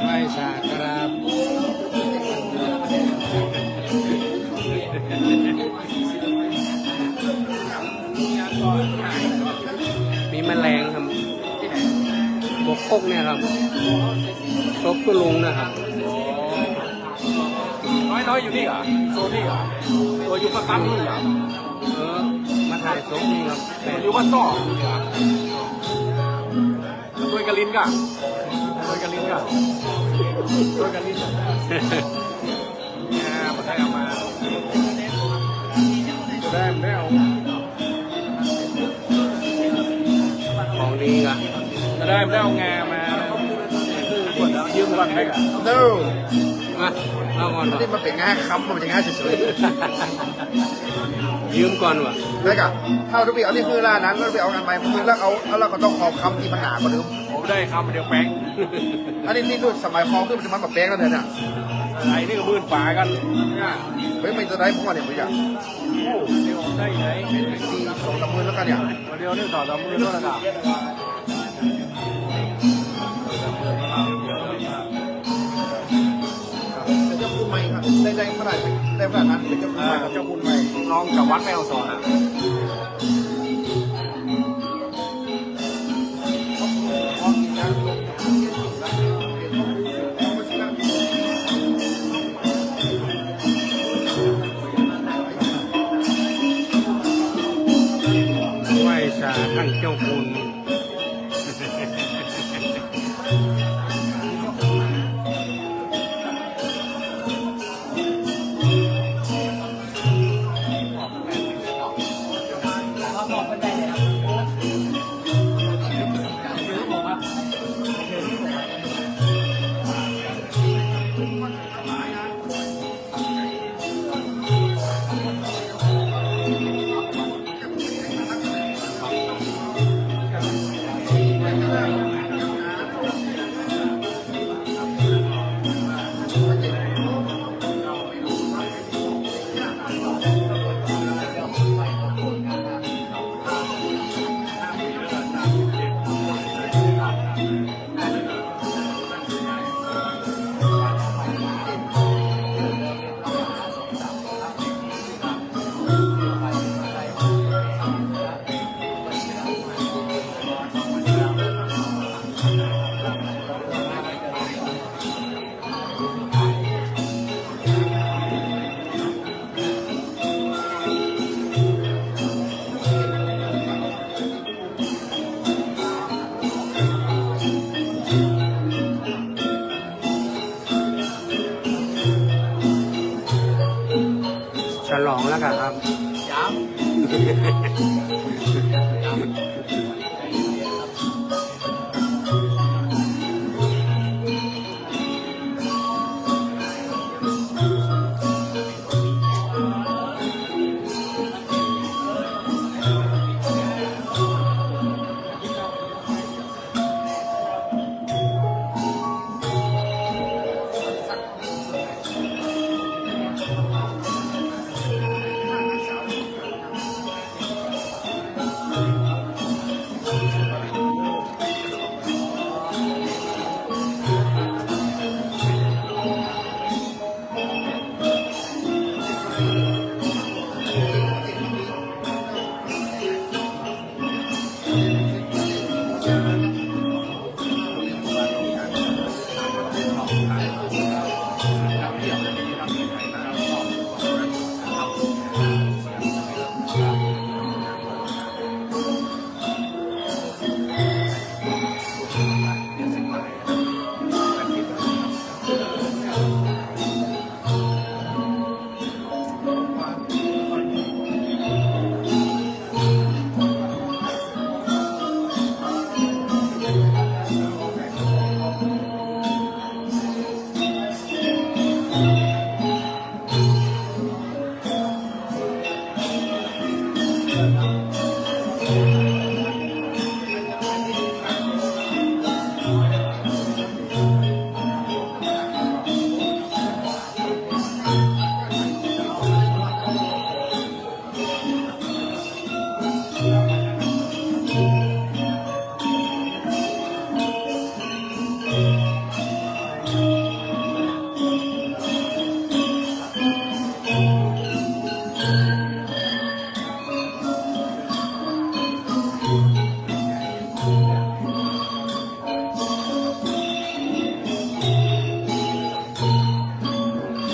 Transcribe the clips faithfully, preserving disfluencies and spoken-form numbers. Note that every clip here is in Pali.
ไหว้สากราบ มีแมลงครับ บกคกเนี่ยครับ ซบตุ๊ลุงนะครับ น้อยๆ อยู่นี่เหรอ โซนนี่เหรอ ตัวอยู่ปากปั๊มนี่เหรอ เออ มาถ่ายซบนี่ครับ ตัวอยู่บ้านนอกนี่เหรอ ด้วยกะลินก่ะ ด้วยกะลินก่ะ ด้วยกะลินก่ะ เนี่ย มาได้เอามา ได้ ได้เอา ของดีก่ะ จะได้ ได้เอางามา ยืมก่อนไหม เด้อ มา เอาก่อน นี่มันเป็นงาค้ำ มันเป็นงาเฉยๆ ยืมก่อนว่ะ แล้วก็ถ้าเราไปเอานี่คือร้านนั้น เราไปเอาอันใหม่ คือแล้วเอา แล้วเราก็ต้องขอค้ำที่มันหนากว่าเดิม ผมได้ค้ำเดียวแป้ง อันนี้นี่รุ่นสมัยคอขึ้นมันจะมันแบบแป้งแล้วเนี่ย ไอ้นี่ก็หมื่นปลายกันเนี่ย เฮ้ย ไม่จะได้พวกเนี่ย ไม่อยาก โอ้ เดี๋ยวได้ไหน เป็นสี่ สองสามหมื่นแล้วกันเนี่ย เดี๋ยวนี่สองสามหมื่นแล้วนะ เป็นเจ้าคุณใหม่ครับ ได้ ได้เท่าไหร่ ได้ขนาดนั้น เป็นเจ้าคุณใหม่ครับ เจ้าคุณใหม่ น้องจากวัดแม่ฮ่องสอนอะ ไหว้สาท่านเจ้าคุณ เ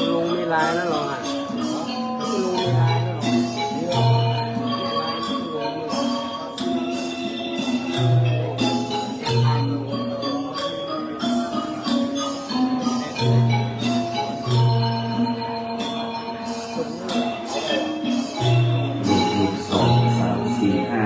ลุงมีไลน์แล้วเหรอฮะ ลุงมีไลน์แล้วเหรอ หนึ่ง สอง สาม สี่ ห้า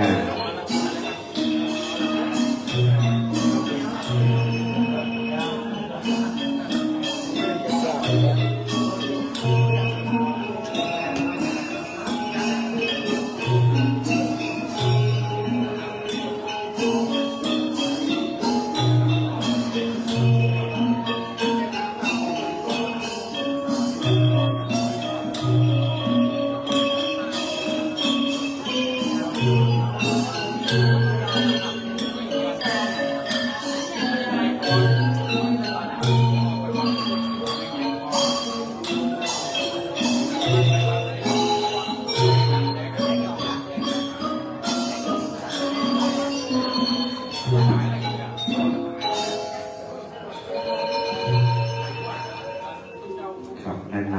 ครับ และใน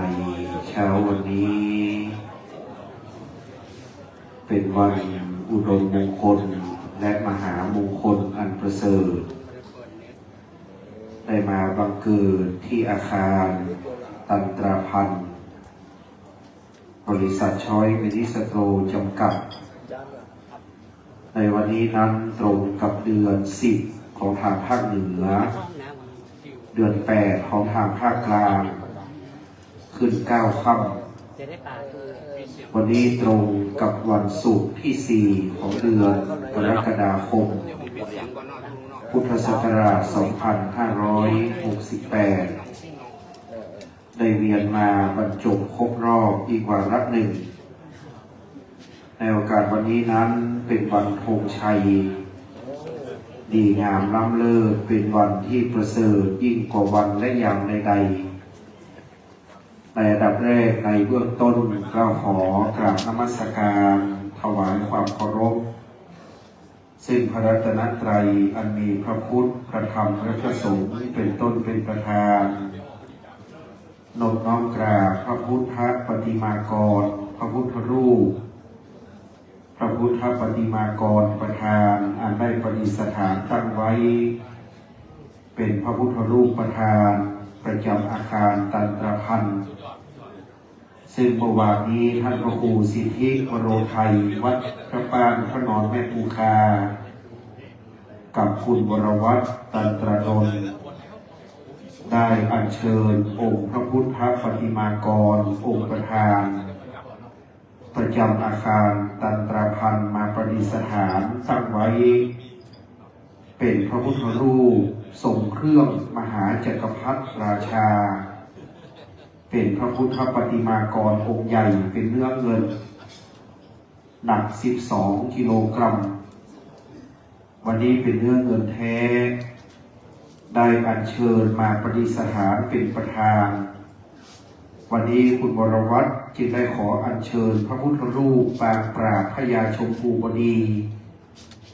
เช้าวันนี้ เป็นวันอุดมมงคล และมหามงคลอันประเสริฐ ได้มาบังเกิดที่อาคารตันตราพันธ์ บริษัทช้อยมินิสโตรจำกัด ในวันนี้นั้นตรงกับเดือนสิบของทางภาคเหนือ เดือนแปดของทางภาคกลาง ขึ้นเก้าค่ำ วันนี้ตรงกับวันศุกร์ที่สี่ของเดือนกรกฎาคม พุทธศักราชสองพันห้าร้อยหกสิบแปด ได้เวียนมาบรรจบครบรอบอีกวาระหนึ่ง ในโอกาสวันนี้นั้นเป็นวันธงชัย ดีงามล้ำเลิศ เป็นวันที่ประเสริฐยิ่งกว่าวันและยามใดๆ ในอันดับแรกในเบื้องต้น เกล้าขอกราบนมัสการถวายความเคารพ ซึ่งพระรัตนตรัยอันมีพระพุทธ พระธรรม และพระสงฆ์เป็นต้นเป็นประธาน นบน้อมกราบพระพุทธปฏิมากร พระพุทธรูป พระพุทธปฏิมากรประธานอันได้ประดิษฐานตั้งไว้ เป็นพระพุทธรูปประธานประจำอาคารตันตรพันธ์ ส ซึ่งเมื่อวานนี้ท่านพระครูสิทธิวโรไทย วัดพระบ้านพระนอนแม่ปูคา กับคุณวรวัฒน์ ตันตรานนท์ ได้อัญเชิญองค์พระพุทธปฏิมากรองค์ประธาน ประจำอาคารตันตราพันธ์มาประดิษฐานตั้งไว้ เป็นพระพุทธรูปทรงเครื่องมหาจักรพรรดิราชา เป็นพระพุทธปฏิมากรองค์ใหญ่เป็นเนื้อเงิน หนัก สิบสอง กิโลกรัม วันนี้เป็นเนื้อเงินแท้ ได้อัญเชิญมาประดิษฐานเป็นประธาน วันนี้คุณวรวัฒน์จึงได้ขออัญเชิญพระพุทธรูปปางปราบพญาชมพูบดี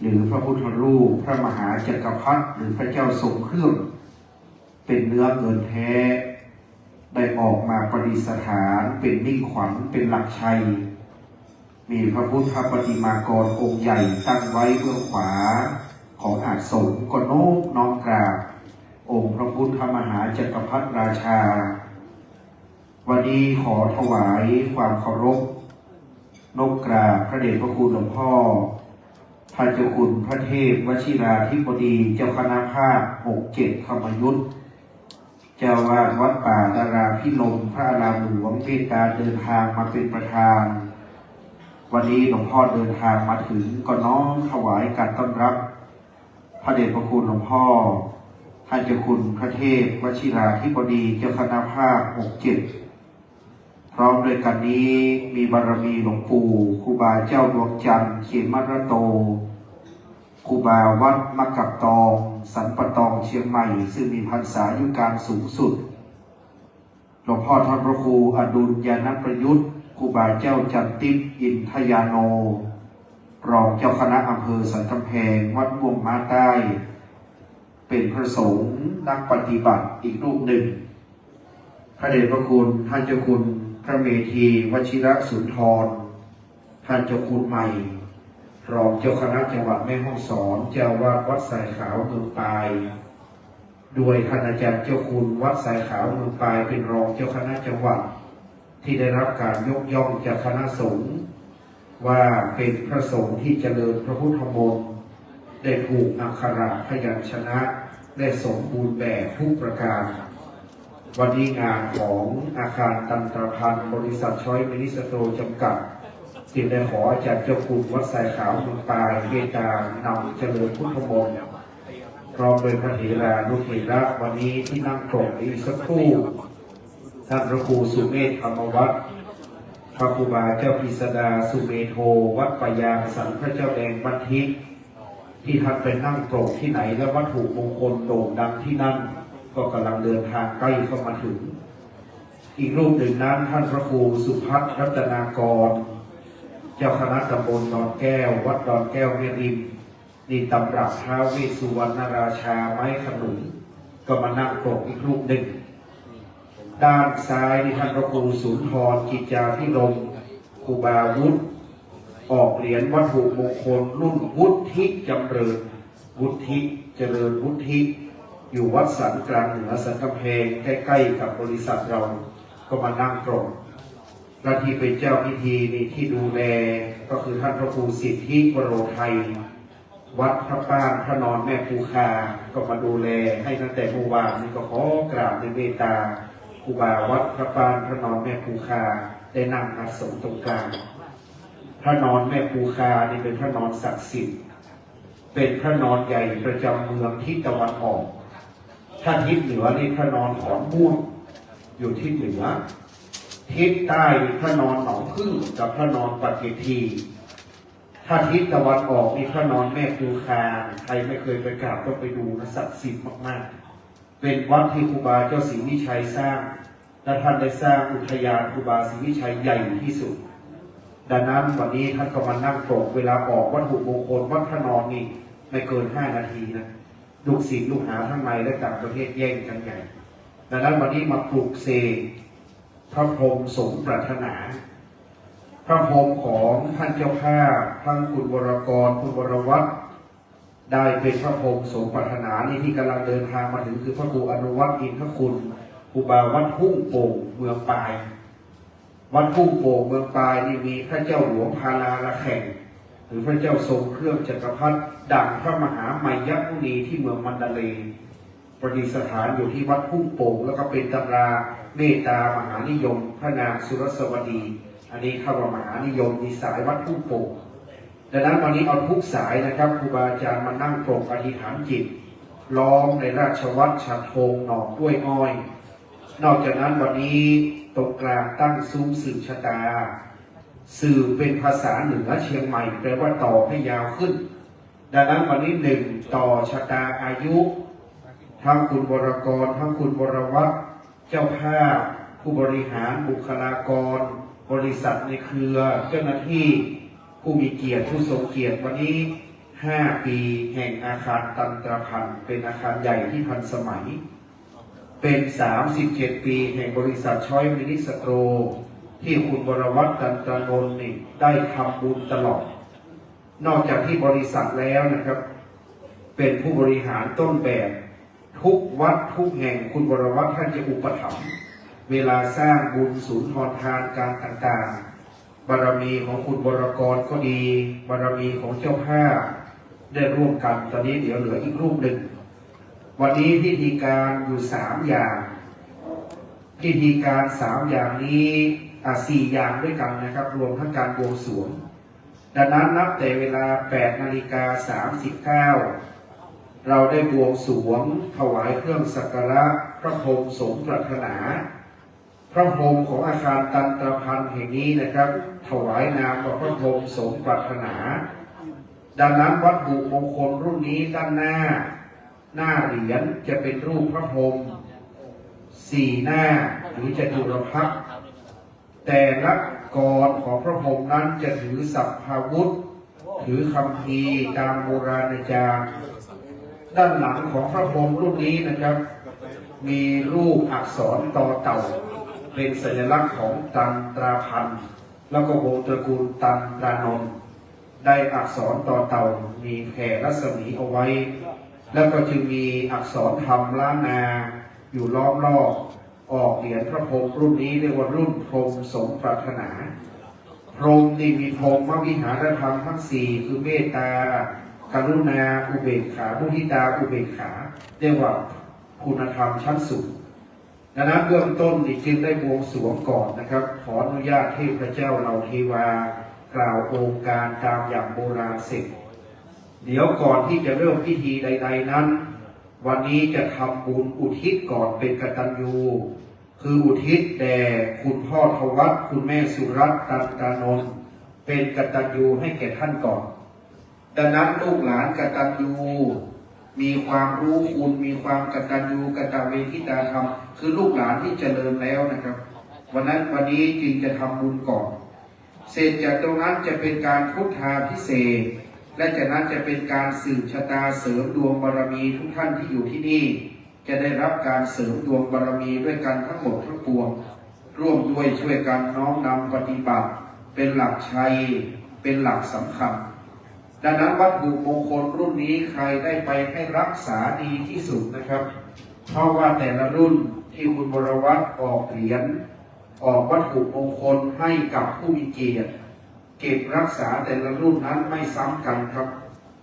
หรือพระพุทธรูปพระมหาจักรพรรดิหรือพระเจ้าทรงเครื่อง เป็นเนื้อเงินแท้ ได้ออกมาประดิษฐานเป็นมิ่งขวัญเป็นหลักชัย มีพระพุทธปฏิมากรองค์ใหญ่ตั้งไว้เบื้องขวาของอาสน์สงฆ์ ก็นอบน้อมกราบองค์พระพุทธมหาจักรพรรดิราชา วันนี้ขอถวายความเคารพ นบกราบพระเดชพระคุณหลวงพ่อ ท่านเจ้าคุณพระเทพวชิราธิบดี เจ้าคณะภาค หกเจ็ด ธรรมยุต เจ้าวาดวัดป่าดาราพิรมย์ พระอารามหลวง เมตตาเดินทางมาเป็นประธาน วันนี้หลวงพ่อเดินทางมาถึง ก็น้อมถวายการต้อนรับ พระเดชพระคุณหลวงพ่อ ท่านเจ้าคุณพระเทพวชิราธิบดี เจ้าคณะภาค หกเจ็ด พร้อมด้วยกันนี้มีบารมีหลวงปู่ครูบาเจ้าดวงจันทร์ เขมรัตโต ครูบาวัดมะกับตอง สันป่าตอง เชียงใหม่ ซึ่งมีพรรษาอายุการสูงสุด หลวงพ่อท่านพระครูอดุลยาณประยุทธ์ ครูบาเจ้าจันทร์ติ๊บ อินทยาโน รองเจ้าคณะอำเภอสันกำแพง วัดม่วงม้าใต้ เป็นพระสงฆ์นักปฏิบัติอีกรูปหนึ่ง พระเดชพระคุณท่านเจ้าคุณพระเมธีวชิรสุนทร ท่านเจ้าคุณใหม่ รองเจ้าคณะจังหวัดแม่ฮ่องสอน เจ้าวาดวัดทรายขาวเมืองปาย ด้วยท่านอาจารย์เจ้าคุณวัดทรายขาวเมืองปาย เป็นรองเจ้าคณะจังหวัด ที่ได้รับการยกย่องจากคณะสงฆ์ ว่าเป็นพระสงฆ์ที่เจริญพระพุทธมนต์ ได้ผูกอักขระพยัญชนะ ได้สมบูรณ์แบบทุกประการ วันนี้งานของอาคารตันตรพันธ์ บริษัทช้อยมินิสโตรจำกัด จึงได้ขออาจารย์เจ้าคุณวัดทรายขาวเมืองปาย เมตตานำเจริญพุทธมนต์ พร้อมด้วยพระเถรานุเถระ วันนี้ที่นั่งตรงนี้สักครู่ ท่านพระครูสุเมธธรรมวัฒน์ พระครูบาเจ้ากฤษดาสุเมโธ วัดป่ายางสันพระเจ้าแดงบัณฑิต ที่ท่านไปนั่งตรงที่ไหนและวัตถุมงคลโด่งดังที่นั่น ก็กำลังเดินทางใกล้เข้ามาถึง อีกรูปหนึ่งนั้นท่านพระครูสุพัฒน์รัตนากร เจ้าคณะตำบลดอนแก้ว วัดดอนแก้วแม่ริม นี่ตำรับท้าวเวสสุวรรณราชาไม้ขนุน ก็มานั่งตรงอีกรูปหนึ่ง ด้านซ้ายนี่ท่านพระครูสุนทรกิจจาภิรมย์ ครูบาวุฒิ ออกเหรียญวัตถุมงคลรุ่นวุฒิจำเริญ วุฒิเจริญวุฒิ อยู่วัดสันกลางเหนือสันกำแพง ใกล้ๆกับบริษัทเรา ก็มานั่งตรง และที่เป็นเจ้าพิธีนี่ที่ดูแล ก็คือท่านพระครูสิทธิวโรไทย วัดพระบ้านพระนอนแม่ปูคา ก็มาดูแลให้ตั้งแต่เมื่อวานนี้ ก็ขอกราบในเมตตาครูบาวัดพระบ้านพระนอนแม่ปูคา ได้นั่งอาสน์สงฆ์ตรงกลาง พระนอนแม่ปูคานี่เป็นพระนอนศักดิ์สิทธิ์ เป็นพระนอนใหญ่ประจำเมืองทิศตะวันออก ถ้าทิศเหนือนี่พระนอนขอนม่วง อยู่ทิศเหนือ ทิศใต้นี่พระนอนหนองผึ้งกับพระนอนปัตเกที ถ้าทิศตะวันออกนี่พระนอนแม่ปูคา ใครไม่เคยไปกราบต้องไปดูนะ ศักดิ์สิทธิ์มากๆ เป็นวัดที่ครูบาเจ้าศรีวิชัยสร้าง และท่านได้สร้างอุทยานครูบาศรีวิชัยใหญ่ที่สุด ดังนั้นวันนี้ท่านก็มานั่งตรง เวลาออกวัตถุมงคลวัดพระนอนนี่ไม่เกินห้านาทีนะ ลูกศิษย์ลูกหาทั้งในและต่างประเทศแย่งกันใหญ่ ดังนั้นวันนี้มาปลุกเสกพระพรหมสมปรารถนา พระพรหมของท่านเจ้าภาพ ทั้งคุณวรกร คุณวรวัฒน์ ได้เป็นพระพรหมสมปรารถนา นี่ที่กำลังเดินทางมาถึงคือพระครูอนุวัฒน์อินทคุณ ครูบาวัดทุ่งโป่งเมืองปาย วัดทุ่งโป่งเมืองปายนี่มีพระเจ้าหลวงพาราละแข่ง หรือพระเจ้าทรงเครื่องจักรพรรดิดั่งพระมหาไมยมุนีที่เมืองมันดาเลย์ ประดิษฐานอยู่ที่วัดทุ่งโป่ง แล้วก็เป็นตำราเมตตามหานิยมพระนางสุรสวดี อันนี้เข้าว่ามหานิยมมีสายวัดทุ่งโป่ง ดังนั้นวันนี้เอาทุกสายนะครับครูบาอาจารย์มานั่งปรกอธิษฐานจิต ล้อมในราชวัตรฉัตรโทงหนองกล้วยอ้อย นอกจากนั้นวันนี้ตรงกลางตั้งซุ้มสืบชะตา สืบเป็นภาษาเหนือเชียงใหม่แปลว่าต่อให้ยาวขึ้น ดังนั้นวันนี้หนึ่งต่อชะตาอายุ ทั้งคุณวรกร ทั้งคุณวรวัฒน์ เจ้าภาพ ผู้บริหาร บุคลากร บริษัทในเครือ เจ้าหน้าที่ ผู้มีเกียรติ ผู้ทรงเกียรติวันนี้ ห้า ปีแห่งอาคารตันตรพันธ์ เป็นอาคารใหญ่ที่ทันสมัย เป็น สามสิบเจ็ด ปีแห่งบริษัทช้อยมินิสโตร ที่คุณวรวัฒน์ ตันตรานนท์นี่ได้ทำบุญตลอด นอกจากที่บริษัทแล้วนะครับ เป็นผู้บริหารต้นแบบ ทุกวัดทุกแห่งคุณวรวัฒน์ท่านจะอุปถัมภ์ เวลาสร้างบุญสุนทรทานการต่างๆ บารมีของคุณวรกรก็ดี บารมีของเจ้าภาพได้ร่วมกัน ตอนนี้เดี๋ยวเหลืออีกรูปหนึ่ง วันนี้พิธีการอยู่สามอย่าง พิธีการสามอย่างนี้อ่ะสี่อย่างด้วยกันนะครับ รวมทั้งการบวงสรวง ดังนั้นนับแต่เวลา แปด นาฬิกา สามสิบเก้า เราได้บวงสรวงถวายเครื่องสักการะพระพรหมสมปรารถนา พระพรหมของอาคารตันตรพันธ์แห่งนี้นะครับ ถวายนามว่าพระพรหมสมปรารถนา ดังนั้นวัตถุมงคลรุ่นนี้ด้านหน้า หน้าเหรียญจะเป็นรูปพระพรหมสี่หน้าหรือจตุรพักษ์ แต่ละกรของพระพรหมนั้นจะถือสัพพาวุธ ถือคัมภีร์ตามโบราณอาจารย์ ด้านหลังของพระพรหมรุ่นนี้นะครับ มีรูปอักษรตอเต่า เป็นสัญลักษณ์ของตันตราพันธ์ แล้วก็วงตระกูลตันตรานนท์ ได้อักษรตอเต่ามีแผ่รัศมีเอาไว้ แล้วก็จึงมีอักษรธรรมล้านนาอยู่ล้อมรอบ ออกเหรียญพระพรหมรุ่นนี้เรียกว่ารุ่นพรหมสมปรารถนา พรหมนี่มีพรหมวิหารธรรมทั้งสี่คือเมตตา กรุณา อุเบกขา มุทิตา อุเบกขา เรียกว่าคุณธรรมชั้นสูง ดังนั้นเบื้องต้นนี่จึงได้บวงสรวงก่อนนะครับ ขออนุญาตเทพเจ้าเหล่าเทวากล่าวองค์การตามอย่างโบราณเสร็จ เดี๋ยวก่อนที่จะเริ่มพิธีใดๆนั้น วันนี้จะทำบุญอุทิศก่อนเป็นกตัญญู คืออุทิศแด่คุณพ่อทวัฒน์ คุณแม่สุรัตน์ ตันตรานนท์ เป็นกตัญญูให้แก่ท่านก่อน ดังนั้นลูกหลานกตัญญู มีความรู้คุณ มีความกตัญญูกตเวทิตาธรรม คือลูกหลานที่เจริญแล้วนะครับ วันนั้นวันนี้จึงจะทำบุญก่อน เสร็จจากตรงนั้นจะเป็นการพุทธาภิเษก และจากนั้นจะเป็นการสืบชะตาเสริมดวงบารมีทุกท่านที่อยู่ที่นี่ จะได้รับการเสริมดวงบารมีด้วยกันทั้งหมดทั้งปวง ร่วมด้วยช่วยกันน้อมนำปฏิบัติ เป็นหลักชัย เป็นหลักสำคัญ ดังนั้นวัตถุมงคลรุ่นนี้ใครได้ไปให้รักษาดีที่สุดนะครับ เพราะว่าแต่ละรุ่นที่คุณวรวัฒน์ออกเหรียญ ออกวัตถุมงคลให้กับผู้มีเกียรติ เก็บรักษาแต่ละรุ่นนั้นไม่ซ้ำกันครับ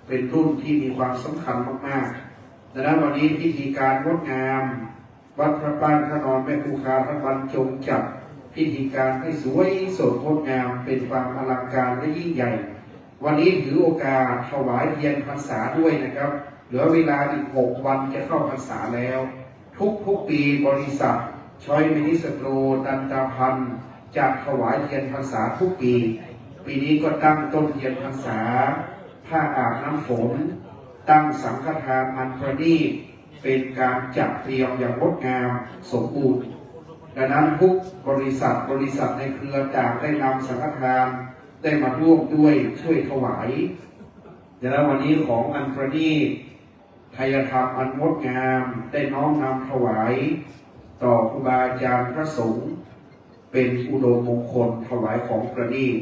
เป็นรุ่นที่มีความสำคัญมากๆ ดังนั้นวันนี้พิธีการงดงาม วัดพระบ้านพระนอนแม่คงคาพระบรรจงจัดพิธีการให้สวยสดงดงามเป็นความอลังการและยิ่งใหญ่ วันนี้ถือโอกาสถวายเทียนพรรษาด้วยนะครับ เหลือเวลาอีกหกวันจะเข้าพรรษาแล้ว ทุกๆปีบริษัทช้อยมินิสโตรตันตราพันธ์จะถวายเทียนพรรษาทุกปี ปีนี้ก็ตั้งต้นเทียนพรรษา ผ้าอาบน้ำฝน ตั้งสังฆทานอันประณีต เป็นการจัดเตรียมอย่างงดงามสมบูรณ์ ดังนั้นทุกบริษัทบริษัทในเครือต่างได้นำสังฆทานได้มาร่วมด้วยช่วยถวาย ดังนั้นวันนี้ของอันประณีต ไทยธรรมอันงดงามได้น้อมนำถวาย ต่อครูบาอาจารย์พระสงฆ์ เป็นอุดมมงคลถวายของประณีต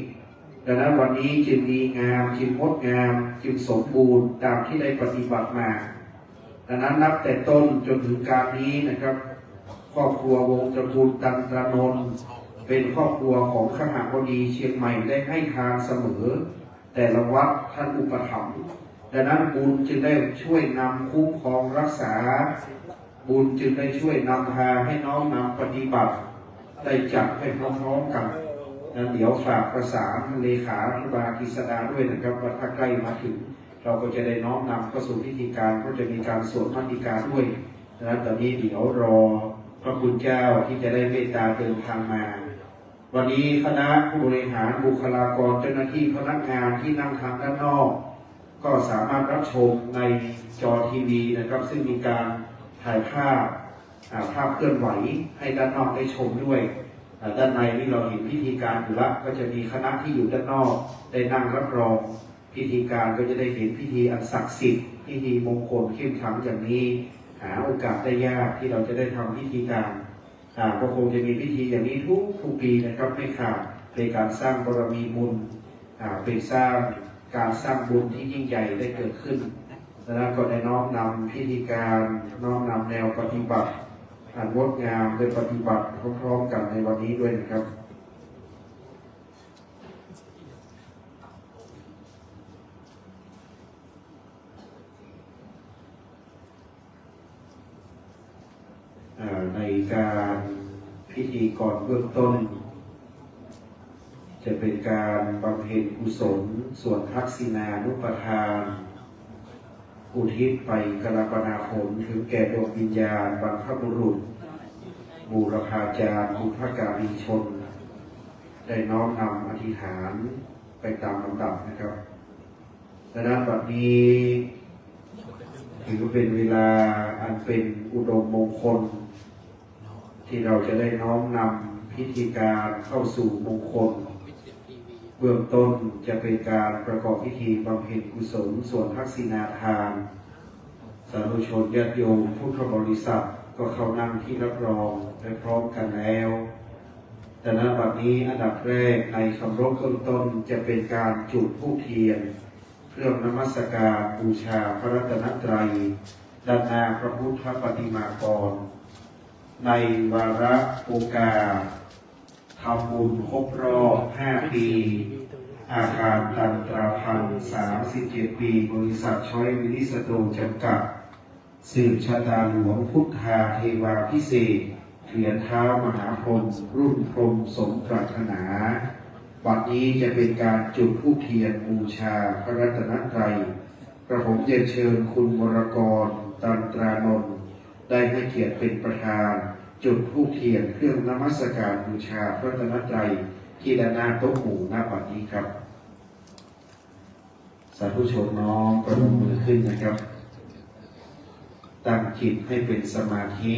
ดังนั้นวันนี้จึงดีงามจึงงดงามจึงสมบูรณ์ตามที่ได้ปฏิบัติมา ดังนั้นนับแต่ต้นจนถึงการนี้นะครับ ครอบครัววงศ์ตระกูลตันตรานนท์ เป็นครอบครัวของคหบดีเชียงใหม่ได้ให้ทานเสมอ แต่ละวัดท่านอุปถัมภ์ ดังนั้นบุญจึงได้ช่วยนำคุ้มครองรักษา บุญจึงได้ช่วยนำพาให้น้อมนำปฏิบัติ ได้จัดให้พร้อมๆกันนั้นเดี๋ยวฝากประสานเลขาครูบากิษดาด้วยนะครับ ว่าถ้าใกล้มาถึง เราก็จะได้น้อมนำเข้าสู่พิธีการ ก็จะมีการสวดมัตติกาด้วย ดังนั้นตอนนี้เดี๋ยวรอพระคุณเจ้าที่จะได้เมตตาเดินทางมา วันนี้คณะผู้บริหาร บุคลากร เจ้าหน้าที่พนักงานที่นั่งทางด้านนอก ก็สามารถรับชมในจอทีวีนะครับ ซึ่งมีการถ่ายภาพ อ่าภาพเคลื่อนไหวให้ด้านนอกได้ชมด้วย อ่าด้านในนี่เราเห็นพิธีการอยู่ละ ก็จะมีคณะที่อยู่ด้านนอกได้นั่งรับรองพิธีการ ก็จะได้เห็นพิธีอันศักดิ์สิทธิ์ พิธีมงคลเข้มขลังอย่างนี้ หาโอกาสได้ยากที่เราจะได้ทำพิธีการ อ่าก็คงจะมีพิธีอย่างนี้ทุกทุกปีนะครับ ไม่ขาด เป็นการสร้างบารมีบุญ อ่าเป็นสร้างการสร้างบุญที่ยิ่งใหญ่ได้เกิดขึ้น ดังนั้นก็ได้น้อมนำพิธีการ น้อมนำแนวปฏิบัติอันงดงามได้ปฏิบัติพร้อมๆกันในวันนี้ด้วยนะครับ อ่าในการพิธีกรเบื้องต้น จะเป็นการบำเพ็ญกุศล ส่วนทักษิณานุปทาน อุทิศไปกรปนาผลถึงแก่ดวงวิญญาณบรรพบุรุษ บูรพาจารย์ บุพการีชน ได้น้อมนำอธิษฐานไปตามลำดับนะครับ ดังนั้นบัดนี้ถือเป็นเวลาอันเป็นอุดมมงคล ที่เราจะได้น้อมนำพิธีการเข้าสู่มงคล เบื้องต้นจะเป็นการประกอบพิธีบำเพ็ญกุศลส่วนทักษิณาทาน สาธุชนญาติโยมพุทธบริษัทก็เข้านั่งที่รับรองไปพร้อมกันแล้ว ดังนั้นบัดนี้อันดับแรกในคำรบเบื้องต้นจะเป็นการจุดธูปเทียน เครื่องนมัสการบูชาพระรัตนตรัย ด้านหน้าพระพุทธปฏิมากร ในวาระโอกาสทำบุญครบรอบ ห้า ปี อาคารตันตราพันธ์ สามสิบเจ็ด ปี บริษัทช้อยมินิสโตรจำกัด สืบชะตาหลวงพุทธาเทวาภิเษก เหรียญเท้ามหาพรหม รุ่นพรหมสมปรารถนา บัดนี้จะเป็นการจุดธูปเทียนบูชาพระรัตนตรัย กระผมเรียนเชิญคุณวรกร ตันตรานนท์ ได้ให้เกียรติเป็นประธาน จุดธูปเทียนเครื่องนมัสการบูชาพระรัตนตรัย ที่ด้านหน้าโต๊ะหมู่ณบัดนี้ครับ สาธุชนน้อมประนมมือขึ้นนะครับ ตั้งจิตให้เป็นสมาธิ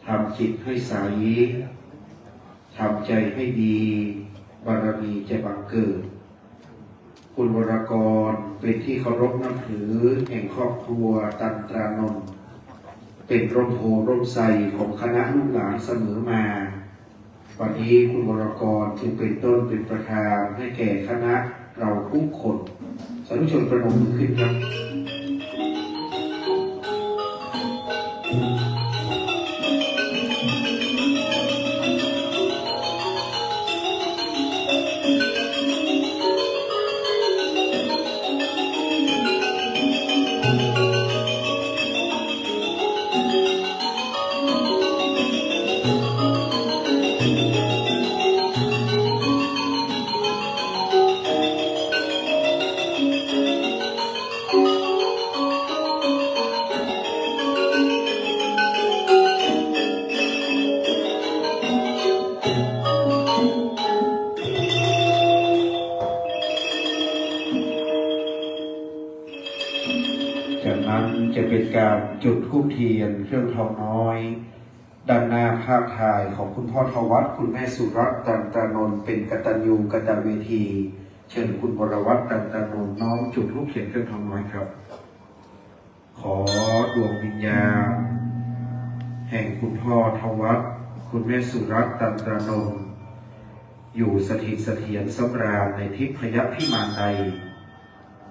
ทำจิตให้ใส ทำใจให้ดี บารมีจะบังเกิด คุณวรกรเป็นที่เคารพนับถือแห่งครอบครัวตันตรานนท์ เป็นร่มโพธิ์ร่มไทรของคณะลูกหลานเสมอมา วันนี้คุณวรกรจึงเป็นต้นเป็นประธานให้แก่คณะเราทุกคน สาธุชนประนมมือขึ้นครับ จากนั้นจะเป็นการจุดธูปเทียนเครื่องทองน้อย ด้านหน้าภาพถ่ายของคุณพ่อธวัฒน์ คุณแม่สุรัตน์ ตันตรานนท์ เป็นกตัญญูกตเวที เชิญคุณวรวัฒน์ ตันตรานนท์ น้อมจุดธูปเทียนเครื่องทองน้อยครับ ขอดวงวิญญาณ แห่งคุณพ่อธวัฒน์ คุณแม่สุรัตน์ ตันตรานนท์ อยู่สถิตเสถียรสำราญในทิพยพิมานใด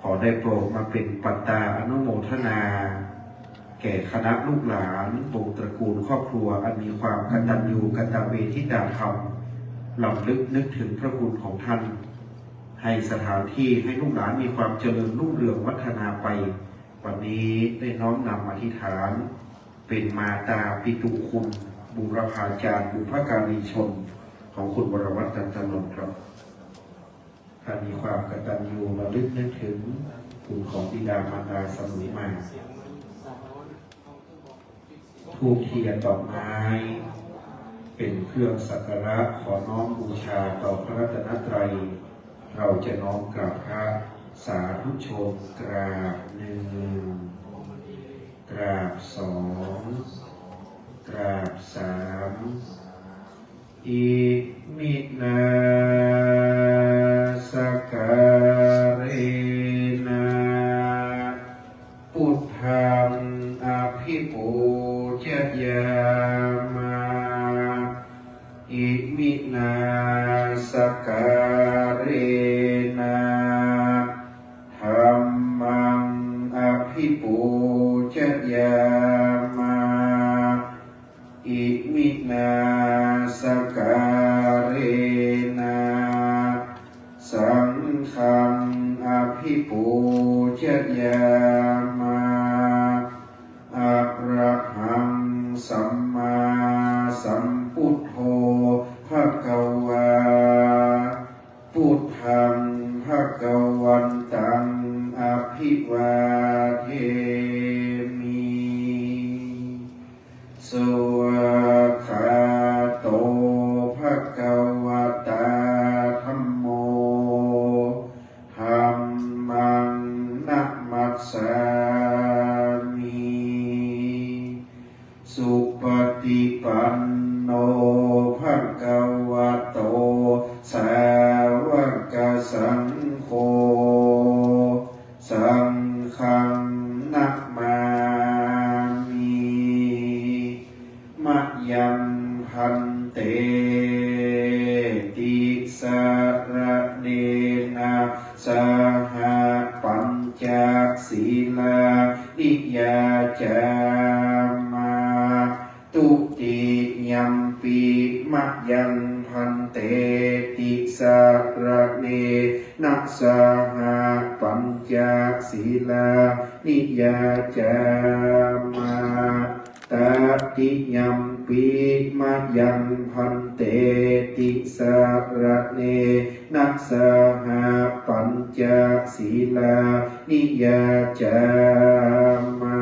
ขอได้โปรดมาเป็นปัตตาอนุโมทนา แก่คณะลูกหลานวงตระกูลครอบครัวอันมีความกตัญญูกตเวทิตาธรรม รำลึกนึกถึงพระคุณของท่าน ให้สถานที่ให้ลูกหลานมีความเจริญรุ่งเรืองวัฒนาไป วันนี้ได้น้อมนำอธิษฐาน เป็นมาตาปิตุคุณ บูรพาจารย์ บุพการีชน ของคุณวรวัฒน์ ตันตนนท์ครับ ท่านมีความกตัญญูระลึกนึกถึงคุณของบิดามารดาเสมอมา ธูปเทียนดอกไม้ เป็นเครื่องสักการะขอน้อมบูชาต่อพระรัตนตรัย เราจะน้อมกราบพระสาธุชน กราบหนึ่ง กราบสอง กราบสาม Iminā sakkārena buddhaṃ abhipūjayāma. Iminā sakkārena dhammaṃ abhipūjayāma. Iminā sakkārena saṅghaṃ abhipūjayāma. Arahaṃ sammāsambuddho bhagavā. Buddhaṃ bhagavantaṃ abhivādemi. Svākkhāto bhagavatā dhammo. Dhammaṃ namassāmi. Supaṭipanno bhagavato sāvakasaṅgho. Saṅghaṃ namāmi. Mayaṃ bhante tisaraṇena saha pañca sīlāni yācāma. Dutiyampi mayaṃ bhante tisaraṇena saha pañca sīlāni yācāma. Tatiyampi mayaṃ bhante tisaraṇena saha pañca sīlāni yācāma.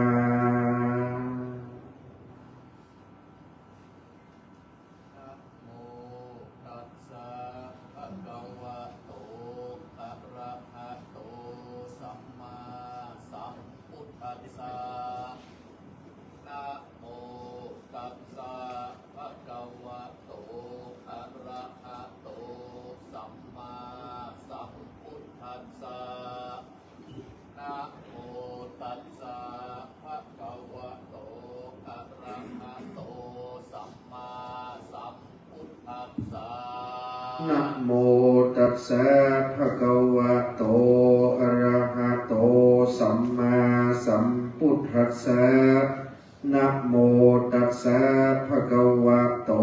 Namo tassa bhagavato arahato sammāsambuddhassa. Namo tassa bhagavato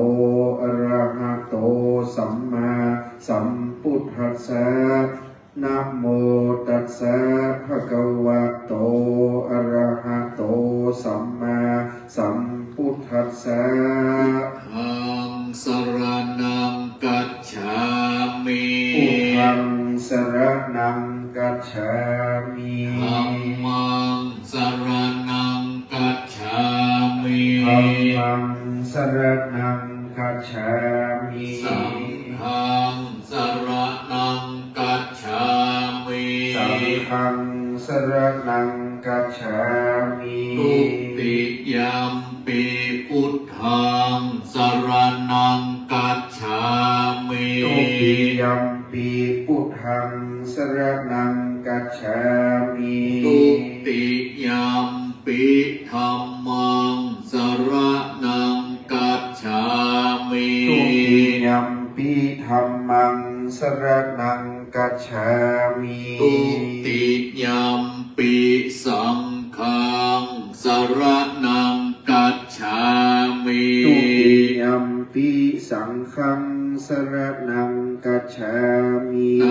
arahato sammāsambuddhassa. Namo tassa bhagavato arahato sammāsambuddhassa. Namo tassa bhagavato arahato sammāsambuddhassa. Namo tassa bhagavato arahato sammāsambuddhassa. Namo tassa bhagavato arahato sammāsambuddhassa. Buddhaṃ saraṇaṃ gacchāmi. Buddhaṃ saraṇaṃ gacchāmi. Dhammaṃ saraṇaṃ gacchāmi. Dhammaṃ saraṇaṃ gacchāmi. Saṅghaṃ saraṇaṃ gacchāmi. Saṅghaṃ saraṇaṃ gacchāmi. Dutiyampi buddhaṃ saraṇaṃ gacchāmi. Dutiyampi buddhaṃ saraṇaṃ gacchāmi. Dutiyampi dhammaṃ saraṇaṃ gacchāmi. Dutiyampi dhammaṃ saraṇaṃ gacchāmi. Dutiyampi saṅghaṃ saraṇaṃ saraṇaṃ gacchāmi.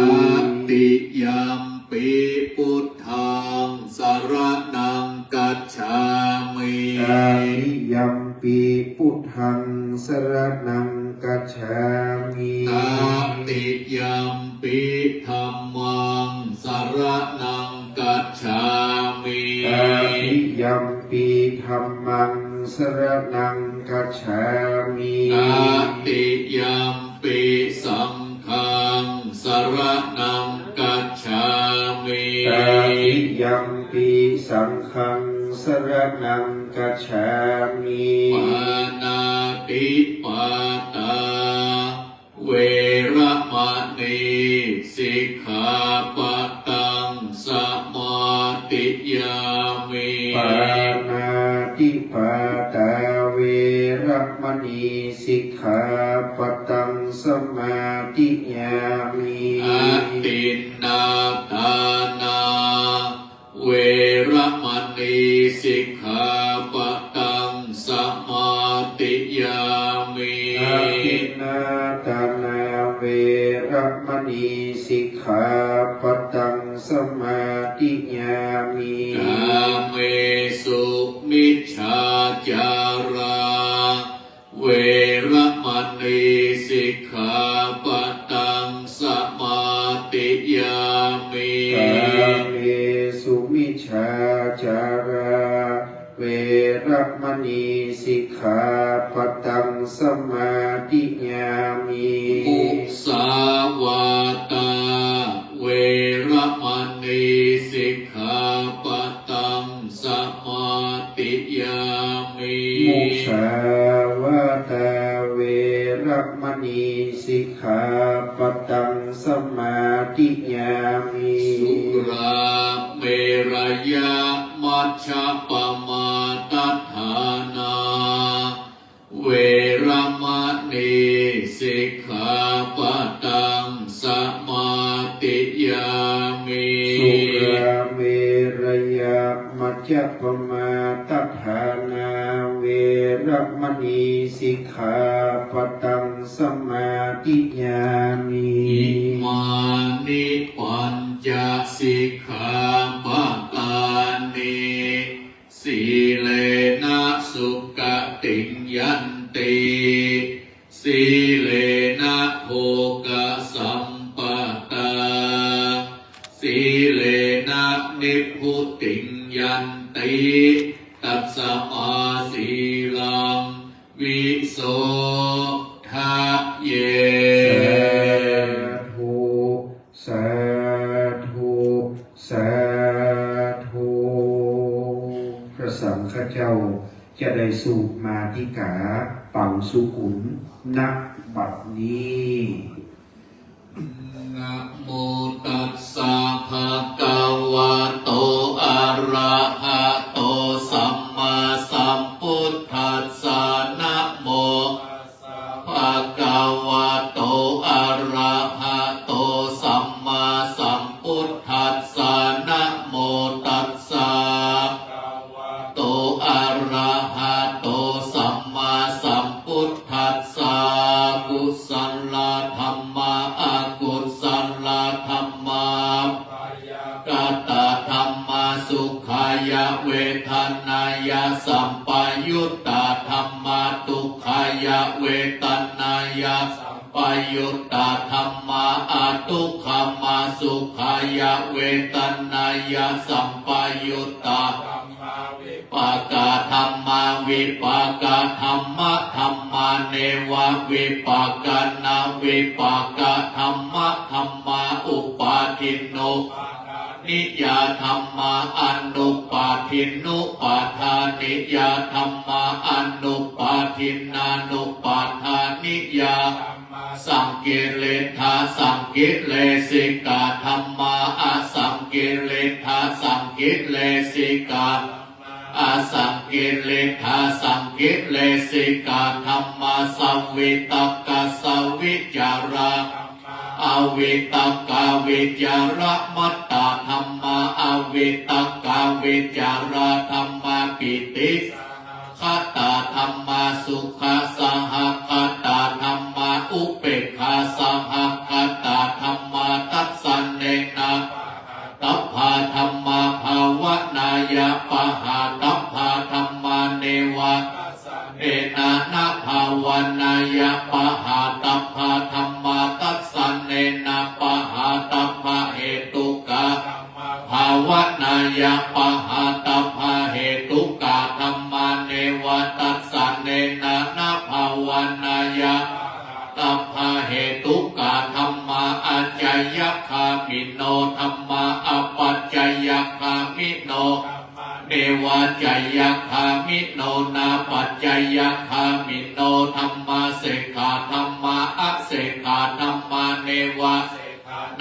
Tatiyampi buddhaṃ saraṇaṃ gacchāmi. Tatiyampi buddhaṃ saraṇaṃ gacchāmi. Tatiyampi dhammaṃ saraṇaṃ gacchāmi. Tatiyampi dhammaṃ saraṇaṃ gacchāmi. Tatiyampi saṅghaṃ saraṇaṃ gacchāmi. Tatiyampi saṅghaṃ saraṇaṃ gacchāmi. Pāṇātipātā veramaṇī sikkhāpadaṃ samādiyāmi. Pāṇātipātā veramaṇī sikkhāpadaṃ samādiyāmi. Adinnādānā veramaṇī sikkhāpadaṃ samādiyāmi. Adinnādānā veramaṇī sikkhāpadaṃ samādiyāmi. Kāmesu micchācārā veramaṇī sikkhāpadaṃ samādiyāmi. Kāmesu micchācārā veramaṇī sikkhāpadaṃ samādiyāmi. Musāvādā veramaṇī sikkhāpadaṃ samādiyāmi. Musāvādā veramaṇī sikkhāpadaṃ samādiyāmi. Surāmerayamajjapamādaṭṭhānā veramaṇī sikkhāpadaṃ samādiyāmi. Surāmerayamajjapamādaṭṭhānā veramaṇī sikkhāpadaṃ samādiyāmi. Imāni pañca sikkhāpadāni. Sīlena sugatiṃ yanti, sīlena bhogasampadā, sīlena nibbutiṃ yanti, tasmā sīlaṃ visodhaye. Sādhu, sādhu, sādhu. พระสังฆเจ้าจะได้สูบมาติกาปังสุกุล ณ บัดนี้ Namo tassa bhagavato arahato sammāsambuddhassa. Namo tassa bhagavato arahato sammāsambuddhassa. Namo tassa bhagavato arahato sammāsambuddhassa. Kusalā dhammā, akusalā dhammā, abyākatā dhammā, sukhāya vedanāya sampayuttā dhammā, dukkhāya vedanāya sampayuttā dhammā, adukkhamasukhāya vedanāya sampayuttā dhammā, vipākā dhammā, vipākadhammadhammā, nevavipākanavipākadhammadhammā, upādinupādāniyā dhammā, anupādinupādāniyā dhammā, anupādinanupādāniyā dhammā, saṅkiliṭṭhasaṅkilesikā dhammā, asaṅkiliṭṭhasaṅkilesikā dhammā, asaṅkiliṭṭhasaṅkilesikā dhammā, savitakkasavicārā dhammā, avitakkavicāramattā dhammā, avitakkavicārā dhammā, pītisahagatā dhammā, sukhasahagatā dhammā, upekkhā dhammā bhāvanāya pahātabbā dhammā, neva dassanena na bhāvanāya pahātabbā dhammā, dassanena pahātabbahetukā dhammā, bhāvanāya pahātabbahetukā dhammā, neva dassanena na bhāvanāya pahātabbahetukā dhammā, ācayagāmino dhammā, apacayagāmino dhammā, nevācayagāmino nāpacayagāmino dhammā, sekkhā dhammā, asekkhā dhammā, neva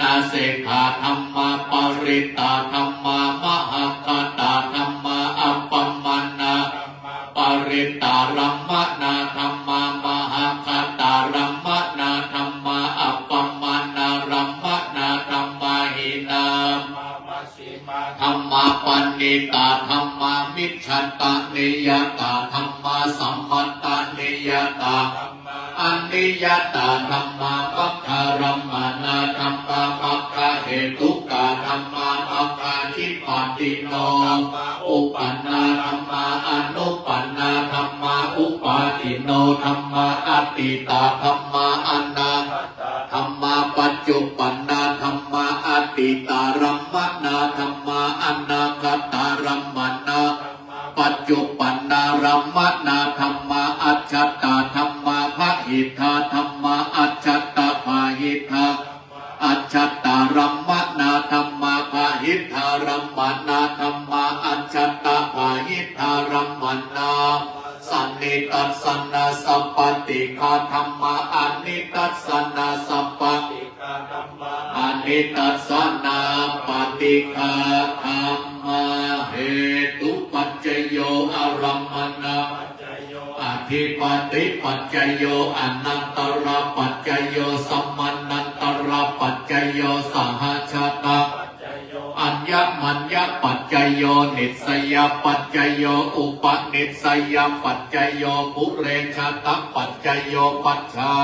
nasekkhā dhammā, parittā dhammā, mahaggatā dhammā, appamāṇā dhammā, parittārammaṇā dhammā, mahaggatārammaṇā dhammā, appamāṇārammaṇā dhammā, hīnā dhammā, paṇītā dhammā, micchattaniyatā dhammā, sammattaniyatā dhammā, aniyatā dhammā, maggārammaṇā dhammā, maggahetukā dhammā, maggādhipatino dhammā, uppannā dhammā, anuppannā dhammā, uppādino dhammā, atītā dhammā, anāgatā dhammā, paccuppannā dhammā, atītārammaṇā dhammā, anāgatārammaṇā dhammā, paccuppannārammaṇā dhammā, ajjhattā dhammā, bahiddhā dhammā, ajjhattabahiddhā, ajjhattārammaṇā dhammā, bahiddhārammaṇā dhammā, ajjhattabahiddhārammaṇā, sanidassanāsappaṭighā dhammā, anidassanāsappaṭighā dhammā, anidassanāpaṭighā dhammā, hetupaccayo, ārammaṇapaccayo, adhipatipaccayo, anantarapaccayo, samanantarapaccayo, sahajātapaccayo, aññamaññapaccayo, nissayapaccayo, upanissayapaccayo, purejātapaccayo, pacchā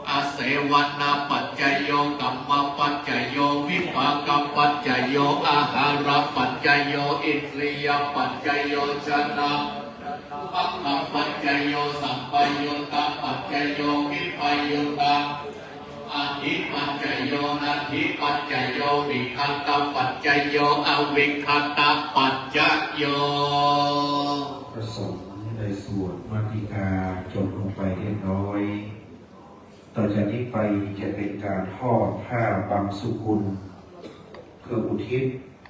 asevanāpaccayo, kammapaccayo, vipākapaccayo, āhārapaccayo, indriyapaccayo, jhānapaccayo, sampayuttapaccayo, vippayutta, adhipaccayo, nadhipaccayo, vigatapaccayo, avigatapaccayo. พระสงฆ์ได้สวดมัตติกาจบลงไปเรียบร้อย ต่อจากนี้ไปจะเป็นการทอดผ้าบังสุกุล เพื่ออุทิศ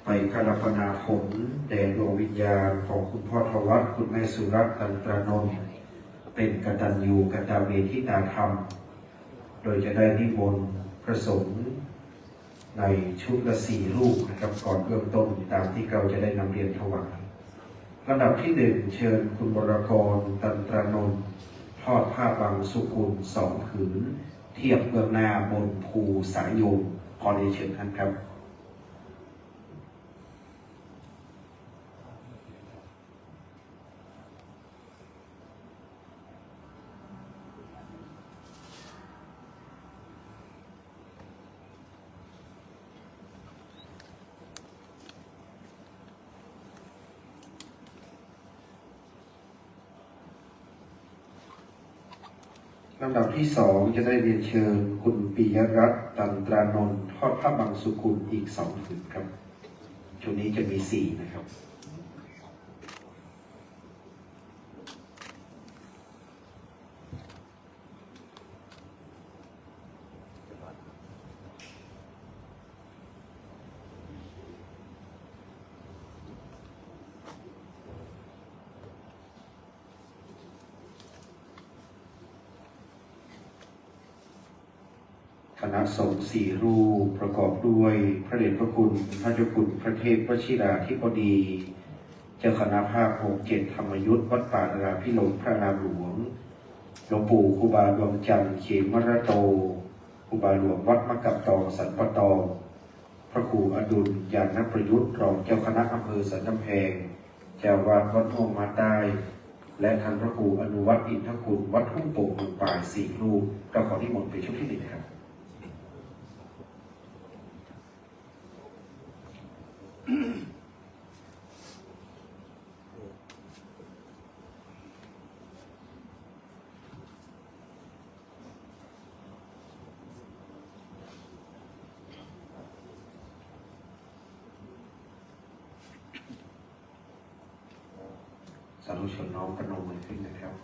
ไปอาราธนาผลแด่ดวงวิญญาณของคุณพ่อธวัช คุณแม่สุรัตน์ ตันตรานนท์ เป็นกตัญญูกตเวทิตาธรรม โดยจะได้นิมนต์พระสงฆ์ในชุดละสี่รูปนะครับ ก่อนเริ่มต้นตามที่เราจะได้นำเรียนถวาย ลำดับที่หนึ่ง เชิญคุณวรกร ตันตรานนท์ ทอดผ้าบังสุกุลสองผืน เทียบเบื้องหน้าบนภูสายโยม ขอเรียนเชิญท่านครับ ลำดับที่สอง จะได้เรียนเชิญคุณปิยรัตน์ ตันตรานนท์ ทอดผ้าบังสุกุลอีกสองผืนครับ ชุดนี้จะมีสี่นะครับ คณะสงฆ์สี่รูปประกอบด้วยพระเดชพระคุณพระเจ้าคุณพระเทพวชิราธิบดี เจ้าคณะภาคหกเจ็ดธรรมยุต วัดป่าดาราภิรมย์ พระอารามหลวง หลวงปู่ครูบาดวงจันทร์ เขมรโต ครูบาหลวงวัดมะกำตองสันป่าตอง พระครูอดุล ญาณประยุทธ์ รองเจ้าคณะอำเภอสันกำแพง เจ้าอาวาสวัดม่วงมาใต้ และท่านพระครูอนุวัฒน์ อินทคุณ วัดทุ่งโป่ง เมืองปาย สี่รูป เราขอนิมนต์เป็นชุดที่หนึ่งครับ ข สาธุชนน้อมประนมมือขึ้นนะครับ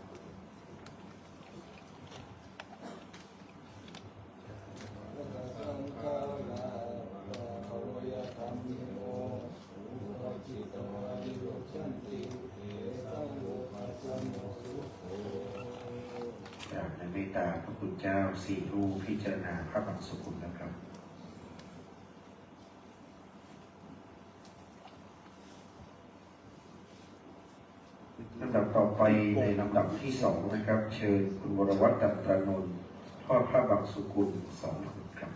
กราบในเมตตาพระคุณเจ้าสี่รูป พิจารณาพระบังสุกุลนะครับ ลำดับต่อไปในลำดับที่สองนะครับ เชิญคุณวรวัฒน์ ตันตรานนท์ ทอดพระบังสุกุลสองผืนครับ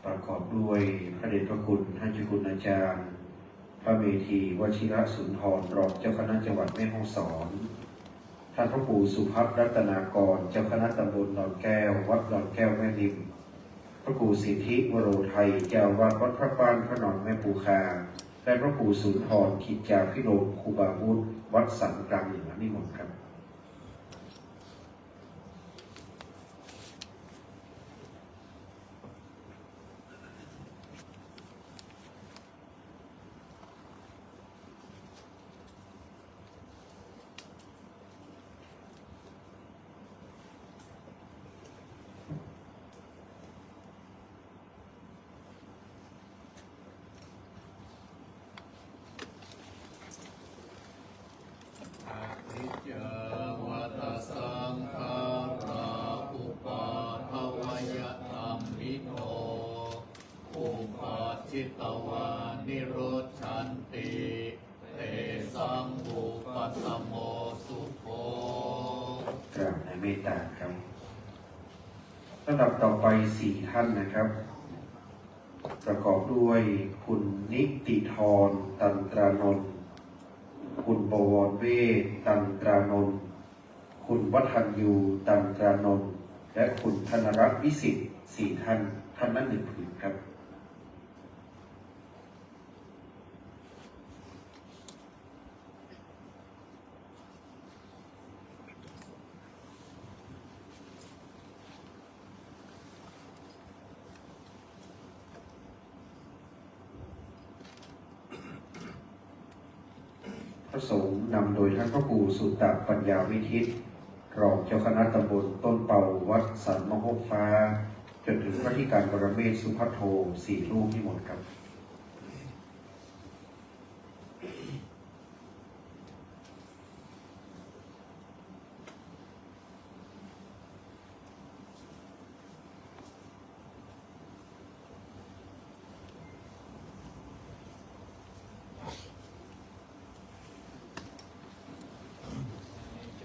ประกอบด้วยพระเดชพระคุณท่านเจ้าคุณอาจารย์ พระเมธี วชิรสุนทร รองเจ้าคณะจังหวัดแม่ฮ่องสอน ท่านพระครูสุพัฒน์ รัตนากร เจ้าคณะตำบลดอนแก้ว วัดดอนแก้วแม่ริม พระครูสิทธิวโรไทย เจ้าอาวาสวัดพระบ้านพระนอนแม่ปูคา และพระครูสุนทร กิจจาภิรมย์ ครูบาวุฒิ วัดสันกลางเหนือ นิมนต์ครับ Aniccā vata saṅkhārā, uppādavayadhammino, uppajjitvā nirujjhanti, tesaṃ vūpasamo sukho. กราบในเมตตาครับ ลำดับต่อไปสี่ท่านนะครับ ประกอบด้วยคุณนิติธร ตันตรานนท์ คุณบวรเวช ตันตรานนท์ คุณวัฒนยู ตันตรานนท์ และคุณธนรัตน์ วิสิทธิ์ สี่ท่าน ท่านละหนึ่งผืนครับ พระสงฆ์นำโดยท่านพระครูสุตตะปัญญาวิทิต รองเจ้าคณะตำบลต้นเปา วัดสันมะฮกฟ้า จนถึงพระอธิการบรมเมธ สุภัทโท สี่รูป นิมนต์ครับ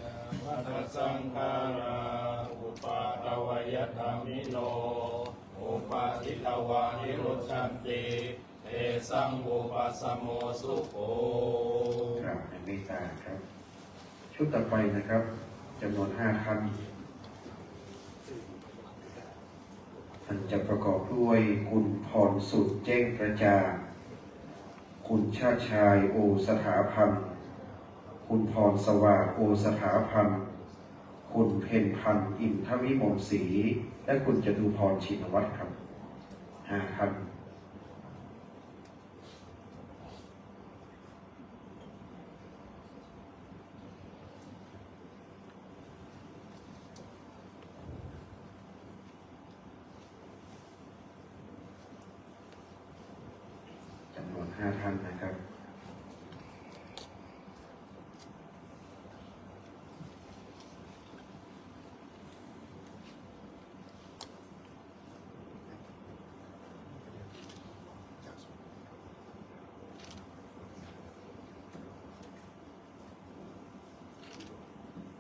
Aniccā vata saṅkhārā, uppādavayadhammino, uppajjitvā nirujjhanti, tesaṃ vūpasamo sukho. กราบในเมตตาครับ ชุดต่อไปนะครับ จำนวนห้าท่าน ท่านจะประกอบด้วยคุณพรสุด แจ้งกระจ่าง คุณชาติชาย โอสถาพันธ์ คุณพรสวัสดิ์ โอสถาพันธ์ คุณเพ็ญพันธ์ อินทวิมลศรี และคุณจตุพร ชินวัตรครับ ห้าท่าน จำนวนห้าท่านนะครับ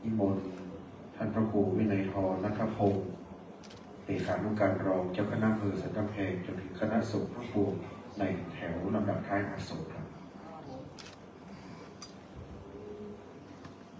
นิมนต์ท่านพระครูวินัยธร ณัฐพงศ์ เลขานุการรองเจ้าคณะอำเภอสันกำแพง จนถึงคณะสงฆ์ทั้งปวงในแถวลำดับท้ายอาสมครับ เ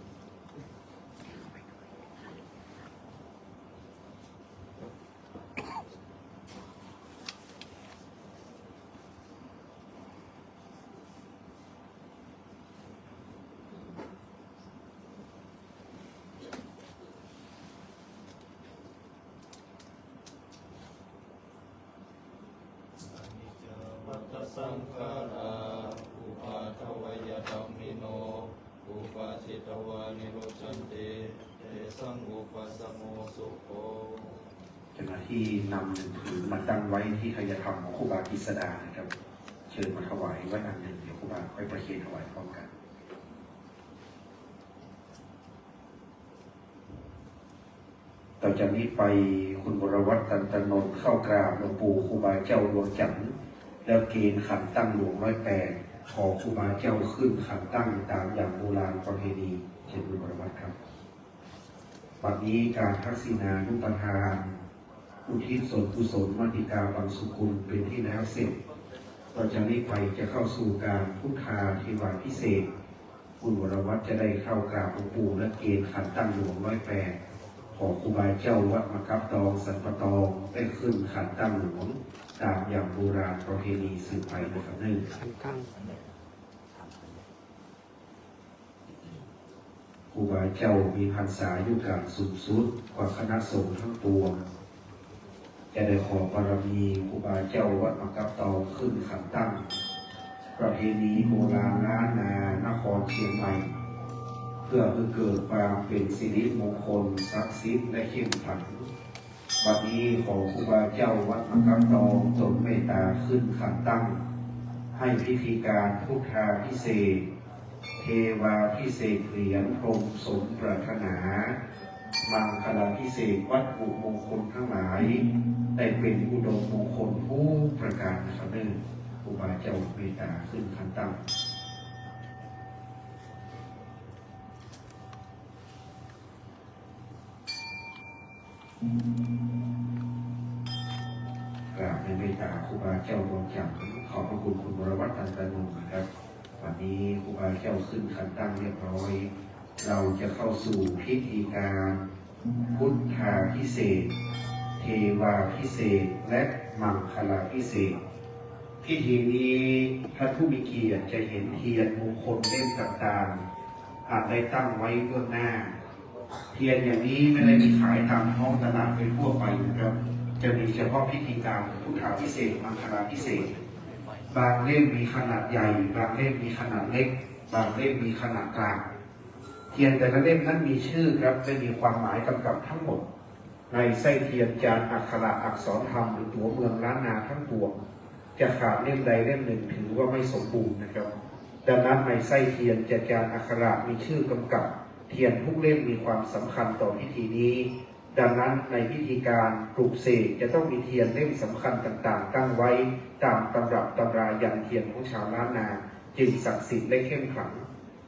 Saṅkhārā uppādavayadhammino, uppajjitvā nirujjhanti, tesaṃ vūpasamo sukho. เจ้าหน้าที่นำหนังสือมาตั้งไว้ที่ไทยธรรมของครูบากิษดานะครับ เชิญมาถวายวัดอันหนึ่ง เดี๋ยวครูบาค่อยประเคนถวายพร้อมกัน ต่อจากนี้ไปคุณวรวัฒน์ ตันตนนท์ เข้ากราบหลวงปู่ครูบาเจ้าดวงจันทร์ แล้วเกณฑ์ขันตั้งหลวงร้อยแปด ขอครูบาเจ้าขึ้นขันตั้งตามอย่างโบราณประเพณี เชิญคุณวรวัฒน์ครับ บัดนี้กราบทักษิณานุปทาน อุทิศส่วนกุศลมาติกาบังสุกุลเป็นที่แล้วเสร็จ ต่อจากนี้ไปจะเข้าสู่การพุทธาเทวาภิเษก คุณวรวัฒน์จะได้เข้ากราบหลวงปู่และเกณฑ์ขันตั้งหลวงร้อยแปด ขอครูบาเจ้าวัดมะกับตองสันป่าตองได้ขึ้นขันตั้งหลวงตามอย่างโบราณประเพณีสืบไปนะครับเนิ่น ครูบาเจ้ามีพรรษาอายุการสูงสุดกว่าคณะสงฆ์ทั้งปวง จะได้ขอบารมีครูบาเจ้าวัดมะกับตองขึ้นขันตั้ง ประเพณีโบราณล้านนานครเชียงใหม่ เพื่อให้เกิดความเป็นสิริมงคลศักดิ์สิทธิ์และเข้มขลัง บัดนี้ขอครูบาเจ้าวัดมะกับตองจงเมตตาขึ้นขันตั้ง ให้พิธีการพุทธาภิเษก เทวาภิเษกเหรียญพรหมสมปรารถนา มังคลาภิเษกวัตถุมงคลทั้งหลาย ได้เป็นอุดมมงคลทุกประการนะครับเด้อ ครูบาเจ้าเมตตาขึ้นขันตั้ง กราบในเมตตาครูบาเจ้าดวงจันทร์ ขอบพระคุณคุณวรวัฒน์ ตันตนนท์นะครับ วันนี้ครูบาเจ้าขึ้นขันตั้งเรียบร้อย เราจะเข้าสู่พิธีการพุทธาภิเษก เทวาภิเษก และมังคลาภิเษก พิธีนี้ท่านผู้มีเกียรติจะเห็นเทียนมงคลเล่มต่างๆ อาจได้ตั้งไว้เบื้องหน้า เทียนอย่างนี้ไม่ได้มีขายตามท้องตลาดเป็นทั่วไปนะครับ จะมีเฉพาะพิธีการพุทธาภิเษก มังคลาภิเษก บางเล่มมีขนาดใหญ่ บางเล่มมีขนาดเล็ก บางเล่มมีขนาดกลาง เทียนแต่ละเล่มนั้นมีชื่อครับ และมีความหมายกำกับทั้งหมด ในไส้เทียนจานอักขระอักษรธรรมหรือตั๋วเมืองล้านนาทั้งปวง จะขาดเล่มใดเล่มหนึ่งถือว่าไม่สมบูรณ์นะครับ ดังนั้นในไส้เทียนจะจานอักขระมีชื่อกำกับ เทียนทุกเล่มมีความสำคัญต่อพิธีนี้ ดังนั้นในพิธีการปลุกเสกจะต้องมีเทียนเล่มสำคัญต่างๆ ตั้งไว้ตามตำรับตำรายันเทียนของชาวล้านนา จึงศักดิ์สิทธิ์และเข้มขลัง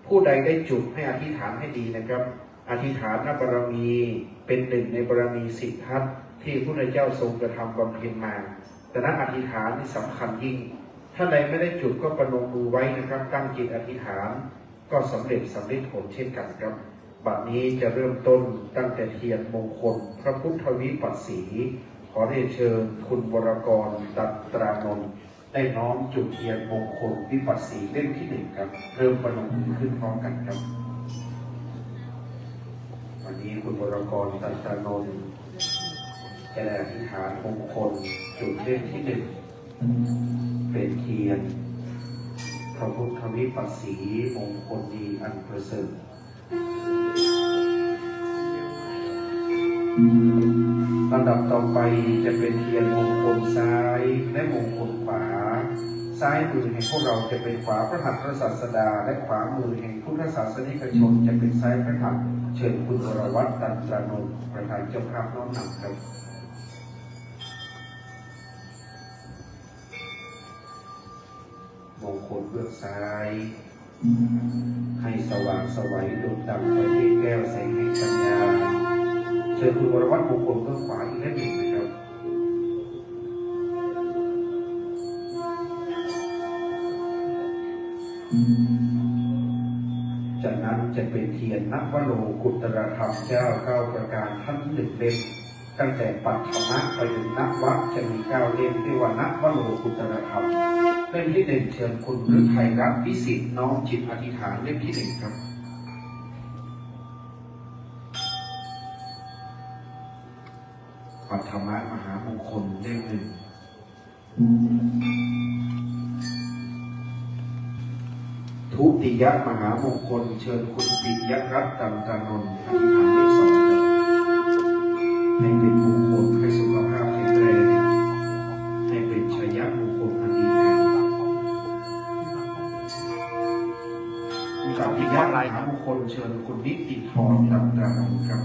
ผู้ใดได้จุดให้อธิษฐานให้ดีนะครับ อธิษฐานบารมีเป็นหนึ่งในบารมีสิบทัศน์ที่พระพุทธเจ้าทรงกระทำบำเพ็ญมา ดังนั้นอธิษฐานนี่สำคัญยิ่ง ท่านใดไม่ได้จุดก็ประนมมือไว้นะครับ ตั้งจิตอธิษฐาน ก็สำเร็จสำเร็จผลเช่นกันครับ บัดนี้จะเริ่มต้นตั้งแต่เทียนมงคลพระพุทธวิปัสสี ขอเรียนเชิญคุณวรกร ตันตรานนท์ ได้น้อมจุดเทียนมงคลวิปัสสีเล่มที่หนึ่งครับ เริ่มประนมมือขึ้นพร้อมกันครับ วันนี้คุณวรกร ตันตรานนท์ จะได้อธิษฐานมงคลจุดเล่มที่หนึ่ง เป็นเทียนพระพุทธวิปัสสีมงคลดีอันประเสริฐ ลำดับต่อไปจะเป็นเทียนมงคลซ้ายและมงคลขวา ซ้ายมือแห่งพวกเราจะเป็นขวาพระหัตถ์พระศาสดา และขวามือแห่งพุทธศาสนิกชนจะเป็นซ้ายพระหัตถ์ เชิญคุณวรวัฒน์ ตันตรานนท์ ประธานเจ้าภาพน้อมนำครับ มงคลเบื้องซ้าย ให้สว่างไสวดุจดังประทีปแก้วแสงแห่งปัญญา เชิญคุณวรวัฒน์ มงคลเบื้องขวาอีกเล่มหนึ่งนะครับ จากนั้นจะเป็นเทียนนวโลกุตตรธรรมเจ้าเก้าประการท่านที่หนึ่งเล่ม ตั้งแต่ปัทมะไปถึงนวะจะมีเก้าเล่ม เรียกว่านวโลกุตตรธรรม เล่มที่หนึ่งเชิญคุณฤทัยรัตน์ วิสิทธิ์ น้อมจิตอธิษฐานเล่มที่หนึ่งครับ ปัทมะมหามงคลเล่มหนึ่ง ทุติยมหามงคล เชิญคุณปิยรัตน์ ตันตรานนท์ อธิษฐานเลขสองครับ ให้เป็นมงคล ให้สุขภาพแข็งแรง ให้เป็นชัยมงคลอันดีงาม ตติยมหามงคล เชิญคุณนิติธร ตันตรานนท์ครับ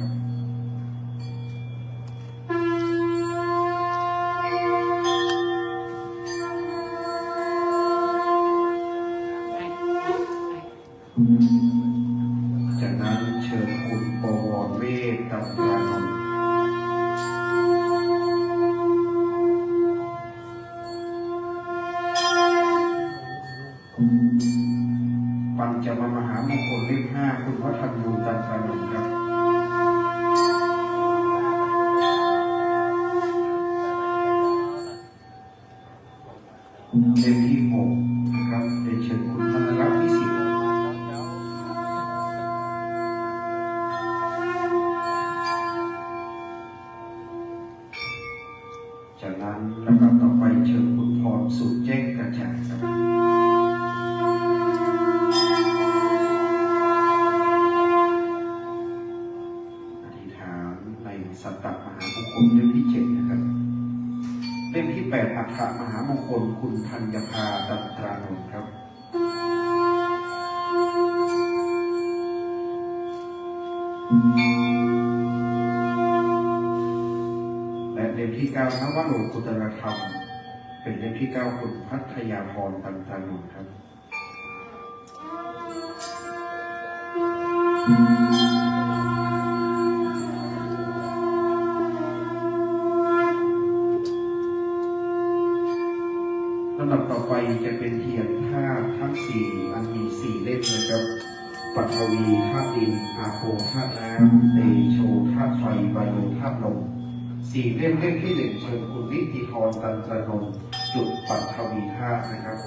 จากนั้นเชิญคุณ บวรเวช ตันตรานนท์ ปัญจมมหามงคลเล่มห้า คุณวัฒนยู ตันตรานนท์ครับ เล่มที่หกนะครับ เรียนเชิญคุณธนรัตน์ วิสิทธิ์ จากนั้นลำดับต่อไปเชิญคุณพรสุขแจ้งกระจ่างครับ อธิษฐานในสัตตมหามงคลเล่มที่เจ็ดนะครับ เล่มที่แปด อัฏฐมหามงคล คุณธัญญาภา ตันตรานนท์ครับ และเล่มที่เก้า นวโลกุตตรธรรม เป็นเล่มที่เก้า คุณพัทยาพร ตันตรานนท์ครับ ลำดับต่อไปจะเป็นเทียนธาตุทั้งสี่ อันมีสี่เล่มนะครับ ปัทวีธาตุดิน อาโปธาตุน้ำ เตโชธาตุไฟ วาโยธาตุลม สี่เล่ม เล่มที่หนึ่ง เชิญคุณนิติธร ตันตรานนท์ จุดปัทวีธาตุนะครับ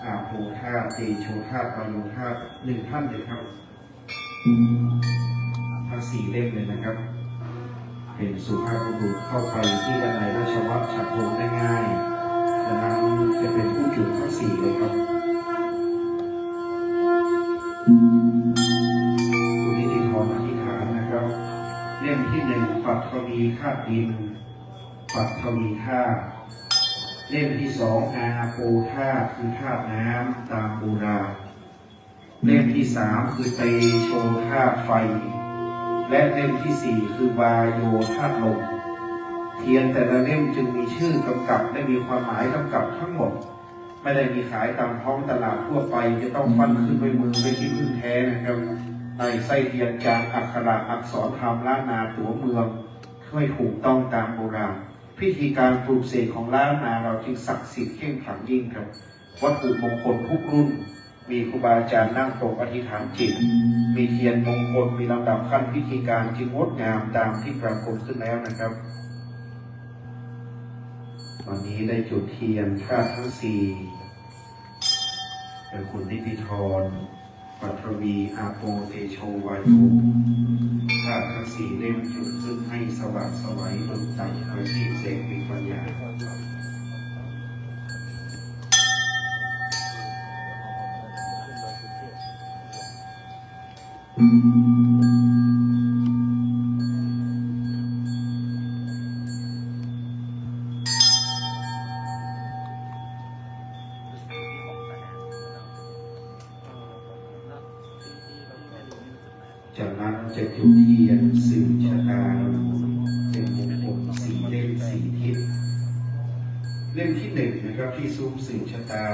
อาโปธาตุ เตโชธาตุ วาโยธาตุ หนึ่งท่านเลยครับ ทั้งสี่เล่มเลยนะครับ เป็นสุภาพบุรุษเข้าไปที่ด้านในราชวัตรฉัตรวงศ์ได้ง่าย ดังนั้นจะเป็นผู้จุดทั้งสี่เลยครับ คุณนิติธรอธิษฐานนะครับ เล่มที่หนึ่ง ปัทวีธาตุดิน ปัทวีธาตุ เล่มที่สอง อาโปธาตุ คือธาตุน้ำตามโบราณ เล่มที่สาม คือเตโชธาตุไฟ และเล่มที่สี่ คือวาโยธาตุลม เทียนแต่ละเล่มจึงมีชื่อกำกับและมีความหมายกำกับทั้งหมด ไม่ได้มีขายตามท้องตลาดทั่วไป จะต้องฟันขึ้นด้วยมือ ไม่ใช่พึ่งแท้นะครับ ในไส้เทียนจานอักขระอักษรธรรมล้านนาตั๋วเมือง ให้ถูกต้องตามโบราณ พิธีการปลุกเสกของล้านนาเราจึงศักดิ์สิทธิ์เข้มขลังยิ่งครับ วัตถุมงคลทุกรุ่น มีครูบาอาจารย์นั่งปกอธิษฐานจิต มีเทียนมงคล มีลำดับขั้นพิธีการจึงงดงามตามที่ปรากฏขึ้นแล้วนะครับ วันนี้ได้จุดเทียนธาตุทั้งสี่ เป็นคุณนิติธร ปัทวี อาโป เตโช วาโย ธาตุทั้งสี่เล่มจุดขึ้นให้สว่างไสวดุจดังประทีปแสงมีปัญญา จากนั้นจะจุดเทียนสืบชะตา เป็นมงคลสี่เล่มสี่ทิศ เล่มที่หนึ่งนะครับ ที่ซุ้มสืบชะตา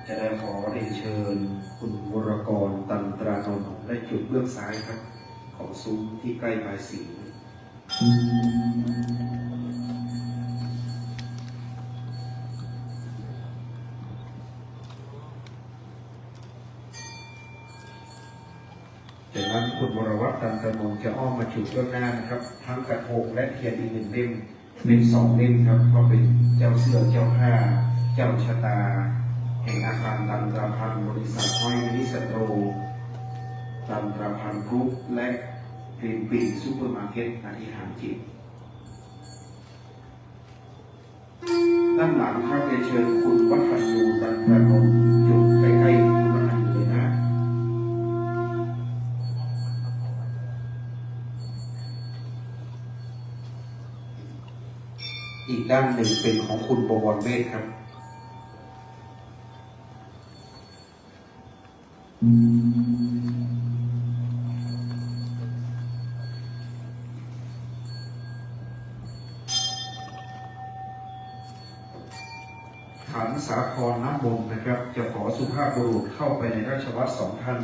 จะได้ขอเรียนเชิญคุณวรกร ตันตรานนท์ ได้จุดเบื้องซ้ายครับ ของซุ้มที่ใกล้บายสี จากนั้นคุณวรวัฒน์ ตันตรานนท์ จะอ้อมมาจุดเบื้องหน้านะครับ ทั้งกระทงและเทียนอีกหนึ่งเล่ม เป็นสองเล่มครับ ก็เป็นเจ้าเสื้อเจ้าผ้า เจ้าชะตา แห่งอาคารตันตรพันธ์ บริษัทห้อยนิสโตร ตันตรพันธ์กรุ๊ป และกรีนปินซูเปอร์มาร์เก็ต อธิษฐานจิต ด้านหลังครับ เรียนเชิญคุณวัฒนยู ตันตรานนท์ จุดใกล้ๆ ด้านหนึ่งเป็นของคุณบวรเวชครับ ขันสาครน้ำมนต์นะครับ จะขอสุภาพบุรุษเข้าไปในราชวัตรสองท่าน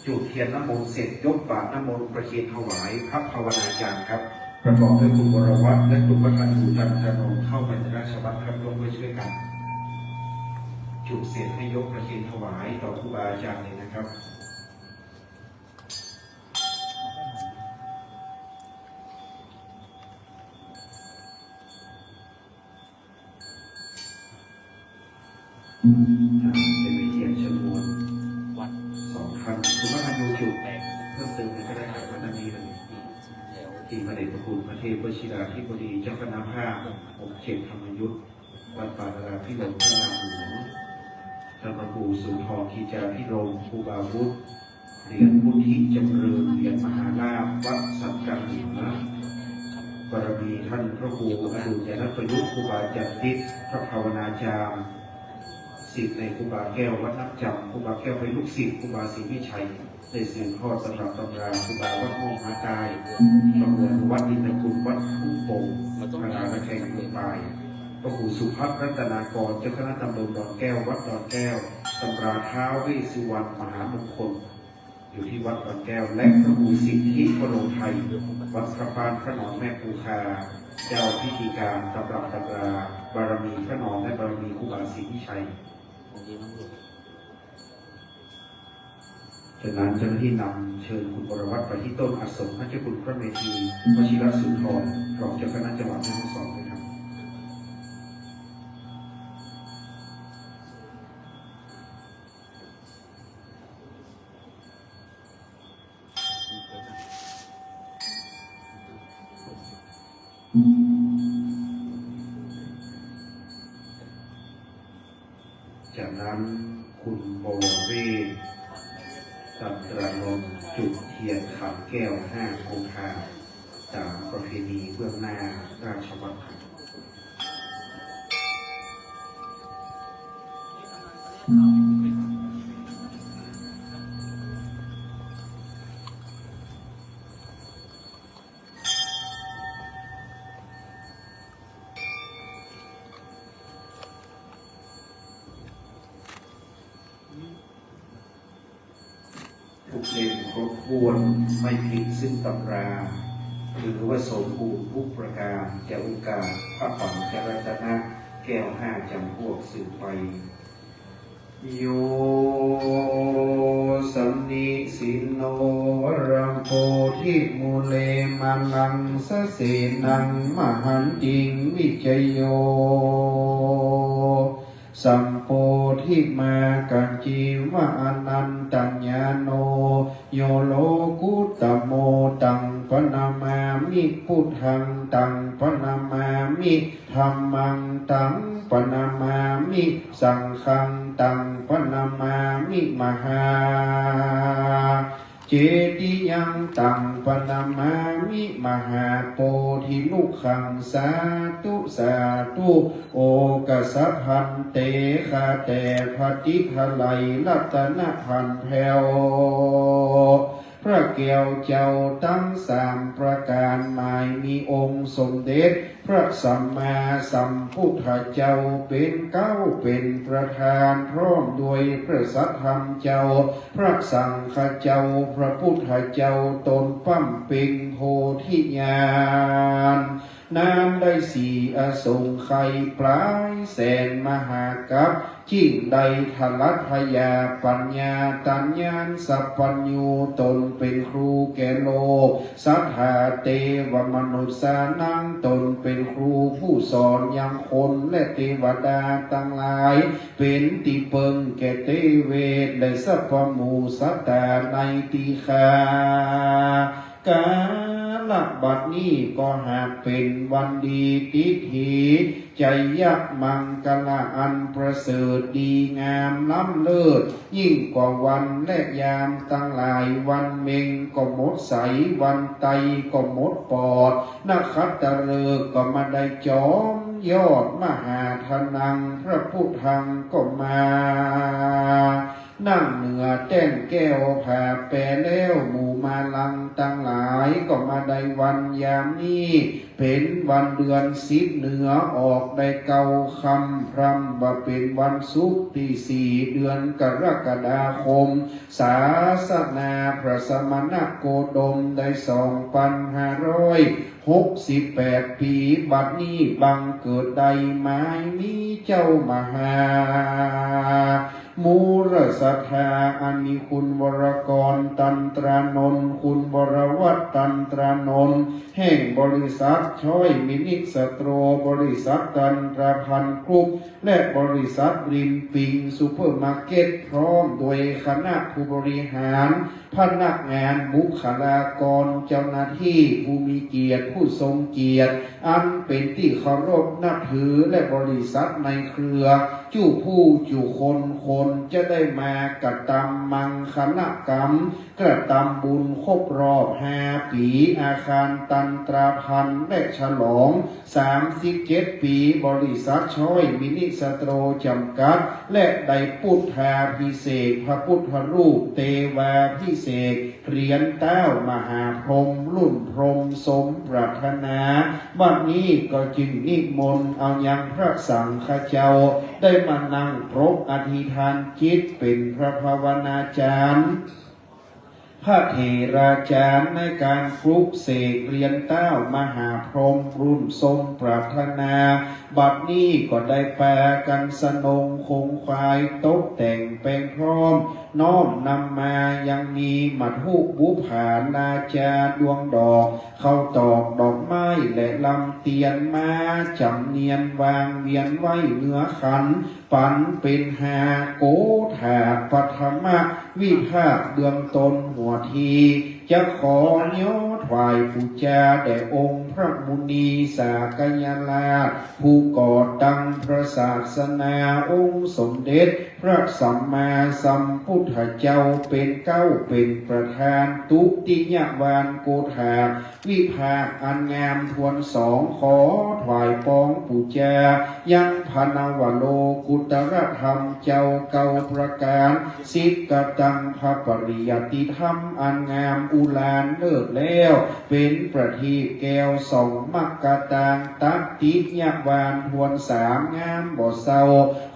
จุดเทียนน้ำมนต์เสร็จยกบาตรน้ำมนต์ประเคนถวายพระภาวนาจารย์ครับ ประกอบด้วยคุณวรวัฒน์และคุณวัฒนยูจันทนนท์เข้าไปในราชวัตรครับ ร่วมด้วยช่วยกัน จุดเสร็จให้ยกประเคนถวายต่อครูบาอาจารย์เลยนะครับ จะมีเทียนชนวนวัดสองท่าน คุณวัฒนยูจุดเพิ่มเติมในก็ได้ครับ วันนี้เลย ที่พระเดชพระคุณพระเทพวชิราธิบดีเจ้าคณะภาคหกเจ็ดธรรมยุทธ วัดป่าดาราภิรมย์พระรามหลวง ท่านพระครูสุนทรกิจจาภิรมย์ ครูบาวุฒิ เหรียญวุฒิจำเริญ เหรียญมหาลาภ วัดสันกลางเหนือ บารมีท่านพระครูอดุลยนประยุทธ์ ครูบาจันติ พระภาวนาจารย์ ศิษย์ในครูบาแก้ววัดน้ำจำ ครูบาแก้วเป็นลูกศิษย์ครูบาศรีวิชัย ได้สืบทอดตำรับตำราครูบาวัดม่วงมหาใต้ พระครูอนุวัฒน์ อินทคุณ วัดทุ่งโป่ง พระนารแข่งเมืองปาย พระครูสุพัฒน์รัตนากร เจ้าคณะตำบลดอนแก้ว วัดดอนแก้ว ตำราท้าวเวสสุวรรณมหามงคล อยู่ที่วัดดอนแก้ว และพระครูสิทธิวโรไทย วัดพระบ้านพระนอนแม่ปูคา เจ้าพิธีการตำรับตำรา บารมีพระนอนและบารมีครูบาศรีวิชัย จากนั้นเจ้าหน้าที่นำเชิญคุณวรวัฒน์ไปที่ต้นอาสมพระเจ้าคุณพระเมธีวชิรสุนทร รองเจ้าคณะจังหวัดแม่ฮ่องสอนเลยครับ จากนั้นคุณบวรเวช ตันตรานนท์ จุดเทียนขันแก้วห้าคงคา ตามประเพณีเบื้องหน้าราชวัตร ทุกเล่มครบถ้วนไม่ผิดซึ่งตำรา ถือว่าสมบูรณ์ทุกประการ จะโอกาสพระปัญจรัตนะแก้วห้าจำพวกสืบไป Yo sannisinno varaṃbodhimūle, māraṃ sasenaṃ mahantiṃ vijayo sambodhimāgaccheva anantañāṇo, yo lokuttamo, taṃ paṇamāmi buddhaṃ, taṃ paṇamāmi dhammaṃ, taṃ paṇamāmi saṅghaṃ, taṃ paṇamāmi mahā cetiyaṃ, taṃ paṇamāmi mahābodhirukkhaṃ. Sādhu, sādhu. โอ กาสะ ภันเต ข้าแต่พระทิพไลยรัตนพันแผ้ว พระแก้วเจ้าทั้งสามประการ หมายมีองค์สมเด็จพระสัมมาสัมพุทธเจ้าเป็นเก๊าเป็นประธาน พร้อมด้วยพระสัทธรรมเจ้า พระสังฆเจ้า พระพุทธเจ้า ตนบำเพ็งโพธิญาณ นานได้สี่อสงไขยปลายแสนมหากัป จึงได้ทะลัดพญาปัญญาตัญญาณสัพพัญญู ตนเป็นครูแก่โลก สัทธาเตวมนุสสานัง ตนเป็นครูผู้สอนยังคนและเทวดาทั้งหลาย เป็นที่เปิงแก่เตเวทและสัพพหมู่สัตตาในทีฆา กาละบัดนี้ก็หากเป็นวันดี ทิฏฐิ ชัยมังคละอันประเสริฐดีงามล้ำเลิศ ยิ่งกว่าวันและยามทั้งหลาย วันเพ็งก็หมดใส วันไตรก็หมดปอด นขัตตฤกษ์ก็มาได้จอม ยอดมหาธนัง พระพุทธังก็มา นั่งเหนือแท่นแก้วผ่าแปแล้ว หมู่มาลังตังหลายก็มาได้วันยามนี้ เป็นวันเดือนสิบเหนือออกได้เก้าค่ำ พร่ำว่าเป็นวันศุกร์ที่สี่เดือนกรกฎาคม ศาสนาพระสมณโคดมได้สองพันห้าร้อยหกสิบแปดปี บัดนี้บังเกิดได้หมายมีเจ้ามหา มูลศรัทธาอันมีคุณวรกร ตันตรานนท์ คุณวรวัตร ตันตรานนท์ แห่งบริษัทช้อยมินิสโตร บริษัทตันตราพันกรุ๊ป และบริษัทริมปิงซูเปอร์มาร์เก็ต พร้อมโดยคณะผู้บริหาร พนักงาน บุคลากร เจ้าหน้าที่ ผู้มีเกียรติ ผู้ทรงเกียรติ อันเป็นที่เคารพนับถือ และบริษัทในเครือ จุผู้จุคนคนจะได้มากระทำมังคลกรรม กระทำบุญครบรอบห้าปีอาคารตันตราพันและฉลองสามสิบเจ็ดปีบริษัทช้อยมินิสโตรจำกัด และได้พุทธาภิเษกพระพุทธรูป เทวาภิเษกเหรียญเต้ามหาพรหมรุ่นพรหมสมปรารถนา บัดนี้ก็จึงนิมนต์เอายังพระสังฆเจ้า ได้มานั่งปรกอธิษฐานจิตเป็นพระภาวนาจารย์ พระเถราจารย์ในการปลุกเสกเหรียญเต้ามหาพรหมรุ่นทรงปรารถนา บัดนี้ก็ได้ปากันสนงคงควายตกแต่งแปลงพร้อม น้อมนำมายังมีมัทธุบุปผาราจาดวงดอก ข้าวตอกดอกไม้และลำเตียนมาจำเนียนวางเวียนไว้เหนือขัน ปันเป็นห้าโกฏาปัทมวิภาคเบื้องต้นหัวที จะขอย่อถวายปูจาแด่องค์พระมุนีสากยราช ผู้ก่อตั้งพระศาสนา องค์สมเด็จพระสัมมาสัมพุทธเจ้าเป็นเก๊าเป็นประธาน ทุติยวานโกฏา วิภาคอันงามทวนสอง ขอถวายปองปูจายังพระนวโลกุตรธรรมเจ้าเก้าประการ สิบกตังพระปริยัติธรรมอันงามอุราเลิศแล้ว เป็นประทีปแก้วส่องมรรคตาง ตติยวานทวนสาม งามบ่เศร้า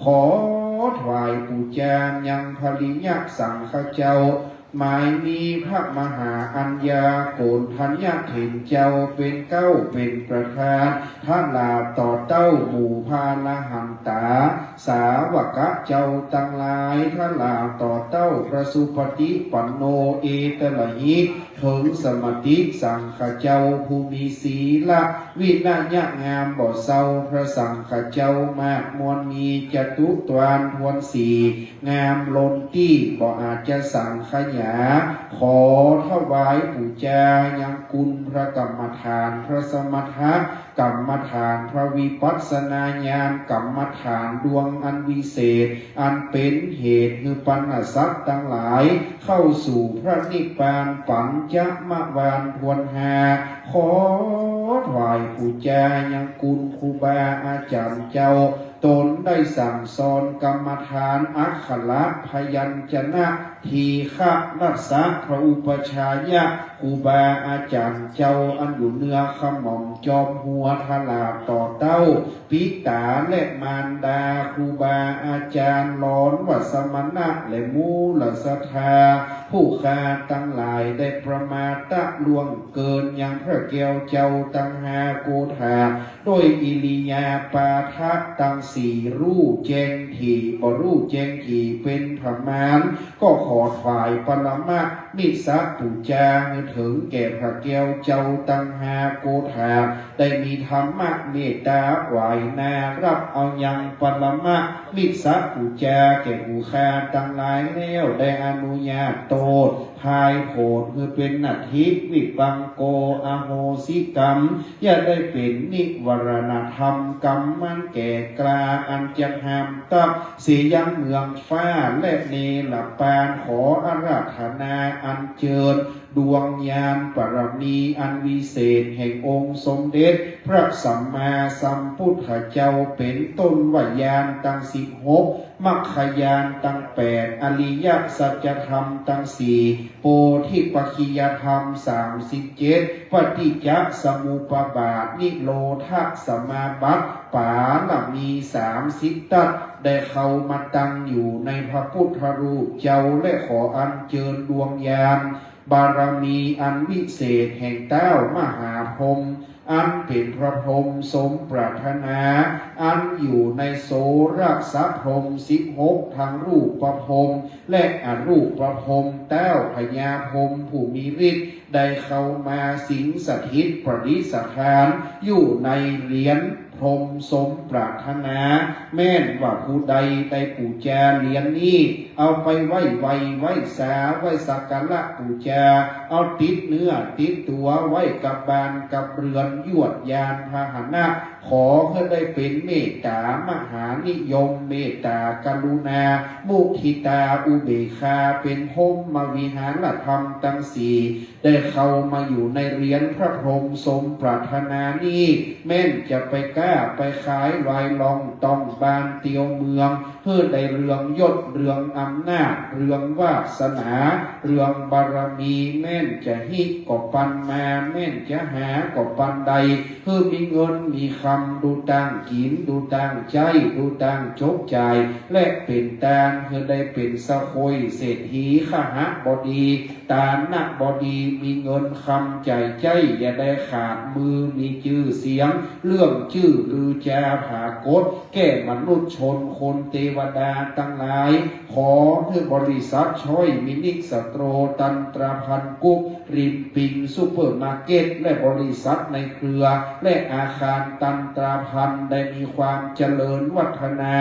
ขอถวายปูจายังพริยสังฆเจ้า หมายมีพระมหาอัญญาโกณฑัญญเถรเจ้าเป็นเก๊าเป็นประธาน ทราบต่อเต้าหมู่พระอรหันตา สาวกะเจ้าตังหลาย ทราบต่อเต้าพระสุปฏิปันโน เอตระหิ เถิงสมติสังฆเจ้าผู้มีศีลวินัยงามบ่เศร้า พระสังฆเจ้ามากมวลมีจตุตวานทวนสี่ งามล้นตี้บ่อาจจะสังขยา ขอถวายปูจายังคุณพระกรรมฐาน พระสมถกรรมฐาน พระวิปัสสนาญาณกรรมฐานดวงอันวิเศษ อันเป็นเหตุให้บรรดาสัตว์ทั้งหลาย เข้าสู่พระนิพพานปัญจมวานทวนห้า ขอถวายปูจายังคุณครูบาอาจารย์เจ้า ตนได้สั่งสอนกรรมฐานอักขระพยัญชนะ ทีฆะรัสสะพระอุปัชฌายะครูบาอาจารย์เจ้าอันอยู่เหนือขมอมจอมหัว ทราบต่อเต้าปิตาและมารดาครูบาอาจารย์ หลอนวัสสมณะและมูลศรัทธา ผู้ข้าทั้งหลายได้ประมาทล่วงเกินยังพระแก้วเจ้าตังห้าโกฏา ด้วยอิริยาปาทะตังสี่ รู้แจ้งถี่บ่รู้แจ้งถี่เป็นประมาณ ก็ขอถวายปรมมิสปูจาให้เถิงแก่พระแก้วเจ้าตังห้าโกฏา ได้มีธรรมเมตตาไหว้หน้ารับเอายังปรมมิสปูจาแก่ผู้ข้าทั้งหลายแล้ว ได้อนุญาตโตษ พายโผดคือเป็นนัตถิวิปังโก อโหสิกรรม อย่าได้เป็นนิวรณธรรมกรรมมันแก่กล้า อันจะห้ามทัพเสียยังเมืองฟ้าและเนรปาน ขออาราธนาอัญเชิญดวงญาณบารมีอันวิเศษแห่งองค์สมเด็จพระสัมมาสัมพุทธเจ้า เป็นต้นว่าญาณทั้งสิบหก มรรคญาณทั้งแปด อริยสัจธรรมทั้งสี่ โพธิปักขิยธรรมสามสิบเจ็ด ปฏิจจสมุปบาท นิโรธสมาบัติ ปารมีสามสิบทัศน์ ได้เข้ามาตั้งอยู่ในพระพุทธรูปเจ้า และขออัญเชิญดวงญาณบารมีอันวิเศษแห่งท้าวมหาพรหม อันเป็นพระพรหมสมปรารถนา อันอยู่ในโสรสพรหมสิบหก ทั้งรูปพรหมและอรูปพรหม ท้าวพญาพรหมผู้มีฤทธิ์ ได้เข้ามาสิงสถิตประดิษฐานอยู่ในเหรียญพรหมสมปรารถนา แม่นว่าผู้ใดได้ปูจาเหรียญนี้ เอาไปไหว้ไหว้ไหว้สา ไหว้สักการะปูจา เอาติดเนื้อติดตัวไว้กับบ้านกับเรือน ยวดยานพาหนะ ขอให้ได้เป็นเมตตามหานิยม เมตตากรุณา มุทิตาอุเบกขา เป็นพรหมวิหารธรรมทั้งสี่ ได้เข้ามาอยู่ในเหรียญพระพรหมสมปรารถนานี้ แม่นจะไปค้าไปขายลอยล่องต้องบ้านเตียวเมือง เพื่อได้เรื่องยศเรื่องอำนาจ เรื่องวาสนา เรื่องบารมี แม่นจะฮิก็ปันมา แม่นจะหาก็ปันได้ เพื่อมีเงินมีคำ ดูต่างกิน ดูต่างใช้ ดูต่างจกจ่าย และเป็นตาน เพื่อได้เป็นสะโคยเศรษฐี ขหบดี ตานบดี มีเงินคำจ่ายใช้ อย่าได้ขาดมือ มีชื่อเสียง เรื่องชื่อลือจาผากฏ แก่มนุษย์ชนคนเทวดาทั้งหลาย ขอให้บริษัทช้อยมินิสโตร ตันตราพันกรุ๊ป ริมปิงซูเปอร์มาร์เก็ต และบริษัทในเครือ และอาคารตันตราพันได้มีความเจริญวัฒนา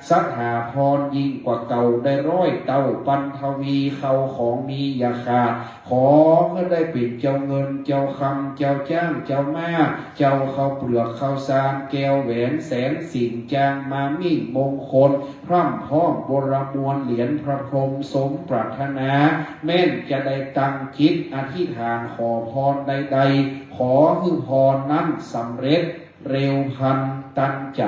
สถาพรยิ่งกว่าเก่าได้ร้อยเต้า ปันทวี เข้าของมีอย่าขาด ขอให้ได้เป็นเจ้าเงินเจ้าคำ เจ้าจ้างเจ้าม้า เจ้าข้าวเปลือกข้าวสาร แก้วแหวนแสนสิ่ง จางมามิ่งมงคล พร่ำพร้อมบรมวลเหรียญพระพรหมสมปรารถนา แม่นจะได้ตั้งจิตอธิษฐานขอพรใดๆ ขอให้พรนั้นสำเร็จเร็วพลันทันใจ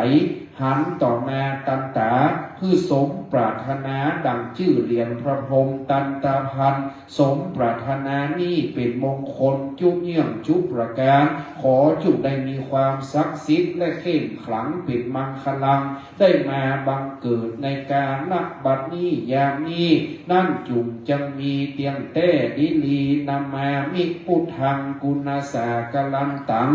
หันต่อหน้าทันตา คือสมปรารถนาดังชื่อเหรียญพระพรหมตันตาพัน สมปรารถนานี้เป็นมงคลจุเยื่องจุประการ ขอจุได้มีความศักดิ์สิทธิ์และเข้มขลังเป็นมังคลัง ได้มาบังเกิดในกาลบัดนี้ยามนี้ นั้นจุ่มจังมีเตียงแท้ดีลี นามามิพุทธังกุณสาคลันตัง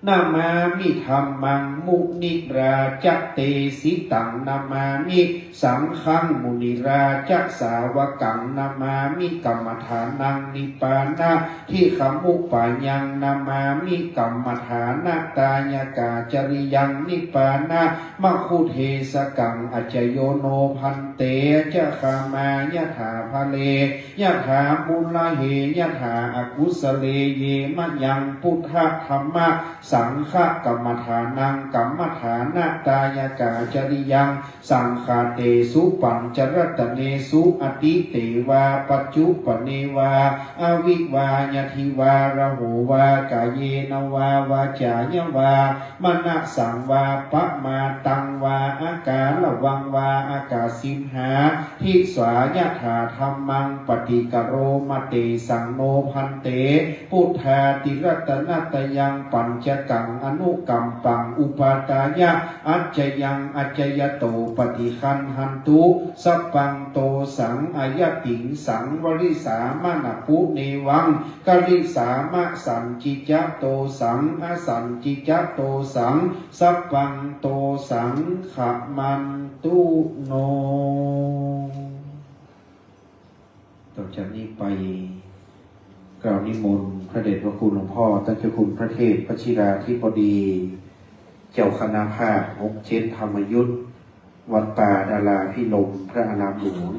นามามิธัมมังมุนิราจเตสิตัง นามามิสังฆังมุนิราจสาวกัง นามามิกัมมฐานังนิพพานะ ทิคมุปายัง นามามิกัมมฐานะทายกาจริยัง นิพพานะมะคุเทสกัง อัจจโยโนภันเต อัจจคามายถาพะเล ยถามุลเห ยถาอกุสเล เยมะยังพุทธะธัมมะสังฆะกัมมฐานัง กัมมฐานะทายกาจริยัง สังฆาเตสุปัญจรัตเนสุ อติเตวาปัจจุปเนวา อวิวาญาธิวา รโหวากายเนวาวาจายาวามะนะสังวาปะมาตังวา อากาละวังวาอากาสิมหา ทิสายถาธัมมังปฏิกโรมะเตสัง โนภันเต พุทธาติรัตนตยังปัญจกังอนุกัมปังอุปาทายะ อัจจยังอัจจยโตปฏิคันหันตุ สัพพังโตสัง อายะติงสัง วริสามะนะปุเนวัง กริสามะสันจิจโตสัง อสันจิจโตสัง สัพพังโตสัง ขมันตุโน ต่อจากนี้ไปกล่าวนิมนต์พระเดชพระคุณหลวงพ่อท่านเจ้าคุณพระเทพวชิราธิบดี เจ้าคณะภาคหกเจ็ดธรรมยุต วัดป่าดาราพิรมย์ พระอารามหลวง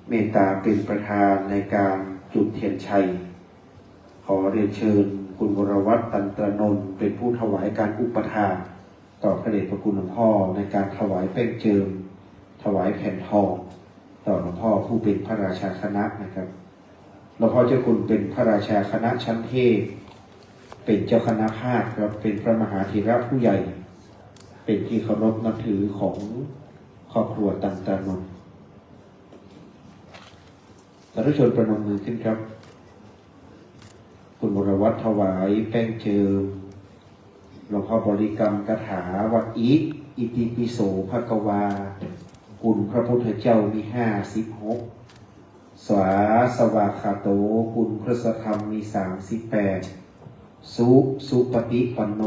เมตตาเป็นประธานในการจุดเทียนชัย ขอเรียนเชิญคุณวรวัฒน์ ตันตรานนท์ เป็นผู้ถวายการอุปถาก ต่อพระเดชพระคุณหลวงพ่อในการถวายแป้งเจิม ถวายแผ่นทอง ต่อหลวงพ่อผู้เป็นพระราชาคณะนะครับ หลวงพ่อเจ้าคุณเป็นพระราชาคณะชั้นเทพ เป็นเจ้าคณะภาคครับ เป็นพระมหาเถระผู้ใหญ่ เป็นที่เคารพนับถือของครอบครัวตันตานนท์ สาธุชนประนมมือขึ้นครับ คุณวรวัตรถวายแป้งเจิม หลวงพ่อบริกรรมคาถาว่า อิ อิติปิโส ภะคะวา คุณพระพุทธเจ้ามีห้าสิบหก สวาสวากขาโต คุณพระสัทธรรมมีสามสิบแปด สุ สุปฏิปันโน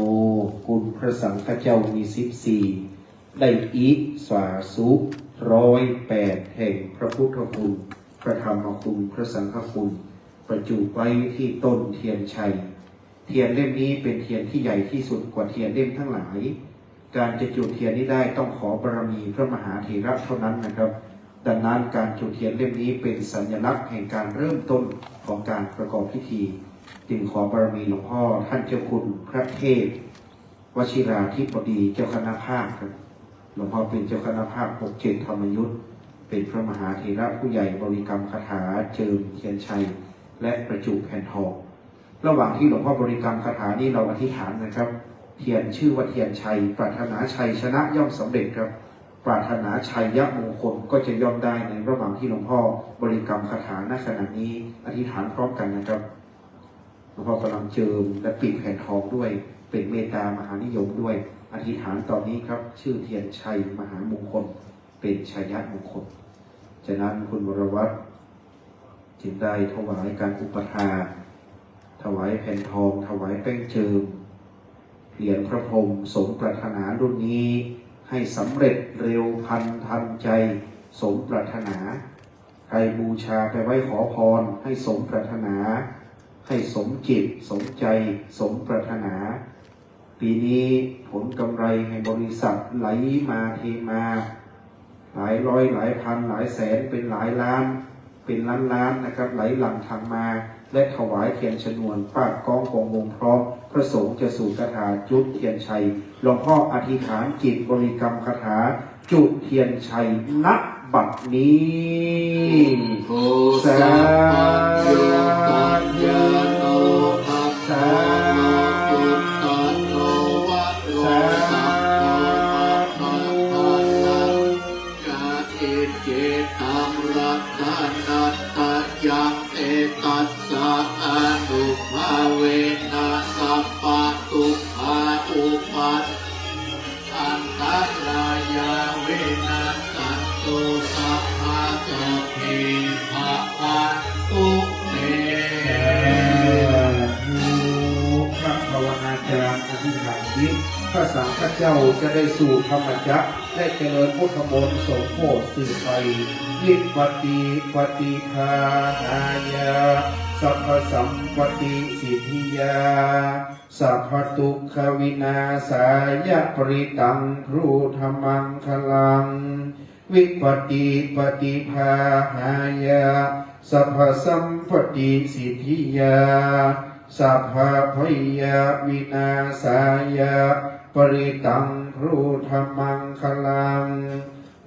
คุณพระสังฆเจ้ามีสิบสี่ ได้อิ สวาสุ ร้อยแปด แห่งพระพุทธคุณ พระธรรมคุณ พระสังฆคุณ ประจุไว้ที่ต้นเทียนชัย เทียนเล่มนี้เป็นเทียนที่ใหญ่ที่สุดกว่าเทียนเล่มทั้งหลาย การจะจุดเทียนนี้ได้ต้องขอบารมีพระมหาเถระเท่านั้นนะครับ ดังนั้นการจุดเทียนเล่มนี้เป็นสัญลักษณ์แห่งการเริ่มต้นของการประกอบพิธี จึงขอบารมีหลวงพ่อท่านเจ้าคุณพระเทพ วชิราธิบดีเจ้าคณะภาคครับ หลวงพ่อเป็นเจ้าคณะภาค หกเจ็ด ธรรมยุต เป็นพระมหาเถระผู้ใหญ่บริกรรมคาถาเจิมเทียนชัย และประจุแผ่นทอง ระหว่างที่หลวงพ่อบริกรรมคาถานี้เราอธิษฐานนะครับ เทียนชื่อว่าเทียนชัย ปรารถนาชัยชนะย่อมสำเร็จครับ ปรารถนาชัยยะมงคลก็จะย่อมได้ ในระหว่างที่หลวงพ่อบริกรรมคาถาณขณะนี้ อธิษฐานพร้อมกันนะครับ หลวงพ่อกำลังเจิมและปิดแผ่นทองด้วย เป็นเมตตามหานิยมด้วย อธิษฐานตอนนี้ครับ ชื่อเทียนชัยมหามงคล เป็นชัยมงคล ฉะนั้นคุณวรวัตรจึงได้ถวายการอุปทาน ถวายแผ่นทอง ถวายแป้งเจิม เหรียญพระพรหมสมปรารถนารุ่นนี้ ให้สำเร็จเร็วพลันทันใจ สมปรารถนา ใครบูชาไปไว้ขอพร ให้สมปรารถนา ให้สมจิตสมใจ สมปรารถนา ปีนี้ผลกำไรแห่งบริษัทไหลมาเทมา หลายร้อยหลายพันหลายแสนเป็นหลายล้าน เป็นล้านล้านนะครับ ไหลหลั่งทางมา และถวายเทียนชนวน ปาดกองกองวงพร้อม พระสงฆ์จะสูดคาถาจุดเทียนชัย หลวงพ่ออธิษฐานจิตบริกรรมคาถา จุดเทียนชัย ณ บัดนี้ โส สา สัพพัญญู ปัญญาโน ภะคะวะ สา พุทธัง โอ วะโร สา สัพโพ มะคะ พะลัง กะ อิจฉิตัง รัตนัตตะยัง เอตัส สะ อานุภาเวนะ สัพพะ ทุกขา อุปัท อันตะรายา วินัสสันตุ สัพพะ สัพพี ภะวันตุ เต สาธุ พระภาวนาจารย์อธิษฐานจิต พระสังฆเจ้าจะได้สูดธรรมจักร และเจริญพุทธมนต์สมโภชน์สืบไป วิปัตติปฏิปาทายะ สัพพสัมปตติสิทธิยา สัพพทุกขวินาสายะ ปริตัง พุทธมังคลัง วิปัตติปฏิปาทายะ สัพพสัมปตติสิทธิยา สัพพะภัยวินาสายะ ปริตัง พุทธมังคลัง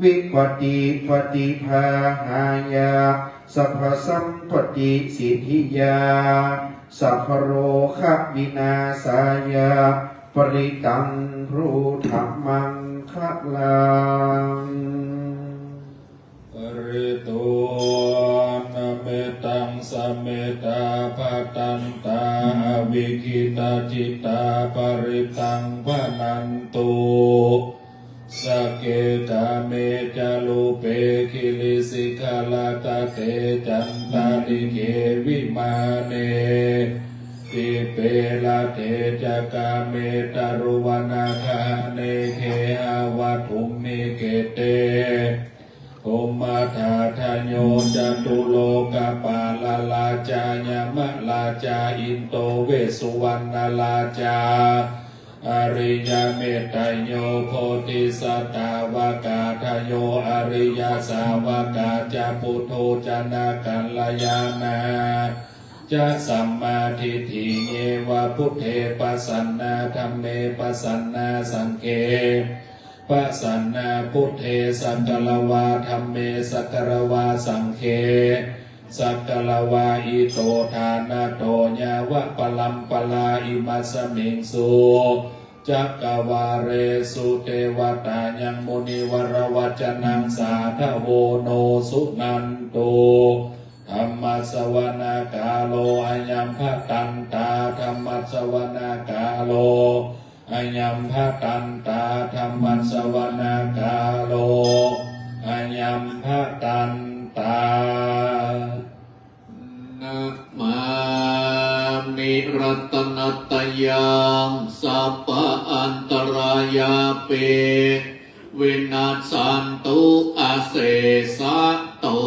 วิปัตติปฏิปาทายะ สัพพสัมปตติสิทธิยา สัพพโรควินาสายะ ปริตัง พุทธมังคลัง Pharitvāna mettaṃ samettā bhadantā avikkhittacittā parittaṃ bhaṇantu. Sagge kāme ca rūpe girisikharataṭe cantalikkhe vimāne, dīpe raṭṭhe ca gāme taruvanagahane gehavatthumhi khette, bhummarajo catulokapālā rājā yamarājā indo vessuvaṇṇarājā, ariyametteyyo bodhisattāvakādayo ariyasāvakā ca puthujjanakalyāṇā ca sammādiṭṭhi yeva buddhe pasannā dhamme pasannā saṅghe pasannā. Buddhe sakkatvā dhamme sakkatvā saṅghe sakkatvā ito ṭhānato yāva paramparā imasmiṃ su cakkavāḷesu devatā yaṃ munivaravacanaṃ sādhavo no suṇantu. Dhammassavanakālo ayam bhadantā. Dhammassavanakālo ayam bhadantā. Dhammassavanakālo ayam bhadantā. Namāmi ratanattayaṃ sabba antarāyāpi vinassantu asesato.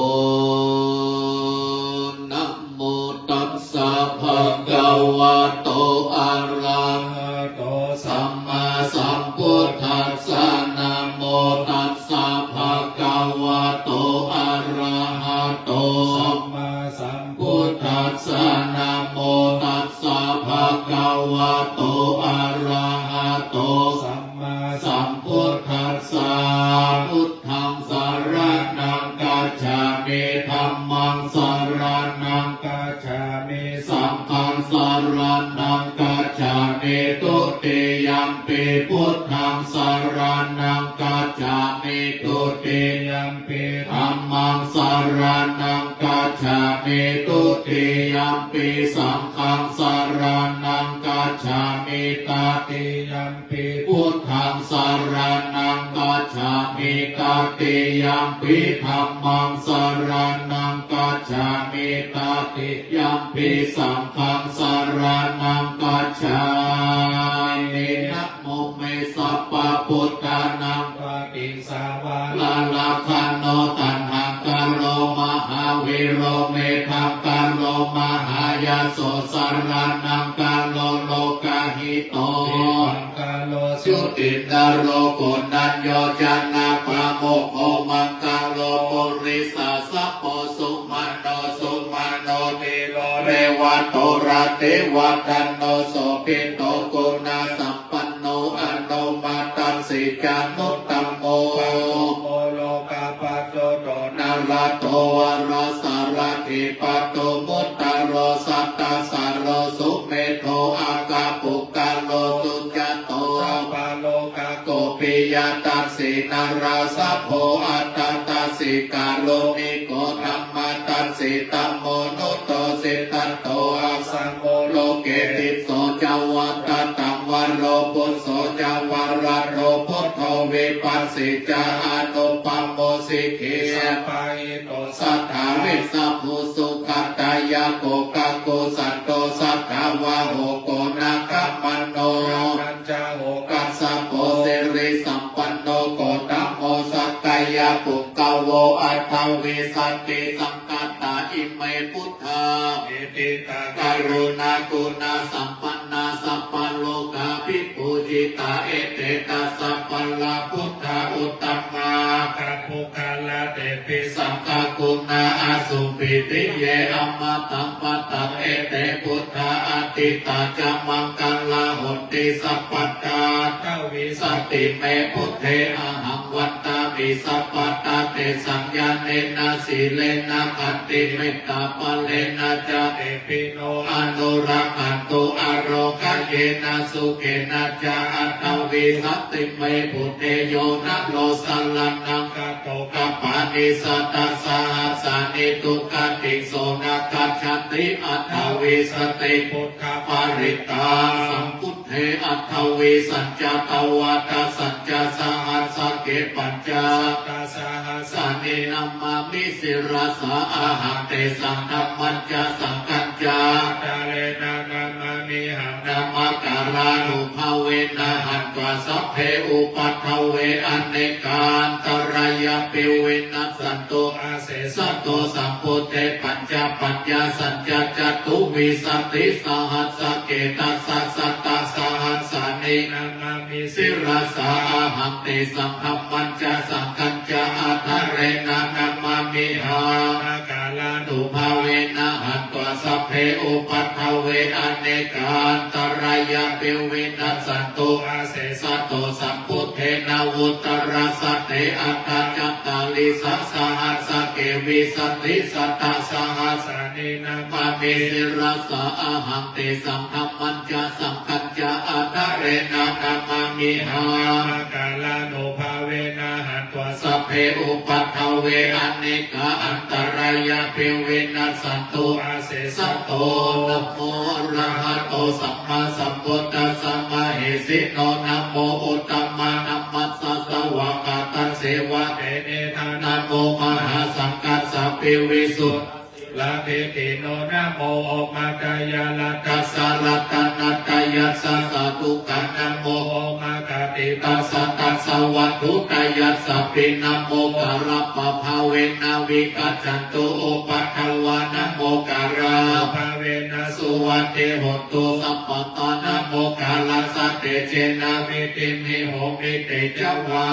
Namo tassa bhagavato arahato sammāsambuddhassa. Namo tassa bhagavato arahato sammāsambuddhassa. Namo tassa bhagavato arahato sammāsambuddhassa. Buddhaṃ saraṇaṃ gacchāmi. Dhammaṃ saraṇaṃ gacchāmi. Saṅghaṃ saraṇaṃ gacchāmi. Dutiyampi buddhaṃ saraṇaṃ gacchāmi. Dutiyampi dhammaṃ saraṇaṃ gacchāmi. Dutiyampi saṅghaṃ saraṇaṃ gacchāmi. Tatiyampi buddhaṃ saraṇaṃ gacchāmi. Tatiyampi dhammaṃ saraṇaṃ gacchāmi. Tatiyampi saṅghaṃ saraṇaṃ gacchāmi. Namo me sabbabuddhānaṃ paṭisaraṇalakkhaṇo. Taṇhaṅkaro mahāvīro, medhaṅkaro mahāyaso, saraṇaṅkaro lokahito, dīpaṅkaro jotindharo, koṇḍañño janapāmokkho, maṅgalo purisāsabho, sumano sumano dhīro, revato rativaḍḍhano, sobhito guṇasampanno, anomadassī januttamo, pāmokkho lokapajjoto, nārado varasārathī, pādumussarosatasaro, sumedho akkhapuggalō, sujato sabbalokaggo, piyadassī narāsabho, atthadassī kāruṇiko, dhammadassi tamonudo, siddhattho asammūḷho, khetisso ca vattataṃ varo, phusso ca varado buddho, vipassī ca anupammo, sikhī sabbahito satthā, vissabhū sukhadāyako, kakusandho satthavāho, koṇāgamano raṇañjaho, kassapo sirisampanno gotamo, sakyapuṅgavo aṭṭhavīsati. Saṅkhātā ime buddhā itiha karuṇāguṇasampannā, sabbalokavibhūjitā, ete dasabalā buddhā, uttamā puggalā, tepi saṅghaguṇā asubbhi, ye amataṃ padaṃ, ete buddhā atītā ca maṅgalā honti, sabbattha aṭṭhavīsati me buddhe, ahaṃ vandāmi sabbattha, tesaṃ ñāṇena sīlena khantimettābalena ca, tepi no anurakkhantu, ārogāyena sukhena ca, aṭṭhavīsati me buddhe, yo naro saraṇaṃ gato, kappāni satasahassāni, duggatiṃ so na gacchanti, aṭṭhavīsati buddhaparittaṃ. Sambuddhe aṭṭhavīsañca, dvādasañca sahassake, pañcasatasahassāni, namāmi sirasā ahaṃ, tesaṃ dhammañca saṅghañca, ādarena namāmihaṃ, namakārānubhāvena, hantvā sabbe upaddave, anekā antarāyāpi, vinassantu asesato. Sambuddhe pañcapaññāsañca, catuvīsatisahassake, dasasatasahassāni, namāmi sirasā ahaṃ, tesaṃ dhammañca saṅghañca, ādarena namāmihaṃ, namakārānubhāvena, hantvā sabbe upaddave anekā antarāyāpi vinassantu asesato. Sambuddhe navuttarasate aṭṭhacattāḷīsasahassake vīsatisatasahassāni namāmi sirasā ahaṃ. Tesaṃ dhammañca saṅghañca ādarena namāmihaṃ. Maṅgalānubhāvena hantvā sabbe upaddave anekā antarāyāpi vinassantu asesato. Namo arahato sammāsambuddhassa mahesino. Namo uttamadhammassa svākkhātasseva tenidha. Namo mahāsaṅghassāpi visuddhasīladiṭṭhino. Namo omātyāraddhassa ratanattayassa sādhukaṃ. Namo omakātītassa tassa vatthuttayassapi. Namokārappabhāvena vigacchantu upaddavā. Namokārānubhāvena suvatthi hotu sabbadā. Namokārassa tejena vidhimhi homi tejavā.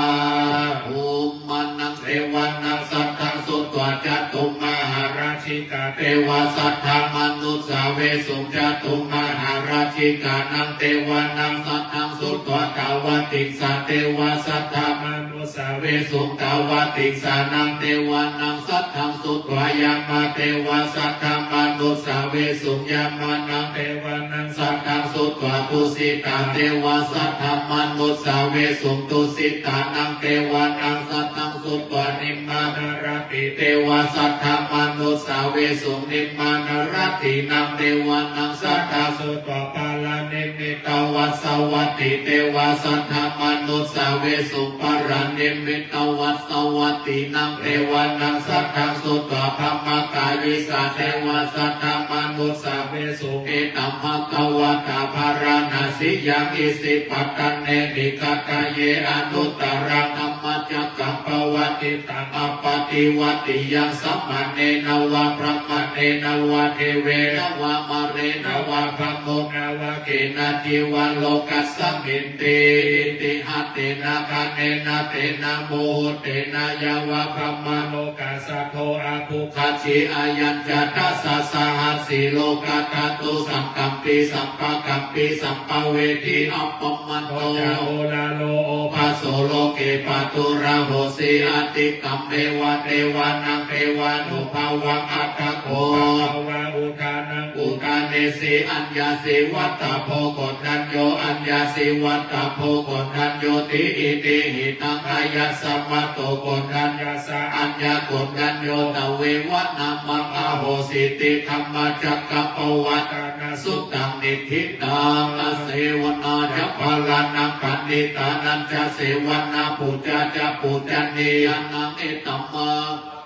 Bhummānaṃ devānaṃ saddaṃ sutvā cātummahārājikā devā saddamanussāvesuṃ. Cātummahārājikānaṃ devānaṃ saddaṃ sutvā tāvatiṃsā devā saddamanussāvesuṃ. Tāvatiṃsānaṃ devānaṃ saddaṃ sutvā yāmā devā saddamanussāvesuṃ. Yāmānaṃ devānaṃ saddaṃ sutvā tusitā devā saddamanussāvesuṃ. Tusitānaṃ devānaṃ saddaṃ sutvā nimmānaratī devā saddamanussāvesuṃ. Nimmānaratīnaṃ devānaṃ saddaṃ sutvā paranimmitavasavattī devā saddamanussāvesuṃ. Paranimmitavasavattīnaṃ devānaṃ saddaṃ sutvā brahmakāyisā devā saddamanussāvesuṃ. Etambhagavatā Bārāṇasiyaṃ Isipatane Migadāye anuttaraṃ dhammacakkaṃ pavattitaṃ appaṭivattiyaṃ samaṇena vā brāhmaṇena vā devena vā mārena vā brahmunā vā kenaci vā lokasminti. Itiha tena khaṇena tena muhuttena yāva brahmalokā saddo abbhuggacchi. Ayañca dasasahassī lokadhātu saṅkampi sampakampi sampavedhi. Appamāṇo ca oḷāro obhāso loke pāturahosi atikkammeva devānaṃ devānubhāvaṃ. Atha kho bhagavā udānaṃ udānesi: Aññāsi vata bho Koṇḍañño, aññāsi vata bho Koṇḍaññoti. Itihidaṃ āyasmato Koṇḍaññassa aññākoṇḍañño tveva nāmaṃ ahosīti Dhammacakkappavattanasuttaṃ. Niṭṭhitaṃ asevanā ca bālānaṃ paṇḍitānañca sevanā pūjā ca pūjanīyānaṃ etamma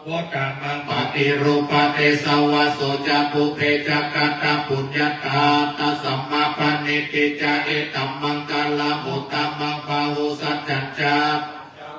uttamaṃ paṭirūpadesavāso ca pubbe ca katapuññatā attasammāpaṇidhi ca etammaṅgalamuttamaṃ. Bāhusaccañca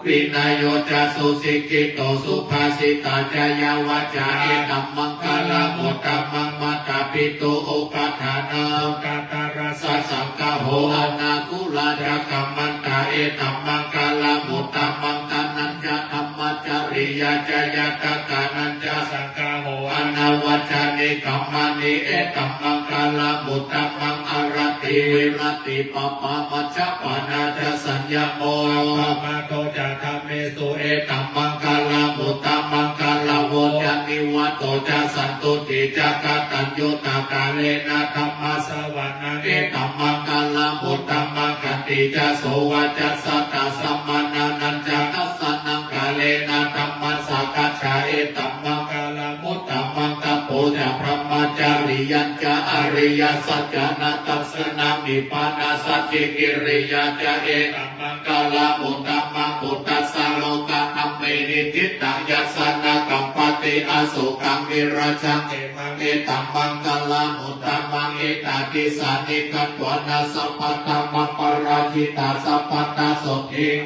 vinayo ca susikkhito subhāsitā ca yā vācā etammaṅgalamuttamaṃ. Mātāpituupaṭṭhānaṃ puttadārassa saṅgaho anākulā ca kammantā etammaṅgalamuttamaṃ. Dānañca dhammacariyā ca ñātakānañca saṅgaho anavajjāni kammāni etammaṅgalamuttamaṃ. Āratī viratī pāpā majjapānā ca saññamo appamādo ca dhammesu etammaṅgalamuttamaṃ. Gāravo ca nivāto ca santuṭṭhī ca kataññutā kālena dhammassavanaṃ etammaṅgalamuttamaṃ. Khantī ca sovacassatā samaṇānañca dassanaṃ kālena dhammasākacchā etammaṅgalamuttamaṃ. Tapo ca brahmacariyañca ariyasaccāna dassanaṃ nibbānasacchikiriyā ca etammaṅgalamuttamaṃ. Phuṭṭhassa lokadhammehi cittaṃ yassa na kampati asokaṃ virajaṃ khemaṃ etammaṅgalamuttamaṃ. Etādisāni katvāna sabbatthamaparājitā sabbattha sotthiṃ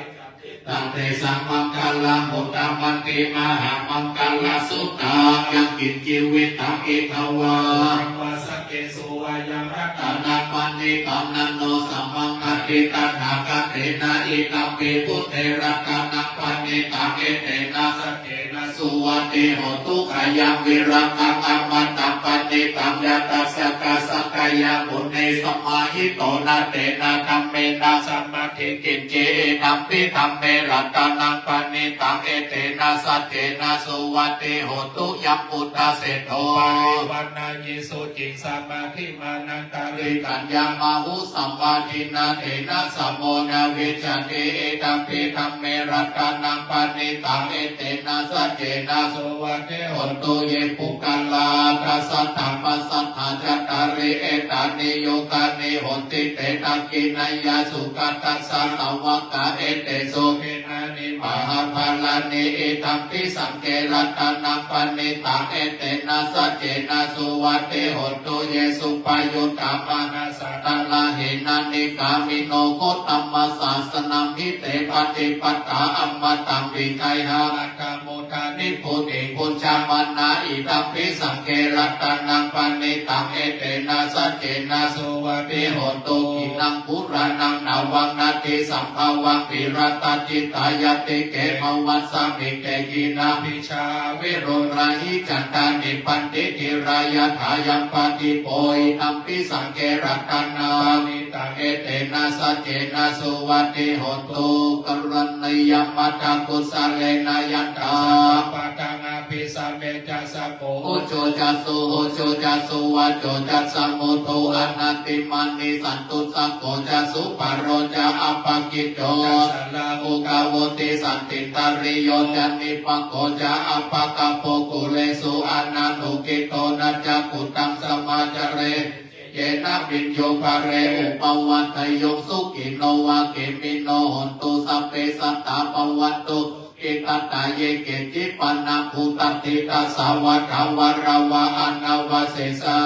Taṃ tesaṃ maṅgalamuttamanti mahāmaṅgalasuttaṃ. Yaṅkiñci vittaṃ idha vā, dhammasākesū vā yaṃ ratanaṃ paṇītaṃ na no samaṃ atthi tathāgatena, idampi buddhe ratanaṃ paṇītaṃ, etena saccena suvatthi hotu. Khayaṃ virāgaṃ amataṃ paṇītaṃ, yadajjhagā sakyamunī samāhito, na tena dhammena samatthi kiñci, idampi dhamme ratanaṃ paṇītaṃ, etena saccena suvatthi hotu. Yambuddhaseṭṭho parivaṇṇayī suciṃ samādhimānantarikaññamāhu, samādhinā tena samo na vijjati, idampi dhamme ratanaṃ paṇītaṃ, etena saccena suvatthi hotu. Ye puggalā aṭṭha sataṃ pasatthā, cattāri etāni yugāni honti, te dakkhiṇeyyā sugatassa sāvakā, etesu dinnāni mahapphalāni, idampi saṅghe ratanaṃ paṇītaṃ, etena saccena suvatthi hotu. Ye suppayuttā manasā darāhena, nikkāmino gotamasāsanamhi, te pattipattā amataṃ vigayha, laddhā mudhā nibbutiṃ bhuñjamānā, idampi saṅghe ratanaṃ paṇītaṃ, etena saccena suvatthi hotu. Khīṇaṃ purāṇaṃ navaṃ natthi sambhavaṃ, virattacittāyatike bhavasmiṃ, te khīṇabījā aviruḷhā hīnandā nibbanti dhīrā, yathāyampadīpo idampi saṅghe ratanaṃ paṇītaṃ, etena saccena suvatthi hotu. Karaṇīyamatthakusalena yantrā sabbapādā abhisamecca, sakko ujū ca suhujū ca, suvaco cassa mudu anatimānī, santussako ca subharo ca, appakicco ca sallahukavutti, santindriyo ca nipako ca, appagabbho kulesu ananugiddho, na ca khuddaṃ samācare yena viññū pare upavadeyyuṃ. Sukhino vā khemino hontu, sabbe sattā bhavantu sukhitattā. Ye keci pāṇabhūtatthi, tasā vā thāvarā vā anavasesā,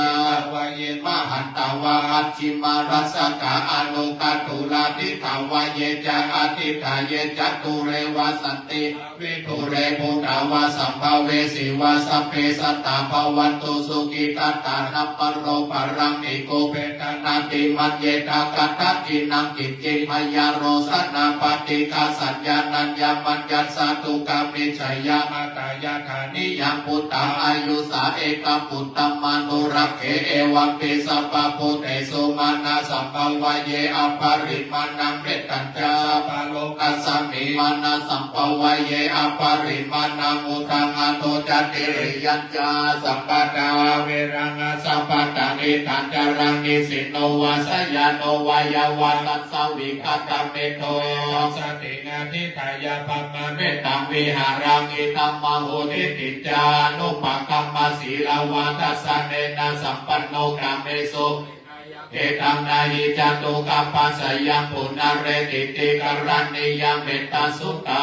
mahantā vā majjhimā rassakā aṇukathūlā, diṭṭhā vā ye ca adiṭṭhā, ye ca dūre vasanti avidūre, bhūtā vā sambhavesī vā, sabbe sattā bhavantu sukhitattā. Na paro paraṃ nikubbetha, nātimaññetha katthaci naṃ kiñci, byārosanā paṭighasaññā, nāññamaññassa dukkhamiccheyya. Mātā yathā niyaṃ puttaṃ āyusā ekaputtamanurakkhe, evampi sabbabhūtesu mānasambhāvaye aparimāṇaṃ. Mettañca sabbalokasmiṃ mānasambhāvaye aparimāṇaṃ, uddhaṃ adho ca tiriyañca, asambādhaṃ averaṃ asapattaṃ. Tiṭṭhañcaraṃ nisinno vā sayāno vā yāvatassa vigatamiddho, ekaṃ satiṃ adhiṭṭheyya brahmametaṃ vihāraṃ idhamāhu. Diṭṭhiñca anupagamma sīlavā dassanena sampanno, kāmesu vineyya gedhaṃ, na hi jātu gabbhaseyyaṃ punaretīti. Karaṇīyam ettasuttaṃ.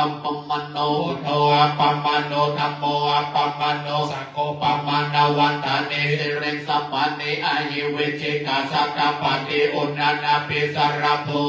Appamāṇo buddho, appamāṇo dhammo, appamāṇo saṅgho, pamāṇavantāni sirīsapāni, ahi vicchikā satapadī uṇṇānābhī sarabū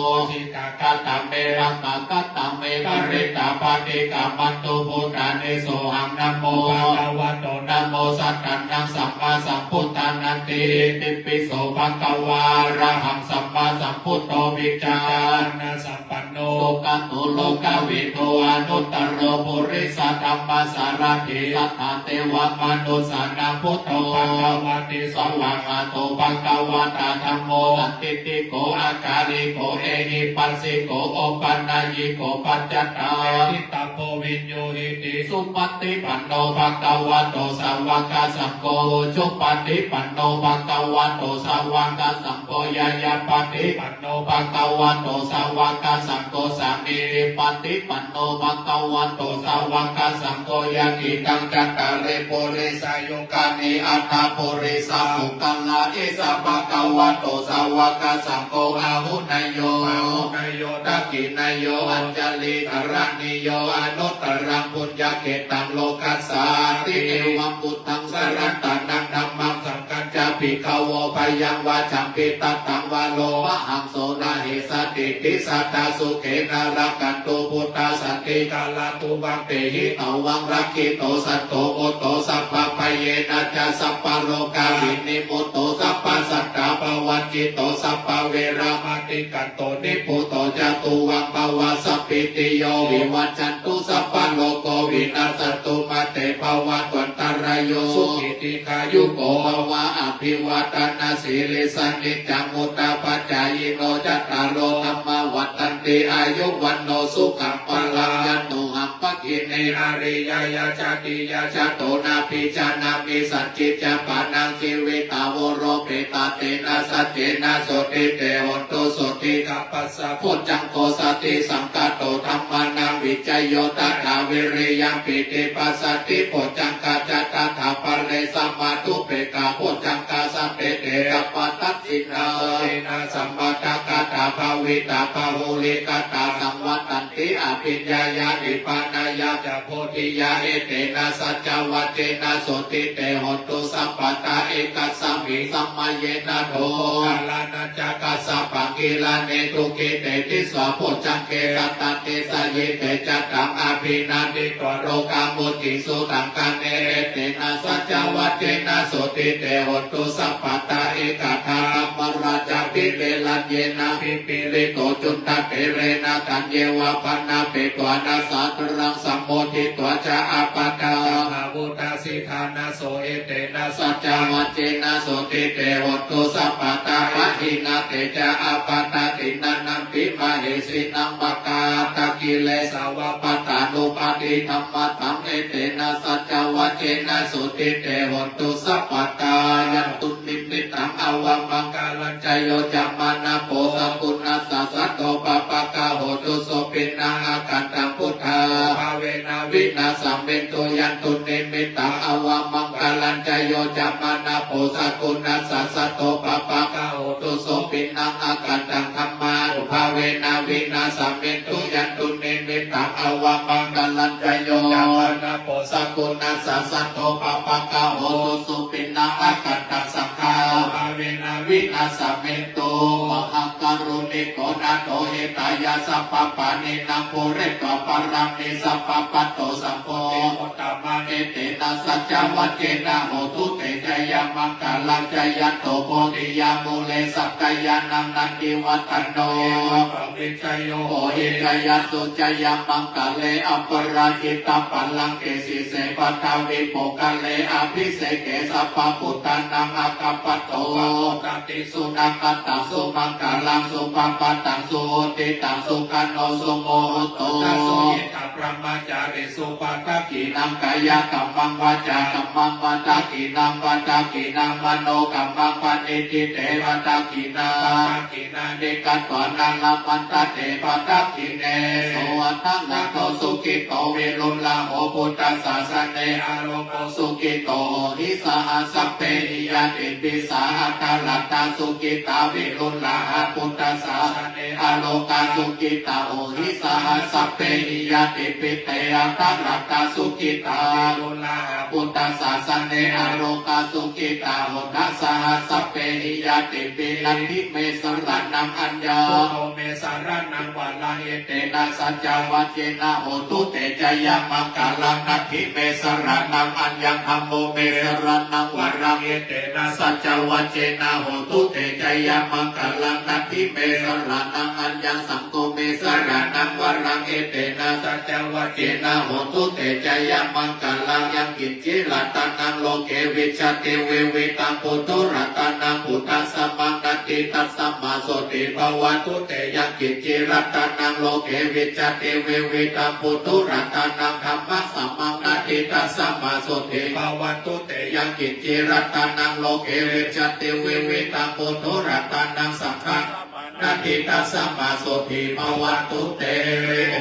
katā me rakkhā, katā me parittā, paṭikkamantu bhūtāni. Sohaṃ namo bhagavato, namo sattannaṃ sammāsambuddhānanti. Itipi so bhagavā arahaṃ sammāsambuddho vijjācaraṇasampanno sugato lokavidū anuttaro purisadammasārathi satthā devamanussānaṃ buddho bhagavāti. Svākkhāto bhagavatā dhammo sandiṭṭhiko akāliko ehipassiko opanayiko paccattaṃ veditabbo viññūhīti. Supaṭipanno bhagavato sāvakasaṅgho, ujupaṭipanno bhagavato sāvakasaṅgho, ñāyapaṭipanno bhagavato sāvakasaṅgho, sāmīcipaṭipanno bhagavato sāvakasaṅgho, yadidaṃ cattāri purisayugāni aṭṭha purisapuggalā, esa bhagavato sāvakasaṅgho, āhuneyyo pāhuneyyo dakkhiṇeyyo añjalikaraṇīyo anuttaraṃ puññakkhettaṃ lokassāti. Evaṃ buddhaṃ sarantānaṃ dhammaṃ saṅghañca bhikkhavo bhayaṃ vā champi tattaṃ vā lomahaṃso na hessatitthi satthā sukhena rakkhantu buddhā santikarā tuvaṃ tehi tvāṃ rakkhetu santo mutto sabbabhayena ca sabbarogā vinimutto sabbasantāpavajjito sabbaveramatikkanto nibbuto ca tuvaṃ bhava sabbītiyo vivajjantu sabbarogo vinassatu mā te bhavatvantarāyo sukhī dīghāyuko bhava. Abhivādanasīlissa niccaṃ vuḍḍhāpacāyino cattāro dhammā vaḍḍhanti āyu vaṇṇo sukhaṃ balaṃ. Yatthūhaṃ bhagini ariyāya jātiyā jāto nābhijānāmi sañcicca pāṇaṃ jīvitā voropetā tena saccena sotthi te hotu sotthi gabbhassa bojjhaṅgo satisaṅkhāto dhammānaṃ vicayo tathā viriyampīti passaddhi bojjhaṅgā ca tathāpare samādhupekkhaboj jhaṅgā sattete appatassina. Tena sammadakkhātā bhāvitā bahulīkatā saṃvattanti abhiññāya nibbānāya ca bodhiyā. Etena saccavajjena sotthi te hotu sabbadā. Ekasmiṃ samaye nātho moggallānañca kassapaṃ gilāne dukkhite disvā bojjhaṅge satta desayi. Te ca taṃ abhinanditvā rogā mucciṃsu taṅkhaṇe. Etena saccavajjena sotthi te hotu sabbadā. Ekadā dhammarājāpi velaññenābhipīḷito cundattherena taññeva bhaṇāpetvāna sādaraṃ sammoditvā ca ābādhā tamhā vuṭṭhāsi ṭhānaso. Etena saccavajjena sotthi te hotu sabbadā. Pahīnā te ca ābādhā tiṇṇannampi mahesinaṃ maggāhatakilesāva pattānuppattidhammataṃ. Etena saccavajjena sotthi te hotu sabbadā. Yandunnimittaṃ avamaṅgalañca yo cāmanāpo sakuṇassa saddo pāpaggaho dussupinaṃ akantaṃ buddhānubhāvena vināsamentu. Yandunnimittaṃ avamaṅgalañca yo cāmanāpo sakuṇassa saddo pāpaggaho dussupinaṃ akantaṃ dhammānubhāvena vināsamentu. Yandunnimittaṃ avamaṅgalañca yo cāmanāpo sakuṇassa saddo pāpaggaho dussupinaṃ akantaṃ saṅghānubhāvena vināsamentu. Mahākāruṇiko nātho hitāya sabbapāṇinaṃ pūretvā pāramī sabbā patto sambodhimuttamaṃ. Etena saccavajjena hotu te jayamaṅgalaṃ. Jayanto bodhiyā mūle sakyānaṃ nandivaḍḍhano, evaṃ tvaṃ vijayo hohi jayassu jayamaṅgale aparājitapallaṅke sīse paṭhavipokkhare abhiseke sabbabuddhānaṃ aggappatto pamodati. Sunakkhattaṃ sumaṅgalaṃ supabhātaṃ suhuṭṭhitaṃ sukhaṇo sumuhutto ca suyiṭṭhaṃ brahmacārisu padakkhiṇaṃ kāyakammaṃ vācākammaṃ padakkhiṇaṃ padakkhiṇaṃ manokammaṃ paṇidhī te padakkhiṇā padakkhiṇāni katvāna labhantatthe padakkhiṇe. Sottha nātho sukhito viruḷhako buddhasāsane arogō sukhito hohi saha sabbehi ñātibhi saha. Atthaladdhā sukhitā viruḷhā buddhasāsane arogā sukhitā hohi saha sabbehi ñātibhi. Te atthaladdhā sukhitā viruḷhā buddhasāsane arogā sukhitā hotha saha sabbehi ñātibhi. Natthi me saraṇaṃ aññaṃ, buddho me saraṇaṃ varaṃ, etena saccavajjena hotu te jayamaṅgalaṃ. Natthi me saraṇaṃ aññaṃ, dhammo me saraṇaṃ varaṃ, etena saccavajjena hotu te jayamaṅgalaṃ. Natthi me saraṇaṃ aññaṃ, saṅgho me saraṇaṃ varaṃ, etena saccavajjena hotu te jayamaṅgalaṃ. Yaṅkiñci ratanaṃ loke vijjati vividhaṃ puthu, ratanaṃ buddhasamaṃ natthi, tasmā sotthī bhavantu te. Yaṅkiñci ratanaṃ loke vijjati vividhaṃ puthu, ratanaṃ dhammasamaṃ natthi, tasmā sotthī bhavantu te. Yaṅkiñci ratanaṃ loke vijjati vividhaṃ puthu, ratanaṃ saṅghasamaṃ Adhitasmā sotthī bhavantu te.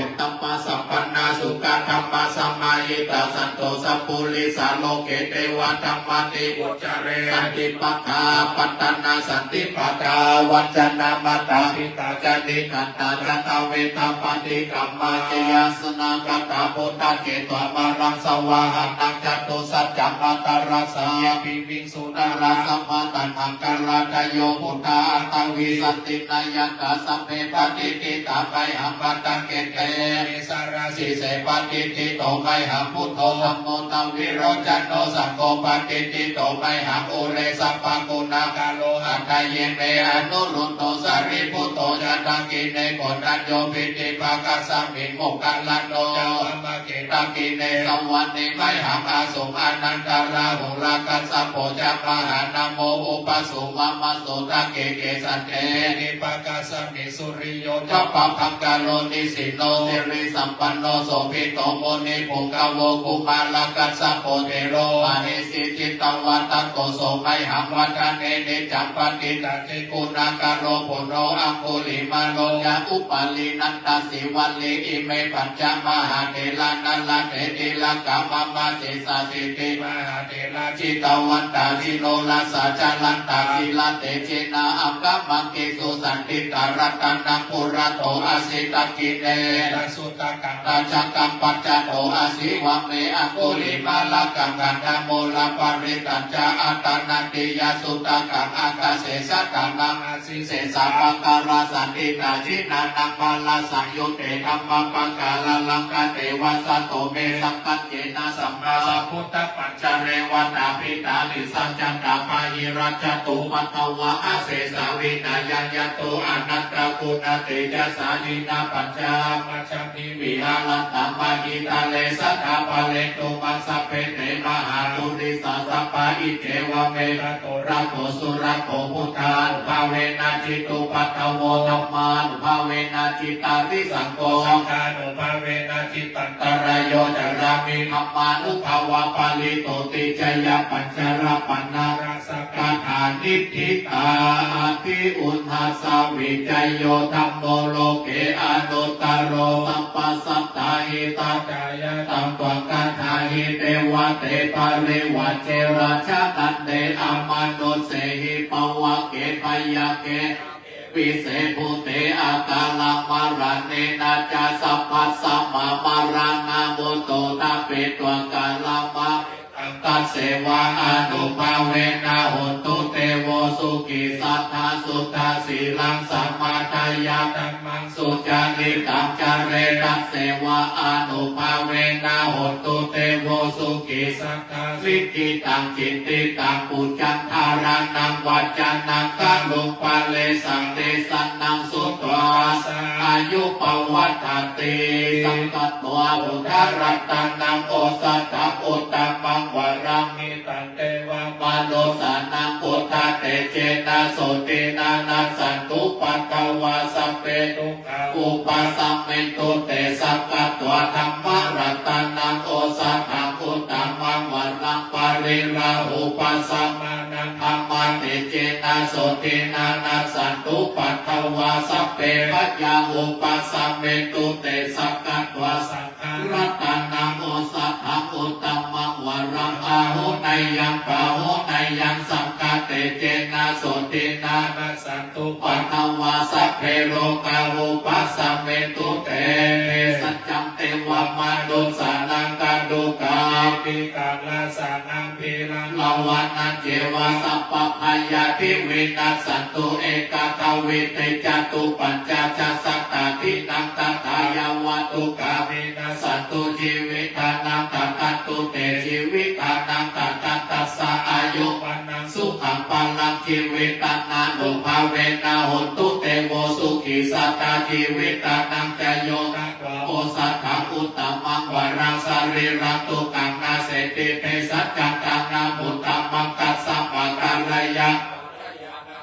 Uttamasambhannā sukkadhammasamāhitā santo sappurisā loke devadhammāti vuccare. Santi pakkhā apattanā santi pakkhā avañcanā mātā pitā ca nikkhantā jātaveda paṭikkama. Jayāsanāgatā buddhā jetvā māraṃ savāhanaṃ catusaccāmatarasaṃ ye piviṃsu narāsabhā. Taṇhaṅkarādayo buddhā aṭṭhavīsati nāyakā sabbe patiṭṭhitā mayhaṃ matthake te sīse patiṭṭhito mayhaṃ buddho dhammo dvilocano saṅgho patiṭṭhito mayhaṃ ure sabbaguṇākaro. Hadaye me anuruddho sārīputto ca dakkhiṇe koṇḍañño piṭṭhibhāgasmiṃ moggallāno ca vāmake dakkhiṇe savane mayhaṃ āsuṃ ānandarāhulā kassapo ca mahānāmo ubhāsuṃ vāmasotake. Kesante piṭṭhibhāgasmiṃ suriyo ca pabhaṅkaro nisinno sirisampanno sobhito munipuṅgavo. Kumārakassapo thero mahesī cittavādako so mayhaṃ vadane niccaṃ patiṭṭhāsi guṇākaro. Puṇṇo aṅgulimālo ca upālī nandasīvalī ime pañca mahātherā nalāṭe tilakā mama. Sesāsīti mahātherā jitavantā jinorasā jalantā sīlatejena aṅgamaṅgesu saṇṭhitā. Ratanaṃ purato āsi dakkhiṇe mettasuttakaṃ dhajaggaṃ pacchato āsi vāme aṅgulimālakaṃ. Khandhamoraparittañca āṭānāṭiyasuttakaṃ ākāse chadanaṃ āsi sesā pākārasaṇṭhitā. Jinā nānāvarasaṃyutte dhammapākāralaṅkate vasato me saṅghañcena sammā sambuddhapañjare. Vātapittādisañjātā bāhirajjhattupaddavā asesā vinayaṃ yantu anantaguṇatejasā. Jināpañjā majjhamhi viharantā mahītale sadā pālentu maṃ sabbe te mahāpurisāsabhā. Iccevamevaṃ tato rakkho surakkho buddhānubhāvena jitupaddavo dhammānubhāvena jitārisaṅgho saṅghānubhāvena jitantarāyo carāmi dhammānubhāvapālito. Tejappañjarapaṇṇarasakkandhā niṭṭhitā atiuṭṭhassa vijayo dhammo loke anuttaro sabbasattāhitatthāya taṃ tvaṃ gaṇhāhi devate. Parivajje rājadaṇḍe amanussehi pavagge byagghe vise bhūte akālamaraṇena ca sabbasmā maraṇā mutto ṭhapetvā kālamāritaṃ tasseva ānubhāvena hotu devo sukhī. Sadā suddhasīlaṃ samādāya dhammaṃ sucaritaṃ care tasseva ānubhāvena hotu devo sukhī. Sadā sikkhitaṃ cintitaṃ pūjaṃ dhāraṇaṃ vācanaṃ garuṃ paresaṃ desanaṃ sutvā sā āyu pavaḍḍhati. Sakkatvā buddharatanaṃ osathaṃ uttamaṃ varaṃ hitaṃ devamanussānaṃ buddhatejena sotthinā nassantupaddavā sabbe dukkhā vūpasamentu te. Sakkatvā dhammaratanaṃ osathaṃ uttamaṃ varaṃ pariḷāhūpasamanaṃ dhammatejena sotthinā nassantupaddavā sabbe bhayā vūpasamentu te. Sakkatvā saṅgharatanaṃ osathaṃ uttamaṃ varaṃ āhuneyyaṃ pāhuneyyaṃ saṅghatejena sotthinā nassan tupaddavā sabbe rogā vūpasamentu te. Bhejajjhaṃ devamanussānaṃ khāḍukaṃ ipikhaṃ rasaṃ ambhīraṃ lavaṇaṃ ceva sabbabhayādi vinassantu. Ekādavīti catuppañcasattādīnaṃ tathāyavā dukkhā vinassantu jīvitānaṃ dadantu te jīvitānaṃ dadantassā āyu vaṇṇaṃ sukhaṃ balaṃ jīvitaṃ ānubhāvena hotu devo sukhī. Sadā jīvitaṃ yaṃ yo natvā osathaṃ uttamaṃ varaṃ sarīraṃ dukkaṃ naseti. Bhejajjhaṃ ṭhānamuttamaṃ tasmā kālāya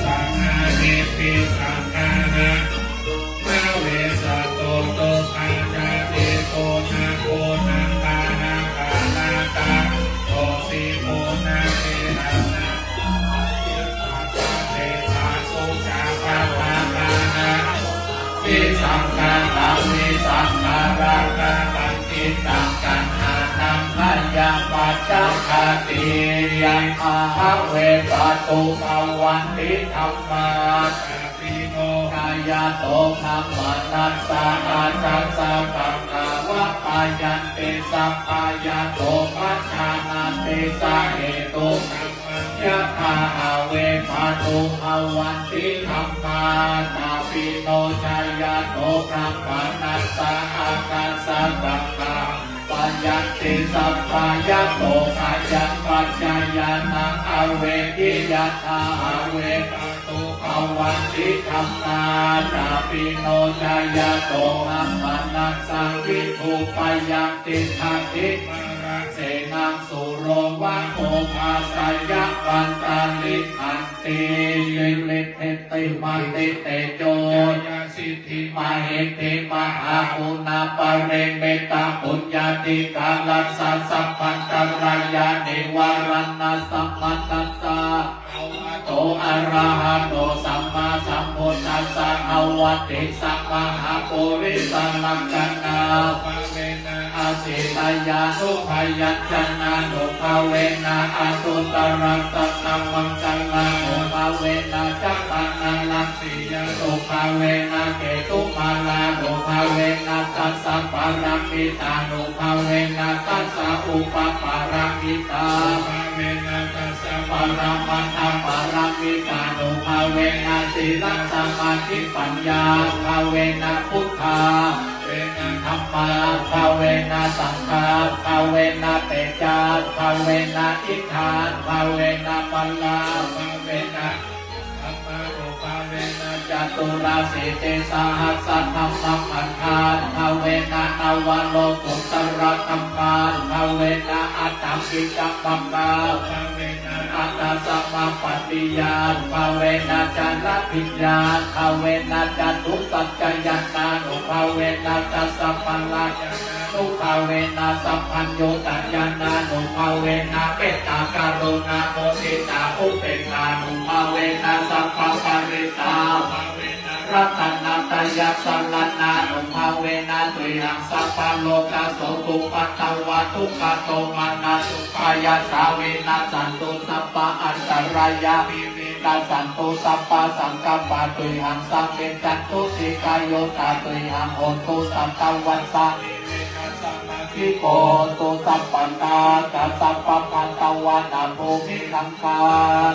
Saṅghāni pisācā dubbhikkhā bhūtā ca Saṅkhāraṃ vītarāgaṃ paṇḍitaṃ taṇhānaṃ khayyaṃ pacchā atthi. Yathā bhave pātubhavanti dhammā, tathā bhave yato brāhmaṇassa addhassa bhagavā. Bhayanti sabbā yato pajānanti sahetukaṃ maṃ. Yathā bhave pātubhavanti dhammā, tathā bhave yato brāhmaṇassa addhassa bhagavā. Bhayanti sabbā yato bhayaṃ pañcayānaṃ avedhi. Yathā bhave pātubhavanti dhammā, tathā bhave yato brāhmaṇassa vidhūpayaṃ tiṭṭhati mārasenaṃ sūro vā bhummā sataṃ pantalikkhan ti. Siridhitimatitejojaya siddhimahiddhimahāguṇāparimitapuññādhikārassa sabbantarāyanivāraṇasamatthassa bhagavato arahato sammāsambuddhassa dvattiṃsamahāpurisalakkhaṇā asītyānubyañjanānubhāvena aṭṭhuttarasatamaṅgalānubhāvena chandanaṃ siyānubhāvena ketumālānubhāvena dasapāramitānubhāvena dasaupapāramitānubhāvena dasaparamatthapāramitānubhāvena sīlasamādhipaññānubhāvena buddhā bhāvena dhammānubhāvena saṅghānubhāvena tejānubhāvena iddhānubhāvena balānubhāvena dhammānubhāvena caturāsītisahassadhammakkhandhānubhāvena navalokuttaradhammānubhāvena aṭṭhaṅgicakkhānubhāvena aṭṭhasamāpattiyānubhāvena chaḷabhiññānubhāvena catusaccañāṇānubhāvena dasabalañāṇānubhāvena sabbaññutañāṇānubhāvena mettākaruṇāmuditāupekkhānubhāvena sabbaparittānubhāvena ratanattayasaraṇānubhāvena tuyhaṃ sabbarogasokupaddavadukkhadomanassupāyāsā vinassantu sabbaantarāyāpi vinassantu sabbasaṅkappā tuyhaṃ samijjhantu dīghāyutā tuyhaṃ hotu satavassāni vinasamatighotu sabbattā ca sabbabaddavā bhūmigaṅgā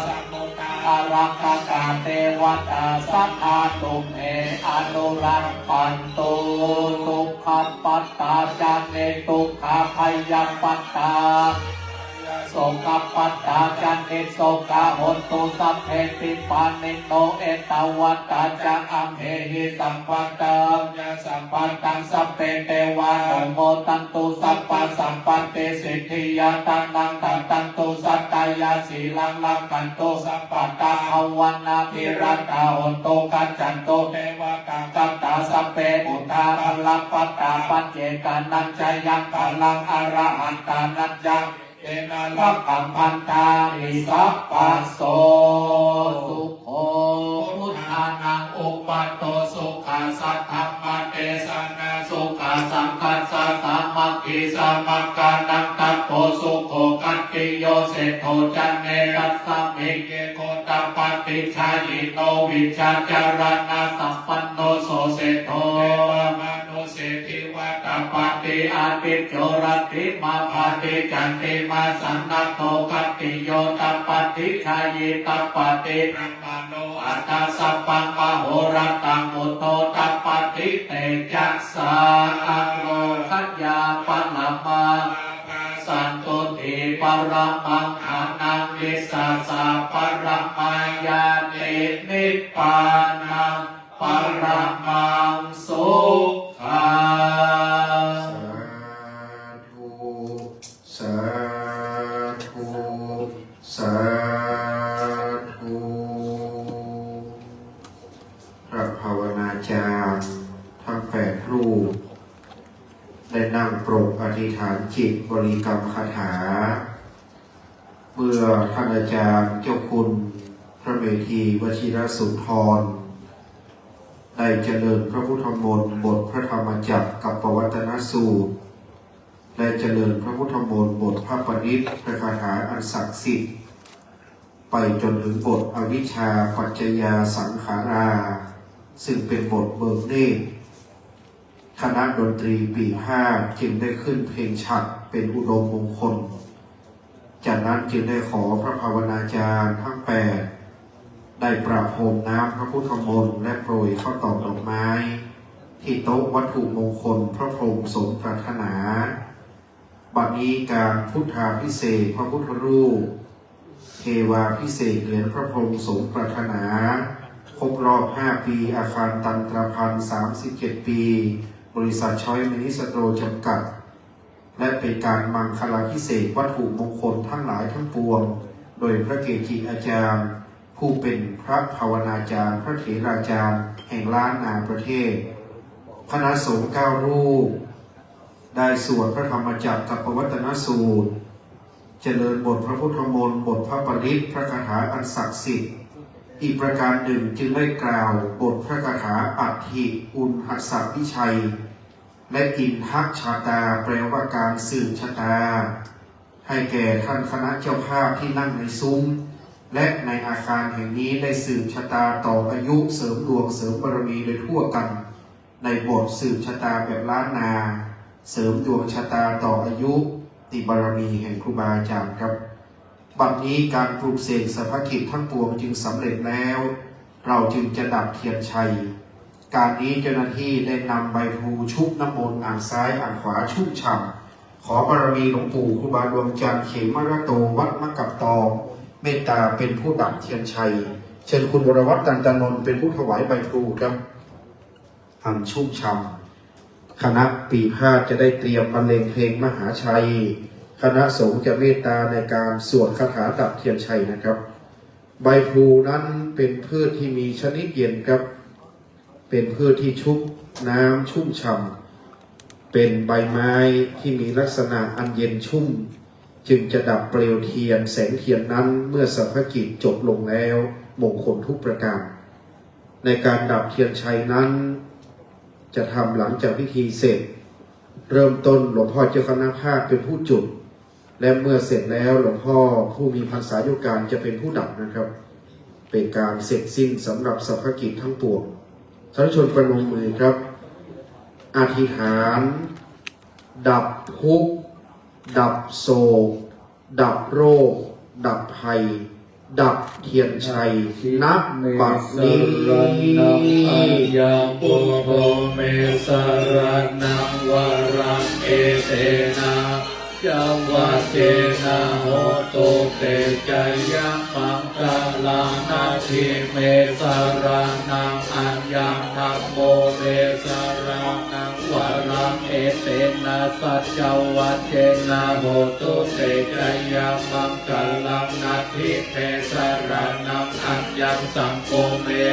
samudrarakkhatā devatā sadā tumhe anurakkhantu. Dukkhappattā ca niddukkhā bhayappattā sokappattā ca nissokā hontu sabbepi pāṇino. Ettāvatā ca amhehi sambhataṃ yaṃ sambhataṃ sabbe devānumodantu sabbasampattisiddhiyā. Dānaṃ dadantu saddhāya sīlaṃ rakkhantu sabbadā bhāvanābhiratā hontu gacchantu devatāgatā. Sabbe buddhā balappattā paccekānañca yaṃ balaṃ arahantānañca tena rakkhaṃ bandhāmi sabbaso. Sukho buddhānaṃ uppādo sukhā saddhammadesanā sukhā saṅghassa sāmaggī samaggānaṃ tapo sukho. Khattiyo seṭṭho janetasmiṃ ye gotapāti jhāyino vijjācaraṇasampanno so seṭṭho devamanu se divā tapati ādicco rattimābhāti candimā sannaddho. Khattiyo tapati jhāyī tapati brāhmaṇo atha sabbaṃ ahorattaṃ buddho tapati tejasā. Ālokayā paramā santuṭṭhi paramaṃ jhānaṃ vissāsa paramā ñāti nibbānaṃ paramaṃ sukhaṃ. Sādhu, sādhu, sādhu. พระภาวนาจารย์ทั้งแปดรูป ได้นั่งปรกอธิษฐานจิตบริกรรมคาถา เมื่อท่านอาจารย์เจ้าคุณพระเมธีวชิรสุนทร ได้เจริญพระพุทธมนต์บทพระธรรมจักรกัปปวัตตนสูตร และเจริญพระพุทธมนต์บทพระปริตรพระคาถาอันศักดิ์สิทธิ์ ไปจนถึงบทอวิชชาปัจจยาสังขารา ซึ่งเป็นบทเบิกเนตร คณะดนตรีปีพาทย์จึงได้ขึ้นเพลงฉัตรเป็นอุดมมงคล จากนั้นจึงได้ขอพระภาวนาจารย์ทั้งแปด ได้ประพรมน้ำพระพุทธมนต์และโปรยข้าวตอกดอกไม้ ที่โต๊ะวัตถุมงคลพระพรหมสมปรารถนา บัดนี้การพุทธาภิเษกพระพุทธรูป เทวาภิเษกเหรียญพระพรหมสมปรารถนา ครบรอบห้าปี อาคารตันตรพันธ์สามสิบเจ็ดปี บริษัทช้อยมินิสโตรจำกัด และเป็นการมังคลาภิเษกวัตถุมงคลทั้งหลายทั้งปวง โดยพระเกจิอาจารย์ ผู้เป็นพระภาวนาจารย์ พระเถราจารย์ แห่งล้านนาประเทศ คณะสงฆ์เก้ารูป ได้สวดพระธรรมจักรกัปปวัตตนสูตร เจริญบทพระพุทธมนต์ บทพระปริตร พระคาถาอันศักดิ์สิทธิ์ อีกประการหนึ่งจึงได้กล่าวบทพระคาถาอัตถิอุณหัสสวิชัย และอินทชาตา แปลว่าการสืบชะตา ให้แก่ท่านคณะเจ้าภาพที่นั่งในซุ้ม และในอาคารแห่งนี้ได้สืบชะตาต่ออายุ เสริมดวงเสริมบารมีโดยทั่วกัน ในบทสืบชะตาแบบล้านนา เสริมดวงชะตาต่ออายุ ติบารมีแห่งครูบาอาจารย์ครับ บัดนี้การปลุกเสกสรรพกิจทั้งปวงจึงสำเร็จแล้ว เราจึงจะดับเทียนชัย การนี้เจ้าหน้าที่ได้นำใบพลูชุบน้ำมนต์อ่างซ้ายอ่างขวาชุ่มฉ่ำ ขอบารมีหลวงปู่ครูบาดวงจันทร์เขมรโต วัดมะกับตอง เมตตาเป็นผู้ดับเทียนชัย เชิญคุณวรวัฒน์ ตันตนนท์ เป็นผู้ถวายใบพลูครับ อันชุ่มฉ่ำ คณะปีพาทย์จะได้เตรียมบรรเลงเพลงมหาชัย คณะสงฆ์จะเมตตาในการสวดคาถาดับเทียนชัยนะครับ ใบพลูนั้นเป็นพืชที่มีชนิดเย็นครับ เป็นพืชที่ชุบน้ำชุ่มฉ่ำ เป็นใบไม้ที่มีลักษณะอันเย็นชุ่ม จึงจะดับเปลวเทียน แสงเทียนนั้นเมื่อสรรพกิจจบลงแล้ว มงคลทุกประการ ในการดับเทียนชัยนั้น จะทำหลังจากพิธีเสร็จ เริ่มต้นหลวงพ่อเจ้าคณะภาคเป็นผู้จุด และเมื่อเสร็จแล้วหลวงพ่อผู้มีพรรษายุการจะเป็นผู้ดับนะครับ เป็นการเสร็จสิ้นสำหรับสรรพกิจทั้งปวง สาธุชนประนมมือครับ อธิษฐาน ดับทุกข์ ดับโศก ดับโรค ดับภัย ดับเทียนชัย ณ บัดนี้ Buddho me saraṇaṃ varaṃ, etena saccavajjena hotu te jayamaṅgalaṃ. Natthi me saraṇaṃ aññaṃ, dhammo me saraṇaṃ varaṃ, etena saccavajjena hotu te jayamaṅgalaṃ. Natthi me saraṇaṃ aññaṃ, saṅgho me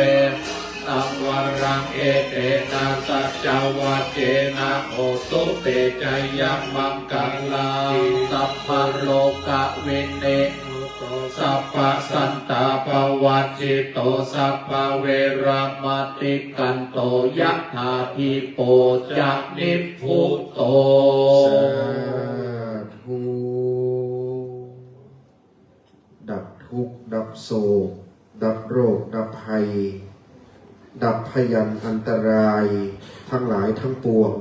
saraṇaṃ varaṃ, etena saccavajjena hotu te jayamaṅgalaṃ. Sabbarogavinimutto, sabbasantāpavajjito, sabbaveramatikkanto, yathā dīpo ca nibbutto. สาธุ ดับทุกข์ ดับโศก ดับโรค ดับภัย ดับพยันอันตรายทั้งหลายทั้งปวง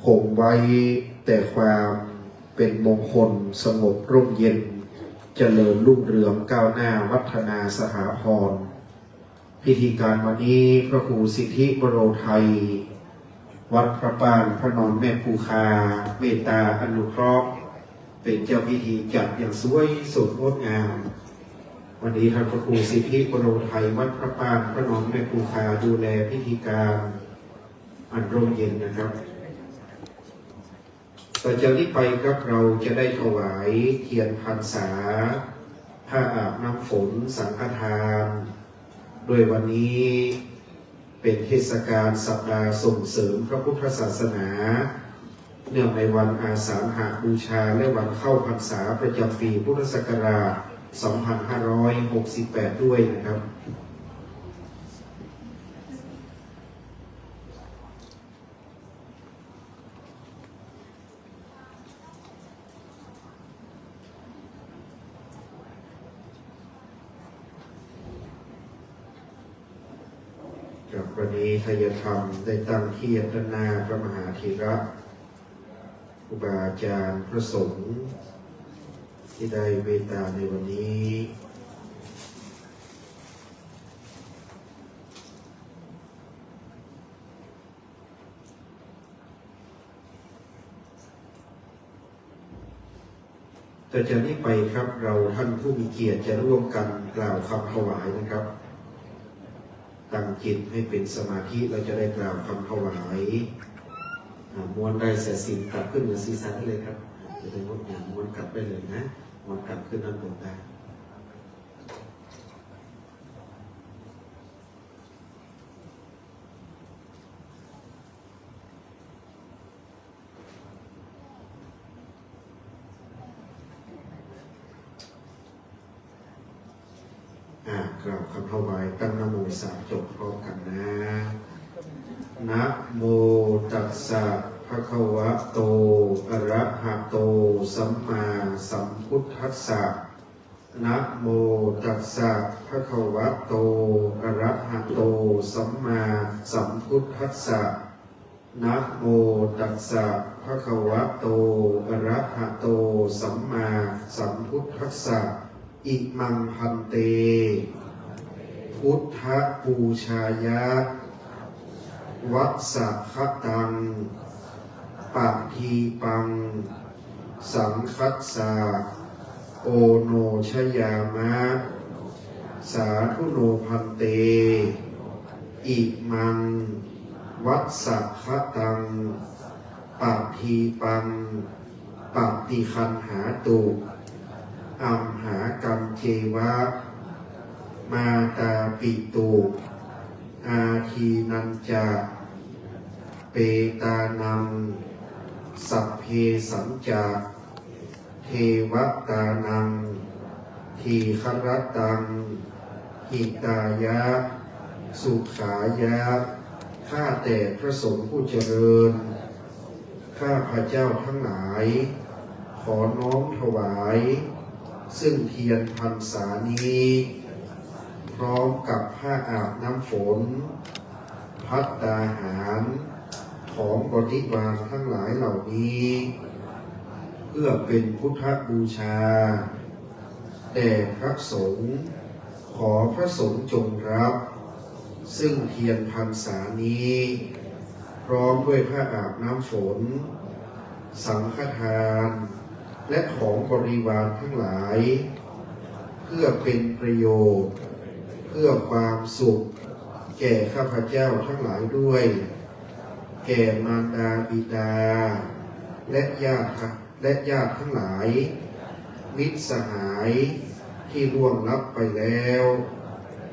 คงไว้แต่ความเป็นมงคล สงบร่มเย็น เจริญรุ่งเรืองก้าวหน้า วัฒนาสถาพร พิธีการวันนี้พระครูสิทธิวโรไทย วัดพระบ้านพระนอนแม่ปูคา เมตตาอนุเคราะห์ เป็นเจ้าพิธีจัดอย่างสวยสดงดงาม วันนี้ท่านพระครูสิทธิวโรไทย วัดพระบ้านพระนอนแม่ปูคา ดูแลพิธีการอันร่มเย็นนะครับ ต่อจากนี้ไปครับ เราจะได้ถวายเทียนพรรษา ผ้าอาบน้ำฝน สังฆทาน ด้วยวันนี้เป็นเทศกาลสัปดาห์ส่งเสริมพระพุทธศาสนา เนื่องในวันอาสาฬหบูชา และวันเข้าพรรษาประจำปีพุทธศักราช สองพันห้าร้อยหกสิบแปด ด้วยนะครับ ครับ วันนี้ไทยธรรมได้ตั้งเกียรติด้านหน้าพระมหาเถระ ครูบาอาจารย์พระสงฆ์ที่ได้เมตตาในวันนี้ ต่อจากนี้ไปครับ เราท่านผู้มีเกียรติจะร่วมกันกล่าวคำถวายนะครับ ตั้งจิตให้เป็นสมาธิ เราจะได้กล่าวคำถวาย อ่า ม้วนได้สายสิญจนกลับขึ้นเหนือศีรษะได้เลยครับ จะได้งดงาม ม้วนกลับได้เลยนะ ม้วนกลับขึ้นด้านบนได้ อ่า กล่าวคำถวาย ตั้งนะโมสามจบพร้อมกันนะ Namo tassa bhagavato arahato sammāsambuddhassa. Namo tassa bhagavato arahato sammāsambuddhassa. Namo tassa bhagavato arahato sammāsambuddhassa. Imaṃ bhante buddhapūjāya vassakataṃ padīpaṃ saṅghassa oṇojayāma. Sādhu no bhante, imaṃ vassakataṃ padīpaṃ paṭiggaṇhātu amhākañceva mātāpituādīnañca petānaṃ sabbesañca devatānaṃ dīgharattaṃ hitāya sukhāya. ข้าแต่พระสงฆ์ผู้เจริญ ข้าพระเจ้าทั้งหลาย ขอน้อมถวาย ซึ่งเทียนพรรษานี้ พร้อมกับผ้าอาบน้ำฝน ภัตตาหาร ของบริวารทั้งหลายเหล่านี้ เพื่อเป็นพุทธบูชา แด่พระสงฆ์ ขอพระสงฆ์จงรับ ซึ่งเทียนพรรษานี้ พร้อมด้วยผ้าอาบน้ำฝน สังฆทาน และของบริวารทั้งหลาย เพื่อเป็นประโยชน์ เพื่อความสุข แก่ข้าพเจ้าทั้งหลายด้วย แก่มารดาบิดา และญาติ และญาติทั้งหลาย มิตรสหายที่ล่วงลับไปแล้ว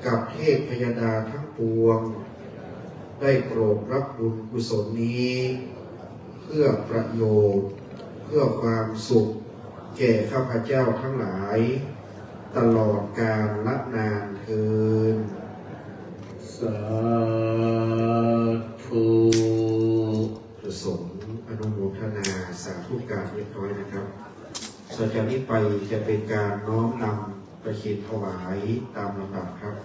กับเทพพยดาทั้งปวง ได้โปรดรับบุญกุศลนี้ เพื่อประโยชน์ เพื่อความสุข แก่ข้าพเจ้าทั้งหลาย ตลอดกาลนานเทอญ สาธุ พระสงฆ์อนุโมทนาสาธุการเรียบร้อยนะครับ ต่อจากนี้ไปจะเป็นการน้อมนำประเคนถวายตามลำดับครับ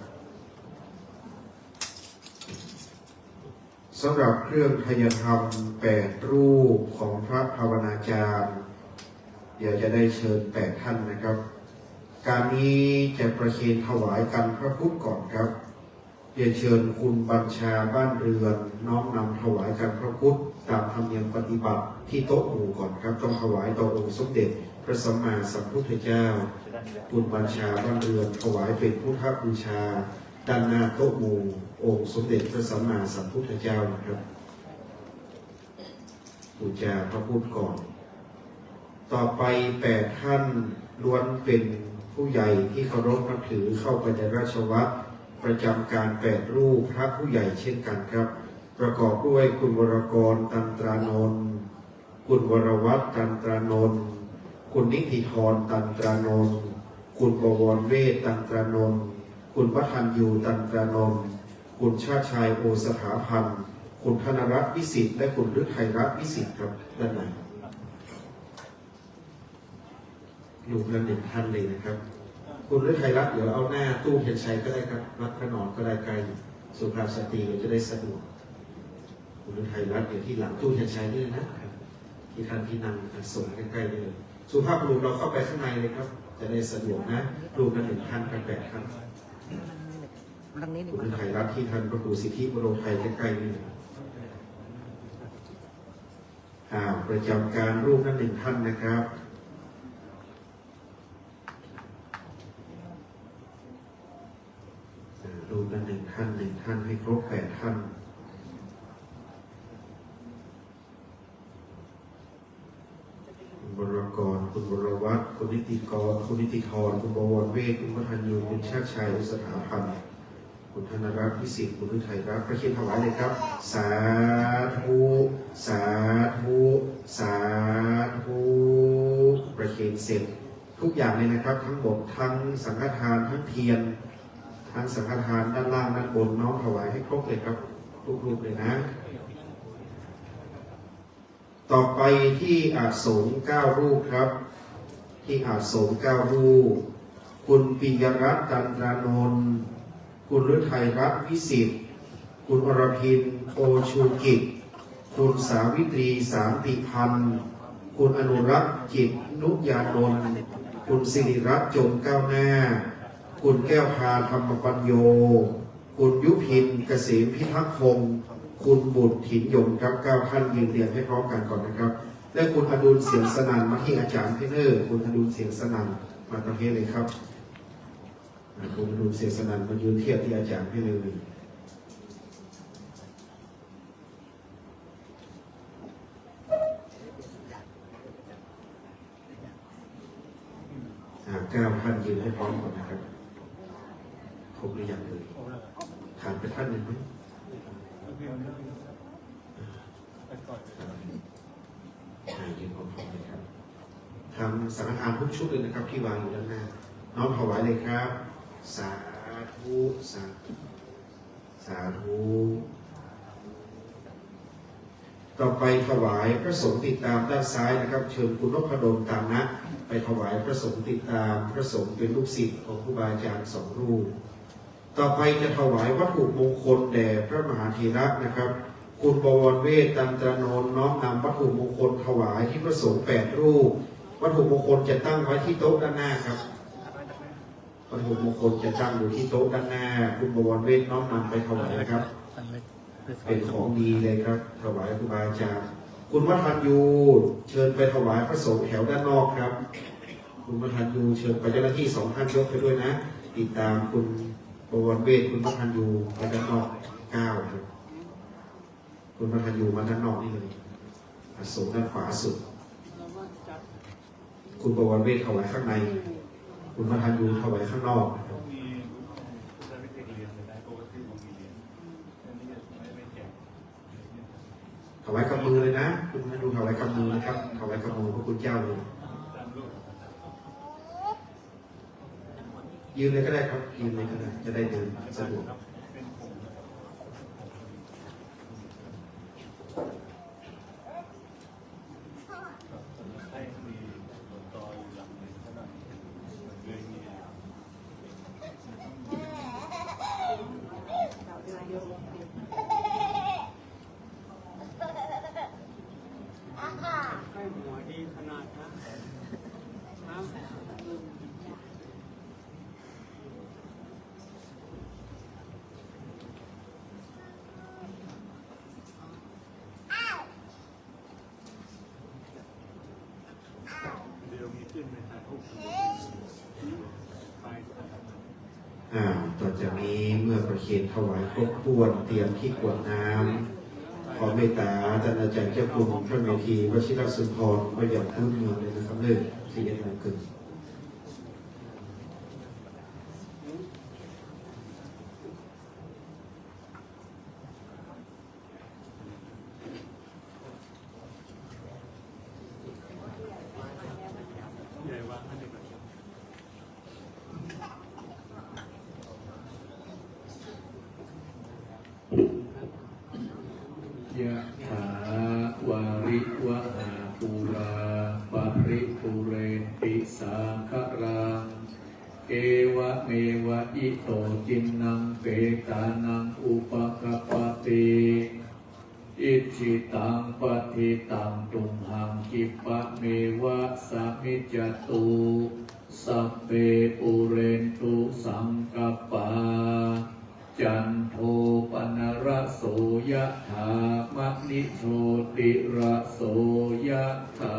สำหรับเครื่องไทยธรรมแปดรูปของพระภาวนาจารย์ เดี๋ยวจะได้เชิญแปดท่านนะครับ การนี้จะประเคนถวายกันพระพุทธก่อนครับ เรียนเชิญคุณบัญชาบ้านเรือนน้อมนำถวายกันพระพุทธตามธรรมเนียมปฏิบัติที่โต๊ะหมู่ก่อนครับ ต้องถวายต่อองค์สมเด็จพระสัมมาสัมพุทธเจ้า คุณบัญชาบ้านเรือนถวายเป็นพุทธบูชา ด้านหน้าโต๊ะหมู่องค์สมเด็จพระสัมมาสัมพุทธเจ้านะครับ บูชาพระพุทธก่อน ต่อไปแปดท่านล้วนเป็นผู้ใหญ่ที่เคารพนับถือ เข้าไปในราชวัตรประจำการแปดรูปพระผู้ใหญ่เช่นกันครับ ประกอบด้วยคุณวรกร ตันตรานนท์ คุณวรวัฒน์ ตันตรานนท์ คุณนิติธร ตันตรานนท์ คุณบวรเวช ตันตรานนท์ คุณวัฒนยู ตันตรานนท์ คุณชาติชาย โอสถาพันธ์ คุณธนรัตน์ วิสิทธิ์ และคุณฤทัยรัตน์ วิสิทธิ์ครับ ด้านใน รูปละหนึ่งท่านเลยนะครับ คุณฤทัยรัตน์ เดี๋ยวเอาหน้าตู้เทียนชัยก็ได้ครับ วัดพระนอนก็ได้ใกล้อยู่ สุภาพสตรีก็จะได้สะดวก คุณฤทัยรัตน์อยู่ที่หลังตู้แทนชัยนี่นะ ที่ท่านที่นั่งอาสมใกล้ๆนี่เลย สุภาพบุรุษเราเข้าไปข้างในเลยครับ จะได้สะดวกนะ รูปละหนึ่งท่านครับ แปดท่าน ตรงนี้ดี คุณ กว่า ฤทัยรัตน์ที่ท่านพระครูสิทธิวโรไทยใกล้ๆนี่เลย อ่า ประจำการรูปละหนึ่งท่านนะครับ อ่า รูปละหนึ่งท่าน หนึ่งท่าน ให้ครบแปดท่าน คุณวรกร คุณวรวัฒน์ คุณนิติกร คุณนิติธร คุณบวรเวช คุณวัฒนยู คุณชาติชัย คุณสถาพันธ์ คุณธนรัตน์ วิสิทธิ์ คุณฤทัยรัตน์ ประเคนถวายเลยครับ สาธุ สาธุ สาธุ ประเคนเสร็จ ทุกอย่างเลยนะครับ ทั้งหมด ทั้งสังฆทาน ทั้งเทียน ทั้งสังฆทานด้านล่างด้านบน น้อมถวายให้ครบเลยครับ ทุกรูปเลยนะ ต่อไปที่อาสมเก้ารูปครับ ที่อาสมเก้ารูป คุณปิยรัตน์ ตันตรานนท์ คุณฤทัยรัตน์ วิสิทธิ์ คุณอรพิน โอชูกิจ คุณสาวิตรี สามติพันธ์ คุณอนุรักษ์ จิตนุญานนท์ คุณสิริรัตน์ จงก้าวหน้า คุณแก้วพา ธรรมปัญโญ คุณยุพิน เกษมพิทักษ์พงศ์ คุณบุตร ถินยงครับ เก้าท่าน ยืนเรียงให้พร้อมกันก่อนนะครับ และคุณอดุล เสียงสนั่น มาที่อาจารย์ให้เนอร์ คุณอดุล เสียงสนั่น มาตรงนี้เลยครับ อ่า คุณอดุล เสียงสนั่น มายืนเทียบที่อาจารย์ให้เลย อ่า เก้าท่าน ยืนให้พร้อมก่อนนะครับ ครบหรือยังเอ่ย ขาดไปท่านหนึ่งไหม อ่า ยืนพร้อมๆเลยครับ ทำสังฆทานทุกชุดเลยนะครับ ที่วางอยู่ด้านหน้า น้อมถวายเลยครับ สาธุ สาธุ สาธุ ต่อไปถวายพระสงฆ์ติดตามด้านซ้ายนะครับ เชิญคุณนพดล ตามนะ ไปถวายพระสงฆ์ติดตาม พระสงฆ์เป็นลูกศิษย์ของครูบาอาจารย์สองรูป ต่อไปจะถวายวัตถุมงคลแด่พระมหาเถระนะครับ คุณบวรเวช ตันตรานนท์ น้อมนำวัตถุมงคลถวายที่พระสงฆ์แปดรูป วัตถุมงคลจะตั้งไว้ที่โต๊ะด้านหน้าครับ วัตถุมงคลจะตั้งอยู่ที่โต๊ะด้านหน้า คุณบวรเวชน้อมนำไปถวายนะครับ เป็นของดีเลยครับ ถวายครูบาอาจารย์ คุณวัฒนยู เชิญไปถวายพระสงฆ์แถวด้านนอกครับ คุณวัฒนยู เชิญไป เจ้าหน้าที่สองท่านยกไปด้วยนะ ติดตามคุณบวรเวช คุณวัฒนยู ไปด้านนอกเก้าครับ คุณวัฒนยูมาด้านนอกนี่เลย อาสมด้านขวาสุด คุณบวรเวชถวายข้างใน คุณวัฒนยูถวายข้างนอก ถวายกับมือเลยนะ คุณวัฒนยูถวายกับมือนะครับ ถวายกับมือพระคุณเจ้าเลย ยืนเลยก็ได้ครับ ยืนเลยก็ได้ จะได้เดินสะดวก อ่า ต่อจากนี้เมื่อประเคนถวายครบถ้วน เตรียมที่กรวดน้ำ ขอเมตตาท่านอาจารย์เจ้าคุณพระเมธีวชิรสุนทร ไปยังพื้นเมืองเลยนะครับ เลิกที่จะทำขึ้น Yathā vārivahā pūrā paripūrenti sāgaraṃ. Evameva ito dinnaṃ petānaṃ upa Icchitaṃ patthitaṃ tumhaṃ khippameva samijjhatu, sabbe pūrentu saṅkappā, cando paṇṇaraso yathā, maṇi jotiraso yathā.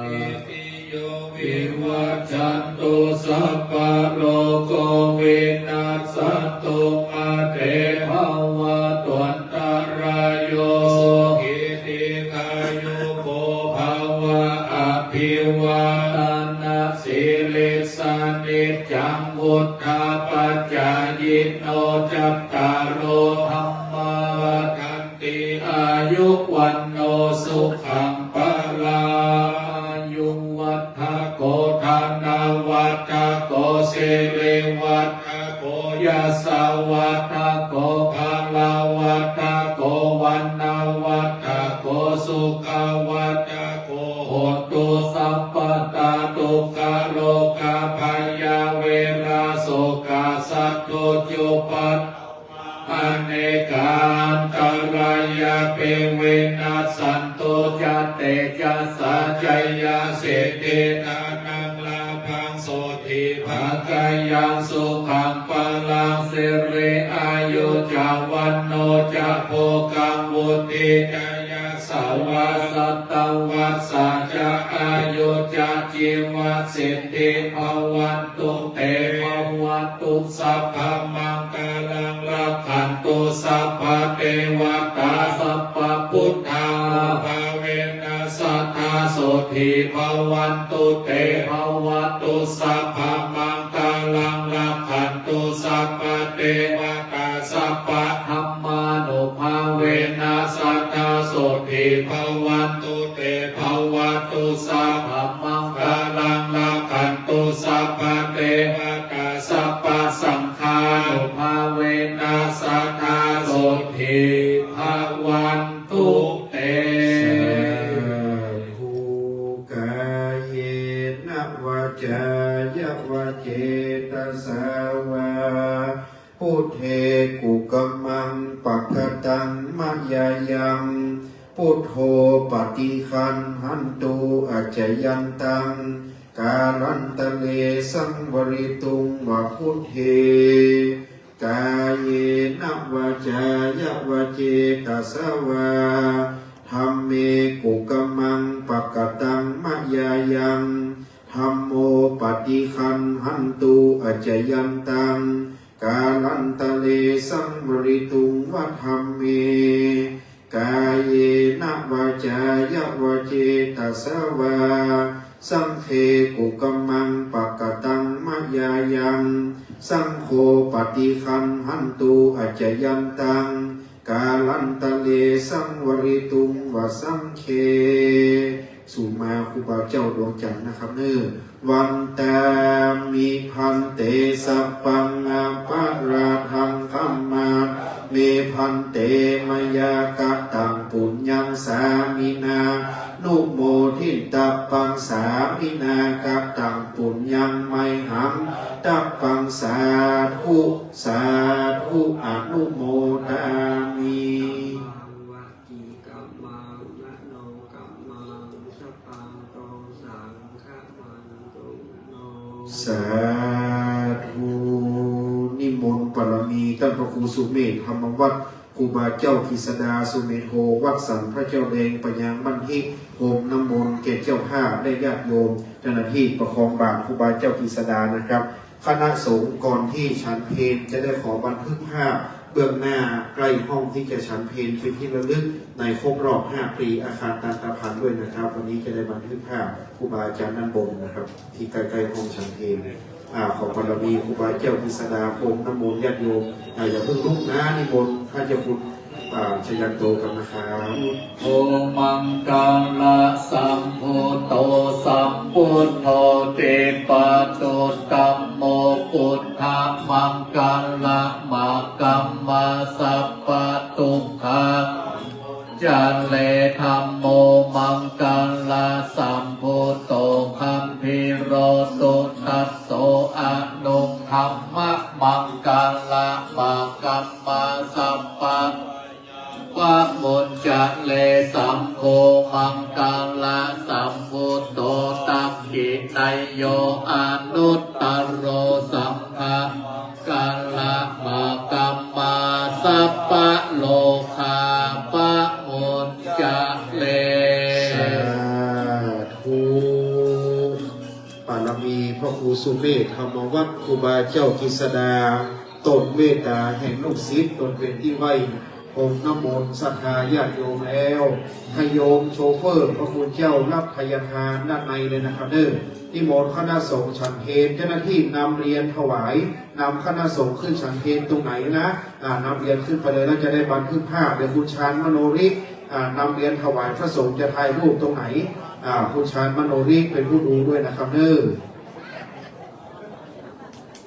Sabbītiyo vivajjantu, sabbarogo vinassatu, mā te bhavatvantarāyo, sukhī dīghāyuko bhava. Abhivādanasīlissa niccaṃ vuḍḍhāpacāyino, cattāro dhammā vaḍḍhanti, āyu vaṇṇo sukhaṃ balaṃ. Āyuvaḍḍhako dhanavaḍḍhako sirivaḍḍhako yasavaḍḍhako balavaḍḍhako vaṇṇavaḍḍhako sukhavaḍḍhako hotu sabbadā. Dukkharogabhayā verā sokā sattu cupaddavā, anekā antarāyāpi vinassantu ca tejasā. Jayasiddhi dhanaṃ lābhaṃ, sotthi bhāgyaṃ sukhaṃ balaṃ, siri āyu ca vaṇṇo ca, bhogaṃ vuḍḍhī ca yasavā, satavassā ca āyū ca, jīvasiddhī bhavantu te. Bhavatu sabbamaṅgalaṃ, rakkhantu sabbadevatā, sabbabuddhānubhāvena, sadā sotthī bhavantu te. Bhavatu sabbamaṅgalaṃ, rakkhantu sabbadevatā, sabbadhammānubhāvena, sadā sotthī bhavantu te. Bhavatu sabbamaṅgalaṃ, rakkhantu sabbadevatā, sabbasaṅghānubhāvena, sadā sotthī bhavantu te. Sādhu. Kāyena vācāya va cetasā vā, buddhe kukammaṃ pakataṃ mayā yaṃ, buddho paṭiggaṇhatu accayantaṃ, kālantare saṃvarituṃ va buddhe. Kāyena vācāya va cetasā vā, dhamme kukammaṃ pakataṃ mayā yaṃ, dhammo paṭiggaṇhatu accayantaṃ, kālantare saṃvarituṃ va dhamme. Kāyena vācāya va cetasā vā, saṅghe kukammaṃ pakataṃ mayā yaṃ, saṅgho paṭiggaṇhatu accayantaṃ, kālantare saṃvarituṃ va saṅghe. สุมา ครูบาเจ้าดวงจันทร์นะครับเนอะ Vandāmi bhante, sabbaṃ aparādhaṃ khamatha me bhante, mayā kataṃ puññaṃ sāminā anumoditabbaṃ, sāminā kataṃ puññaṃ mayhaṃ dātabbaṃ, sādhu sādhu anumodāmi. สาธุ นิมนต์บารมีท่านพระครูสุเมธ ธรรมวัฒน์ ครูบาเจ้ากฤษดา สุเมโธ วัดสันพระเจ้าแดง ไปยังบ้านฮิ พรมน้ำมนต์แก่เจ้าภาพและญาติโยม เจ้าหน้าที่ประคองบาตรครูบาเจ้ากฤษดานะครับ คณะสงฆ์ก่อนที่ฉันเพลจะได้ขอบันทึกภาพเบื้องหน้าใกล้ห้องที่จะฉันเพลเป็นที่ระลึกในครบรอบห้าปีอาคารตันตภัณฑ์ด้วยนะครับ วันนี้จะได้บันทึกภาพครูบาอาจารย์ด้านบนนะครับ ที่ใกล้ๆห้องฉันเพล อ่า ขอบารมีครูบาเจ้ากฤษดา พรมน้ำมนต์ญาติโยม อ่า อย่าเพิ่งลุกนะ นิมนต์พระเจ้าคุณ อ่า ชยันโตกันนะครับ Buddho maṅgalasambhūto sambuddho dippaṭidhammo buddhamaṅgalamāgamma sabbadukkha Jare dhammo maṅgalasambhūto gambhīro duddaso aṇuddhamma maṅgalamāgamma sabba pamuñca jale. Saṅgho maṅgalasambhūto dakkhiṇeyyo anuttaro saṅghamakammā sabbarogā pamuñcare. สาธุ บารมีพระครูสุเมธธรรมวัฒน์ ครูบาเจ้ากฤษดา ต้นเมตตาแห่งลูกศิษย์ ตนเป็นที่ไหว้ พรมน้ำมนต์ศรัทธาญาติโยมแล้ว ให้โยมโชเฟอร์พระคุณเจ้ารับทายทานด้านในเลยนะครับเด้อ นิมนต์คณะสงฆ์ฉันเพล เจ้าหน้าที่นำเหรียญถวาย นำคณะสงฆ์ขึ้นฉันเพลตรงไหนนะ อ่า นำเหรียญขึ้นไปเลย แล้วจะได้บันทึกภาพ เดี๋ยวคุณชาญมโนริ อ่า นำเหรียญถวายพระสงฆ์ จะถ่ายรูปตรงไหน อ่า คุณชาญมโนริเป็นผู้ดูด้วยนะครับเด้อ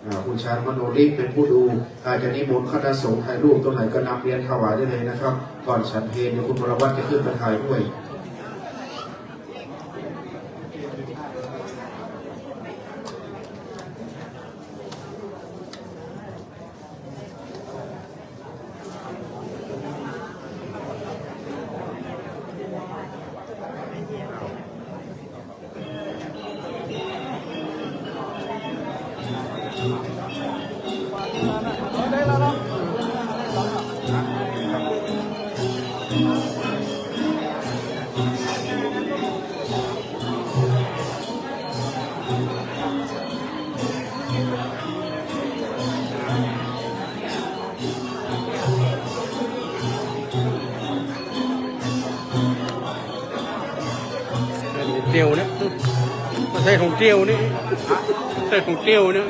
อ่า คุณชาญมโนริเป็นผู้ดู อาจจะนิมนต์คณะสงฆ์ถ่ายรูปตรงไหนก็นำเหรียญถวายได้เลยนะครับ ก่อนฉันเพล เดี๋ยวคุณวรวัฒน์จะขึ้นไปถ่ายด้วย Tiêu đấy. Mà thấy không tiêu đấy. Thấy không tiêu nữa.